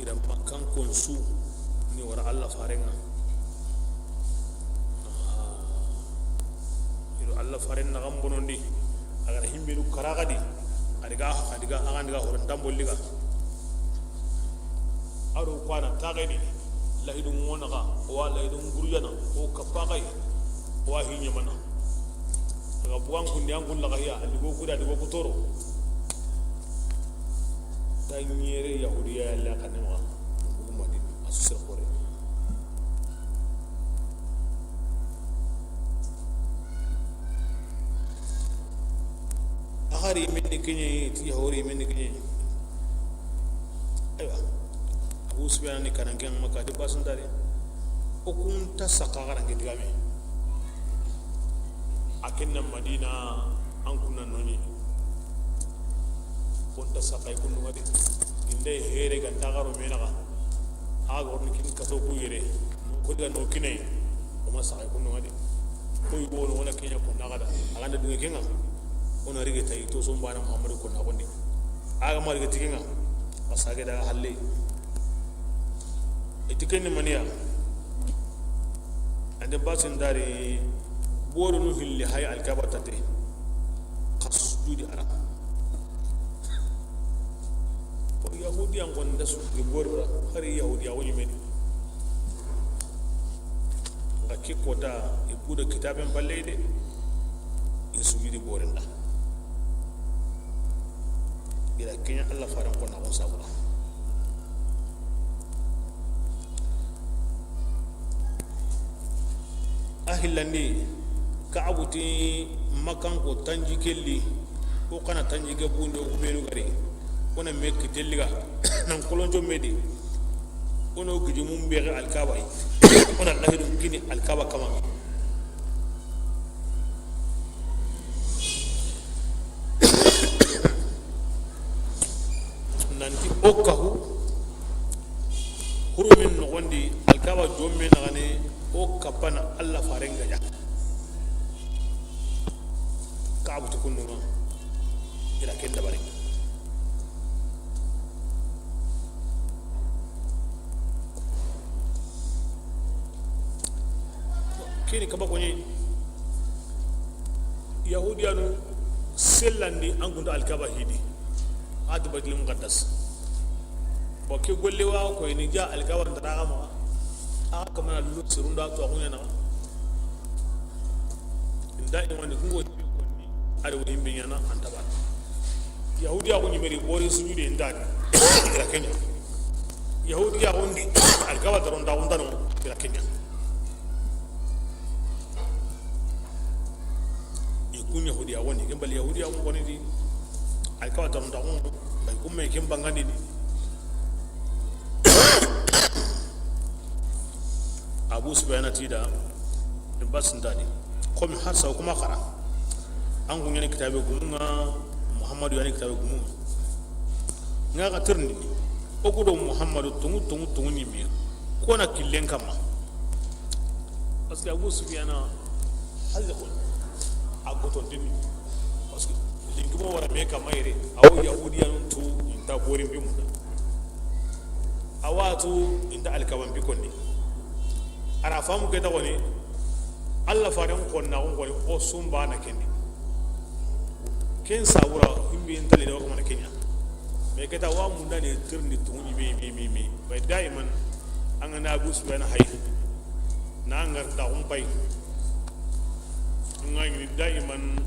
I ra Makkan konsu ni wara Alla faren ŋa. I do Alla faren na gambonondi. A ga ra himmenu karaga di. A diga, a diga, a ga diga horon tambo liga. A do kwana tageni. Lahidu ŋonaga, wa lahidu nguruyana, o kapagai, wa hinyamana. A ga bugan kundi an kun laga hiya, a digo kuda, a digo kutoro. Ta ɲere Yahudiya ya la kanema. Bugu Madina, a su sere xore. A xari menni keɲe, ti Yahudi menni keɲe. Aywa. Abu Sufyan ni kanan ken Makka di basundare. O kun ta saka garange digame. A kenna Madina, an kunna noni. Konta saxay kundu ŋa de. Inde here ga nta garo menaxa. A ga worni kin kaso ku yere. Ko diga no kine. O ma saxay kundu ŋa de. Ko yugo no wona kenya ko naga da. A ga nda dunge kenga. O na rige tayi to so n bana Muhammadu ko na gondi. A ga ma rige tigenga. A sage da halle. I ti ken ni maniya. Ande basin dari. Boru nu hilli hay Alkaba tate. Ka sujudi ara. O Yahudiyan gon da sujudi boru da. Hari Yahudiya woni medi. Nka ke kota i buda kitaben balle de. I sujudi borin da. Ira kenya Allah faran ko na on sabura. A hillandi, Kaabu ti Makan ko tanji kelli, ko kana tanji ke bundo ko benu gari. Ko na me kitelliga nan kolonjo medi. Ko no gidi mum be Alkaba yi. Ko na lahidun kini Alkaba kama. Nanti o kahu hurumin nogondi Alkaba jomme nagane o kapana Allah faren gaja. Kaabu ti kunnuma ila ken dabari. Kini kaba koni Yahudiyanu sellandi an kunda Alkaba hidi. A ti Baitul Muqaddas. Bon, ke golle wa ko ni ja Alkaba ndara ma. A kamana lu sirunda to a kunya na. Nda imani kungo. Ari wo himbe nyana antaba. Yahudiya ko nyimeri bore sujudi ndani. Ira kenya. Yahudiya ko ndi. Alkaba daron da undano. Ira kenya. I kun Yahudiya woni, ken bali Yahudiya ko woni di. Alkaba daron da undano. Bai kumme ken bangandi ni. Abu Sufyana tida, bas ndadi. Komi har sa kuma xara. An kun yani kitabe gumunga, Muhammadu yani kitabe gumunga. Nga ka tirni, o kudo Muhammadu tungu, tungu, tungu ni mi. Kona killen kama. Parce que Abu Sufyana, hal yakun, a goto dini. Parce que lingi mo wara me kama yere, awo Yahudiyan tu, inta borin bi munda. Awa tu inta Alkaban bi konni. Ara famu ke ta woni, Allah faren konna ko woni o sumba na kendi. Ken sabura himbi inta le ko mana kenya. Me ke ta wa munda ne tirni tungu mi mi mi mi. Bai daiman an ga na Abu Sufyan hay. Na ngar ta umpay. Nga ni daiman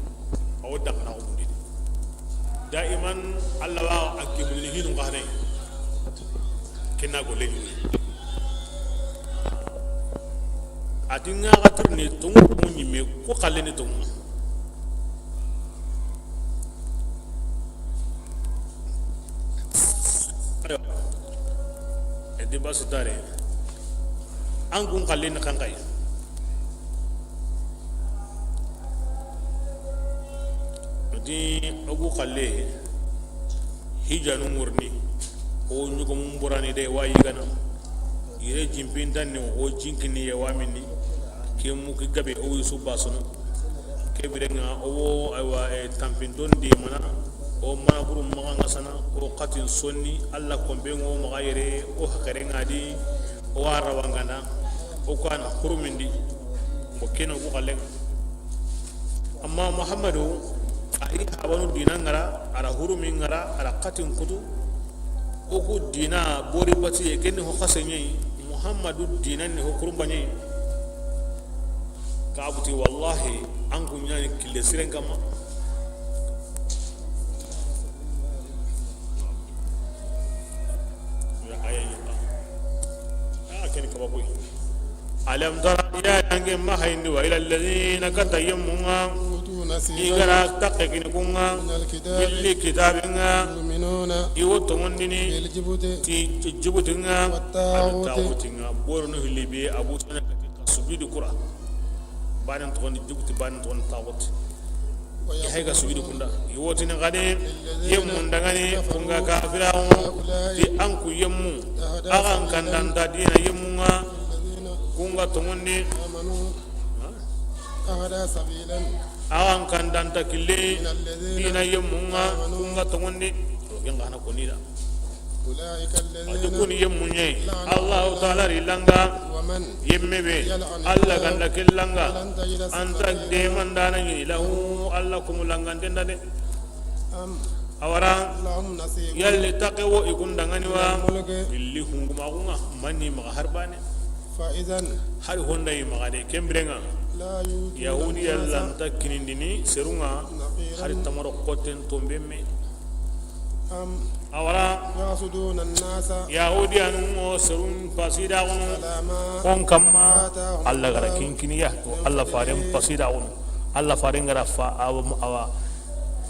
awo da na undi. Daiman Allah wa a ke mun hinu ngane. Kena go leñi. A ti nga ga tirni tungu ko ñimme ko xalle ni tungu. Ayo. E di basu tare. An kun xalle ni xanxay. Di ogu xalle. Hijanu ŋurni, o ñugomun burani de wa yigana. Yire jimpintanni, o jinkini ye wa minni. Ke mu ki gabe, o yusu basono. Ke birenga, o wo, aywa, e, tampinton di mana, o mana buru maga ngasana, o katin sonni, Allah kombe ngo maga yere, o hakare ngadi, o wa rawangana, o kana hurumindi, o keno ku xalle. Amma Muhammadu, a yi habanu dina ngara, ara hurumi ngara, ara katin kutu. O ku dina bori batiye, kenni ho xase ñayi. Muhammadu dina ni ho kurumba ñayi. Kabuti, wallahi, an ku ñani kille siren kama. Ya aya ñi ba. A ken kaba koy. Alam tara, ya yange ma hayndi wa ila alladhina, kata yemmunga. Utu nasiban. Igara takke kini kunga. Min alkitabi. Billi kitabinga. Yu'minuna. Iwo tongondini. Bil jibti. Ti jibutinga. Wat taguti. Tagutinga. Boro no hilibi Abu Sufyan kati sujudi kura. Banen togondi jibuti, banen togondi taguti. I hay ga sujudi kunda. I wotini gani, yemmun dangani, kunga kafirawo, ti an ku yemmu, agan kandanta dina yemmunga, kunga tongondi. Ha? أهدى سبيلا. Axa n kandanta kille, من الذين dina yemmun ŋa, آمنوا kun ga tonŋundi. To, ken ga hana ko ni da. أولئك الذين A ti kun yemmun ɲa yi, لعنهم Allahu الله Taala ri langa, ومن yemme be, يلعن الله Alla ga nda ke langa, فلن تجد an ta سبيلا. Deemandaana ɲi, lahu, Alla kumu langanten da de. أم Awara, لهم نصيب yalli taqe wo i kun danŋa ni wa? من الملك Gilli hungumaaxu ŋa, manni maxa har baane. فإذا Hari honda yi maxa de, ken biren ŋa. لا يؤتون Yahudiya الناس lanta kinindini serun ŋa, نقيرا hari tamaro xoten tombe me. أم Awara, يحسدون الناس Yahudiyanu ŋo serun pasidaaxunu على ما kon kamma, آتاهم Alla ga ra الله kin kini ya, to من Alla faren فضله. Pasidaaxunu, Alla faren ga ra fa, awa, awa,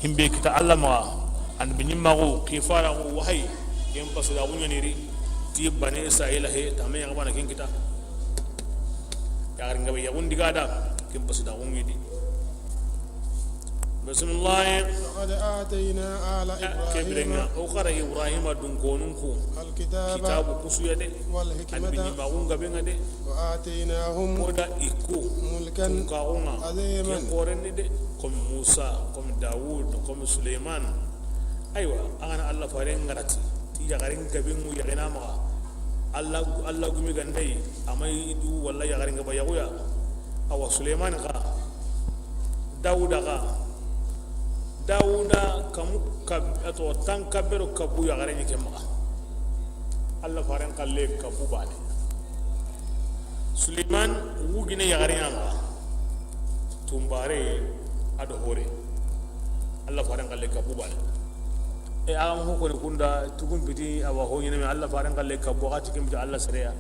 himbe kita Alla maxa, an bi ɲimmaxu, xifaraxu, wahayi, ken pasidaaxu ɲa ni ri, ti Bani Israila he, tame ya ga bana ken kita. Yaxarin gabe yaxun di ga da, ken pasidaaxu ɲi di. Bismillah. لقد آتينا آل Ke biren ŋa, إبراهيم o xara Ibrahima dunkonun ku الكتاب kitaabu kusu ya de, والحكمة an bi ɲimmaxun gabe ŋa de. وآتيناهم Ko da i ku ملكا tunkaxu ŋa, عظيما. Ken xoren ni de, comme Musa, comme Dawud, comme Suleiman. Aywa, an ga na Alla faren ŋa ra ti, ti yaxarin gabe ŋu yaxina maxa. Alla, Alla gumi ga nda yi, a ma yi du walla yaxarin gaba yaxu ya. Awa Suleiman xa, Dawuda xa, Dawuda kamu kab-, a to tan kabero kabu yaxare ni ke maxa. Alla faren xalle kabu baane. Suleiman wugine yaxare ɲa maxa. Tumbare a do hore. Alla faren xalle kabu baane. E, a ga ho ko ni kunda tugun biti, awa ho ɲene me Alla faren xalle kabu, a ti ken biti Alla sere ya.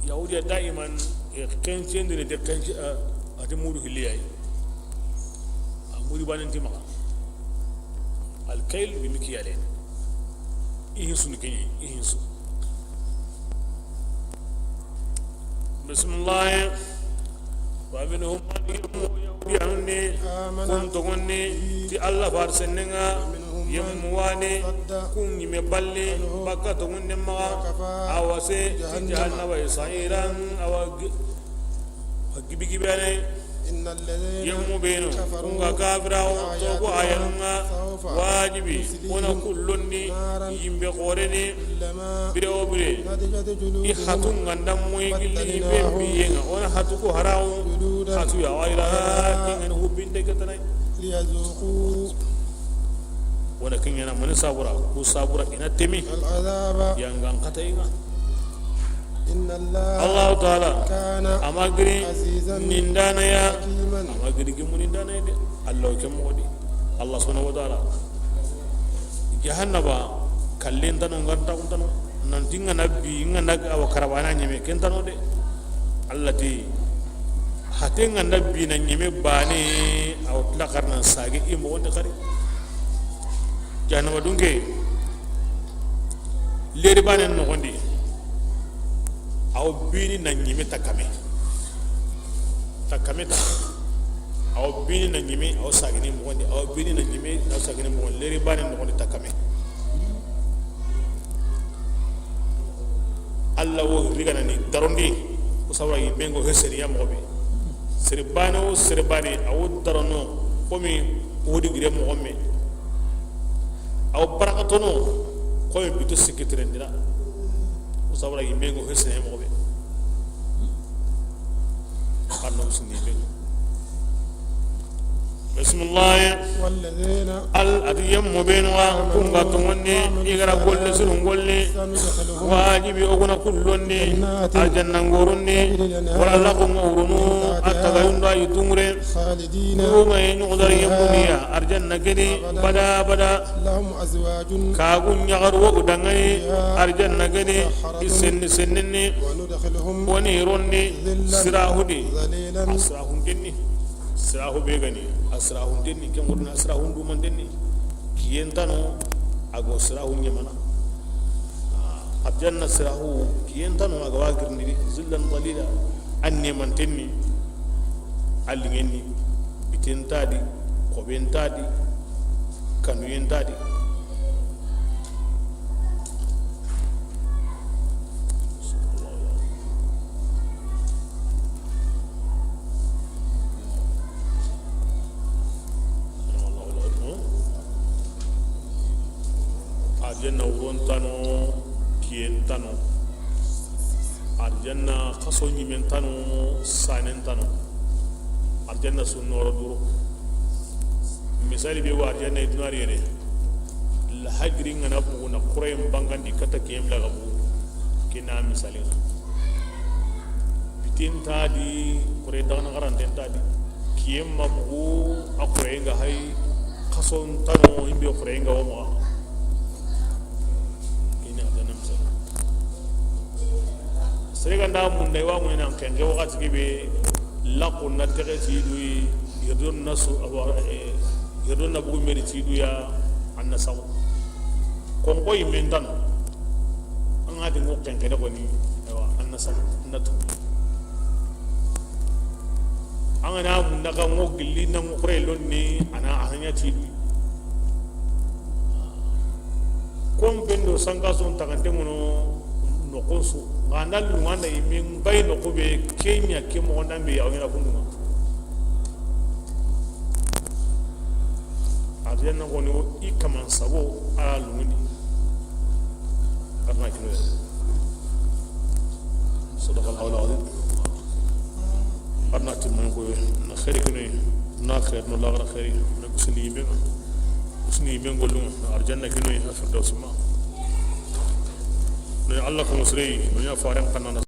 Yahudiya daiman, e, xencendini de xence, a, a ti mudu hilli ya yi. A mudu banen ti maxa. Alkayl bi mikyalin. I hinsu ni keɲe, i hinsu. Bismillah. ومنهم من يؤمن Yahudiyanun ni, آمن kun tonŋundi به ti Alla faren sennen ŋa, ومنهم من yemmu wa ni, صد kun ɲi me balli, عنه baka tonŋunden maxa, وكفى a wase, ti جهنم jahannaba, سعيرا a wa gi-, a wa gibi gibane. إن الذين Yemmu benu, كفروا kun ga kafira, بآياتنا togo ayanun ŋa, سوف wajibi, نصليهم o na kun londi, نارا yimbe xoreni, كلما bire wo bire. نضجت I جلودهم hatu ŋa nda moyi gilli i be بدلناهم biye ŋa, o na hatu ku haramu. جلودا Hatu ya, wa ila, غيرها ken ŋa ni hubbinde ga tana yi. ليذوقوا O na ken ɲa na mani sabura, ku sabura i na temi. العذاب Yangan kata i ŋa. إن الله Allahu Taala, كان a ma giri عزيزا nindaana ya, حكيما a ma giri gimu nindaana ya de. Alla o ke moxo di. Alla subhanahu wa taala. Jahannaba, kallen tano, ŋa nta kun tano. Nanti ŋa na bi, ŋa na ga awa karabana ɲeme, ken tano de. Alla ti, hate ŋa na bi na ɲeme baane, awa tila xarnan sage i moxon di xari. Jahannaba dunke, leri baane noxon di, awa bini na ɲeme ta kame. Ta kame ta. Awa bini na ɲeme, awa sagini moxon di, awa bini na ɲeme, awa sagini moxon di, leri baane noxon di ta kame. Alla wo riganani darondi, ko sabura yimbe ŋo he seri ya moxo be. Sere baane wo sere baane, a wo darono, komi Uhudi gire moxo me. Aw barakatono, komi bito sikki terendira. Ko sabura yimbe ŋo he sene moxo be. Xanno sindi be. Bismillah. والذين Al, a ti yemmu benu wa, kun ga tonŋundi, i ga ra golle sirun golle. سندخلهم Wajibi o ga na kun londi, جنات arjanna ŋorun di, تجري الأنهار wala laxu ŋorunu, من تحتها a tagayun do a yi tungure. خالدين Ku ŋa ye ɲoxodari yemmu ni ya, أبدا arjanna ke di, bada bada. لهم أزواج Kagu ɲaxaru wo danŋa ni, فيها arjanna ke di, مطهرة i senni senni ni. وندخلهم O ni rondi, ظلا sirahu di, ظليلا a sirahun tenni. Sirahu be ga ni, a sirahun tenni, ken ŋurna sirahun duman tenni. Kiyen tano, a go sirahu ɲemana. Arjanna sirahu, kiyen tano, a ga wa girindi, zillan dalila, an neman tenni, a liŋen ni, biten ta di, xoben ta di, kanuyen ta di. Arjanna wuron tano, kiyen tano. Arjanna xaso ɲimen tano, sanen tano. Arjanna su nooro duro. Misali be wa arjanna i dunari yere. La hajri ŋa na bugu na xurayen bangandi kata kiyen bla ga bugu. Kina misali ŋa. Bitin ta di, xure dagana garanten ta di. Kiyen ma bugu a xurayen ga hay, xason tano himbe xurayen ga woma. Kina arjanna misali. Sere ganda munda i wa ŋuɲana xenxe waxati ke be, laqu na texe ti duyi, yerdon na su, awa, eh, yerdon na bugu meri ti duya, an na saxu. Konko yimen tano, an ga ti ŋo xenxene xoni, awa, an na saxu, an na tu. An ga na munda ga ŋo gilli na ŋo xure lonni, ana, ana ɲa ti duyi. Kon bendo sanga son tagante ŋono noxon su. Ŋa na lunga na yimen bay noxo be kenya ke moxo nda be ya o ɲana kundu ŋa. Arjanna xoni o i kaman sabo a lunguni. Arna kino ya. Sadaqallahu al-azim. Arna timman ko na xeeri kino na xeeri no laxara xeeri na kusini yimen. Kusini yimen gollu na arjanna kino na firdaus ma. Ne Allah ko musri no ya faren kanana.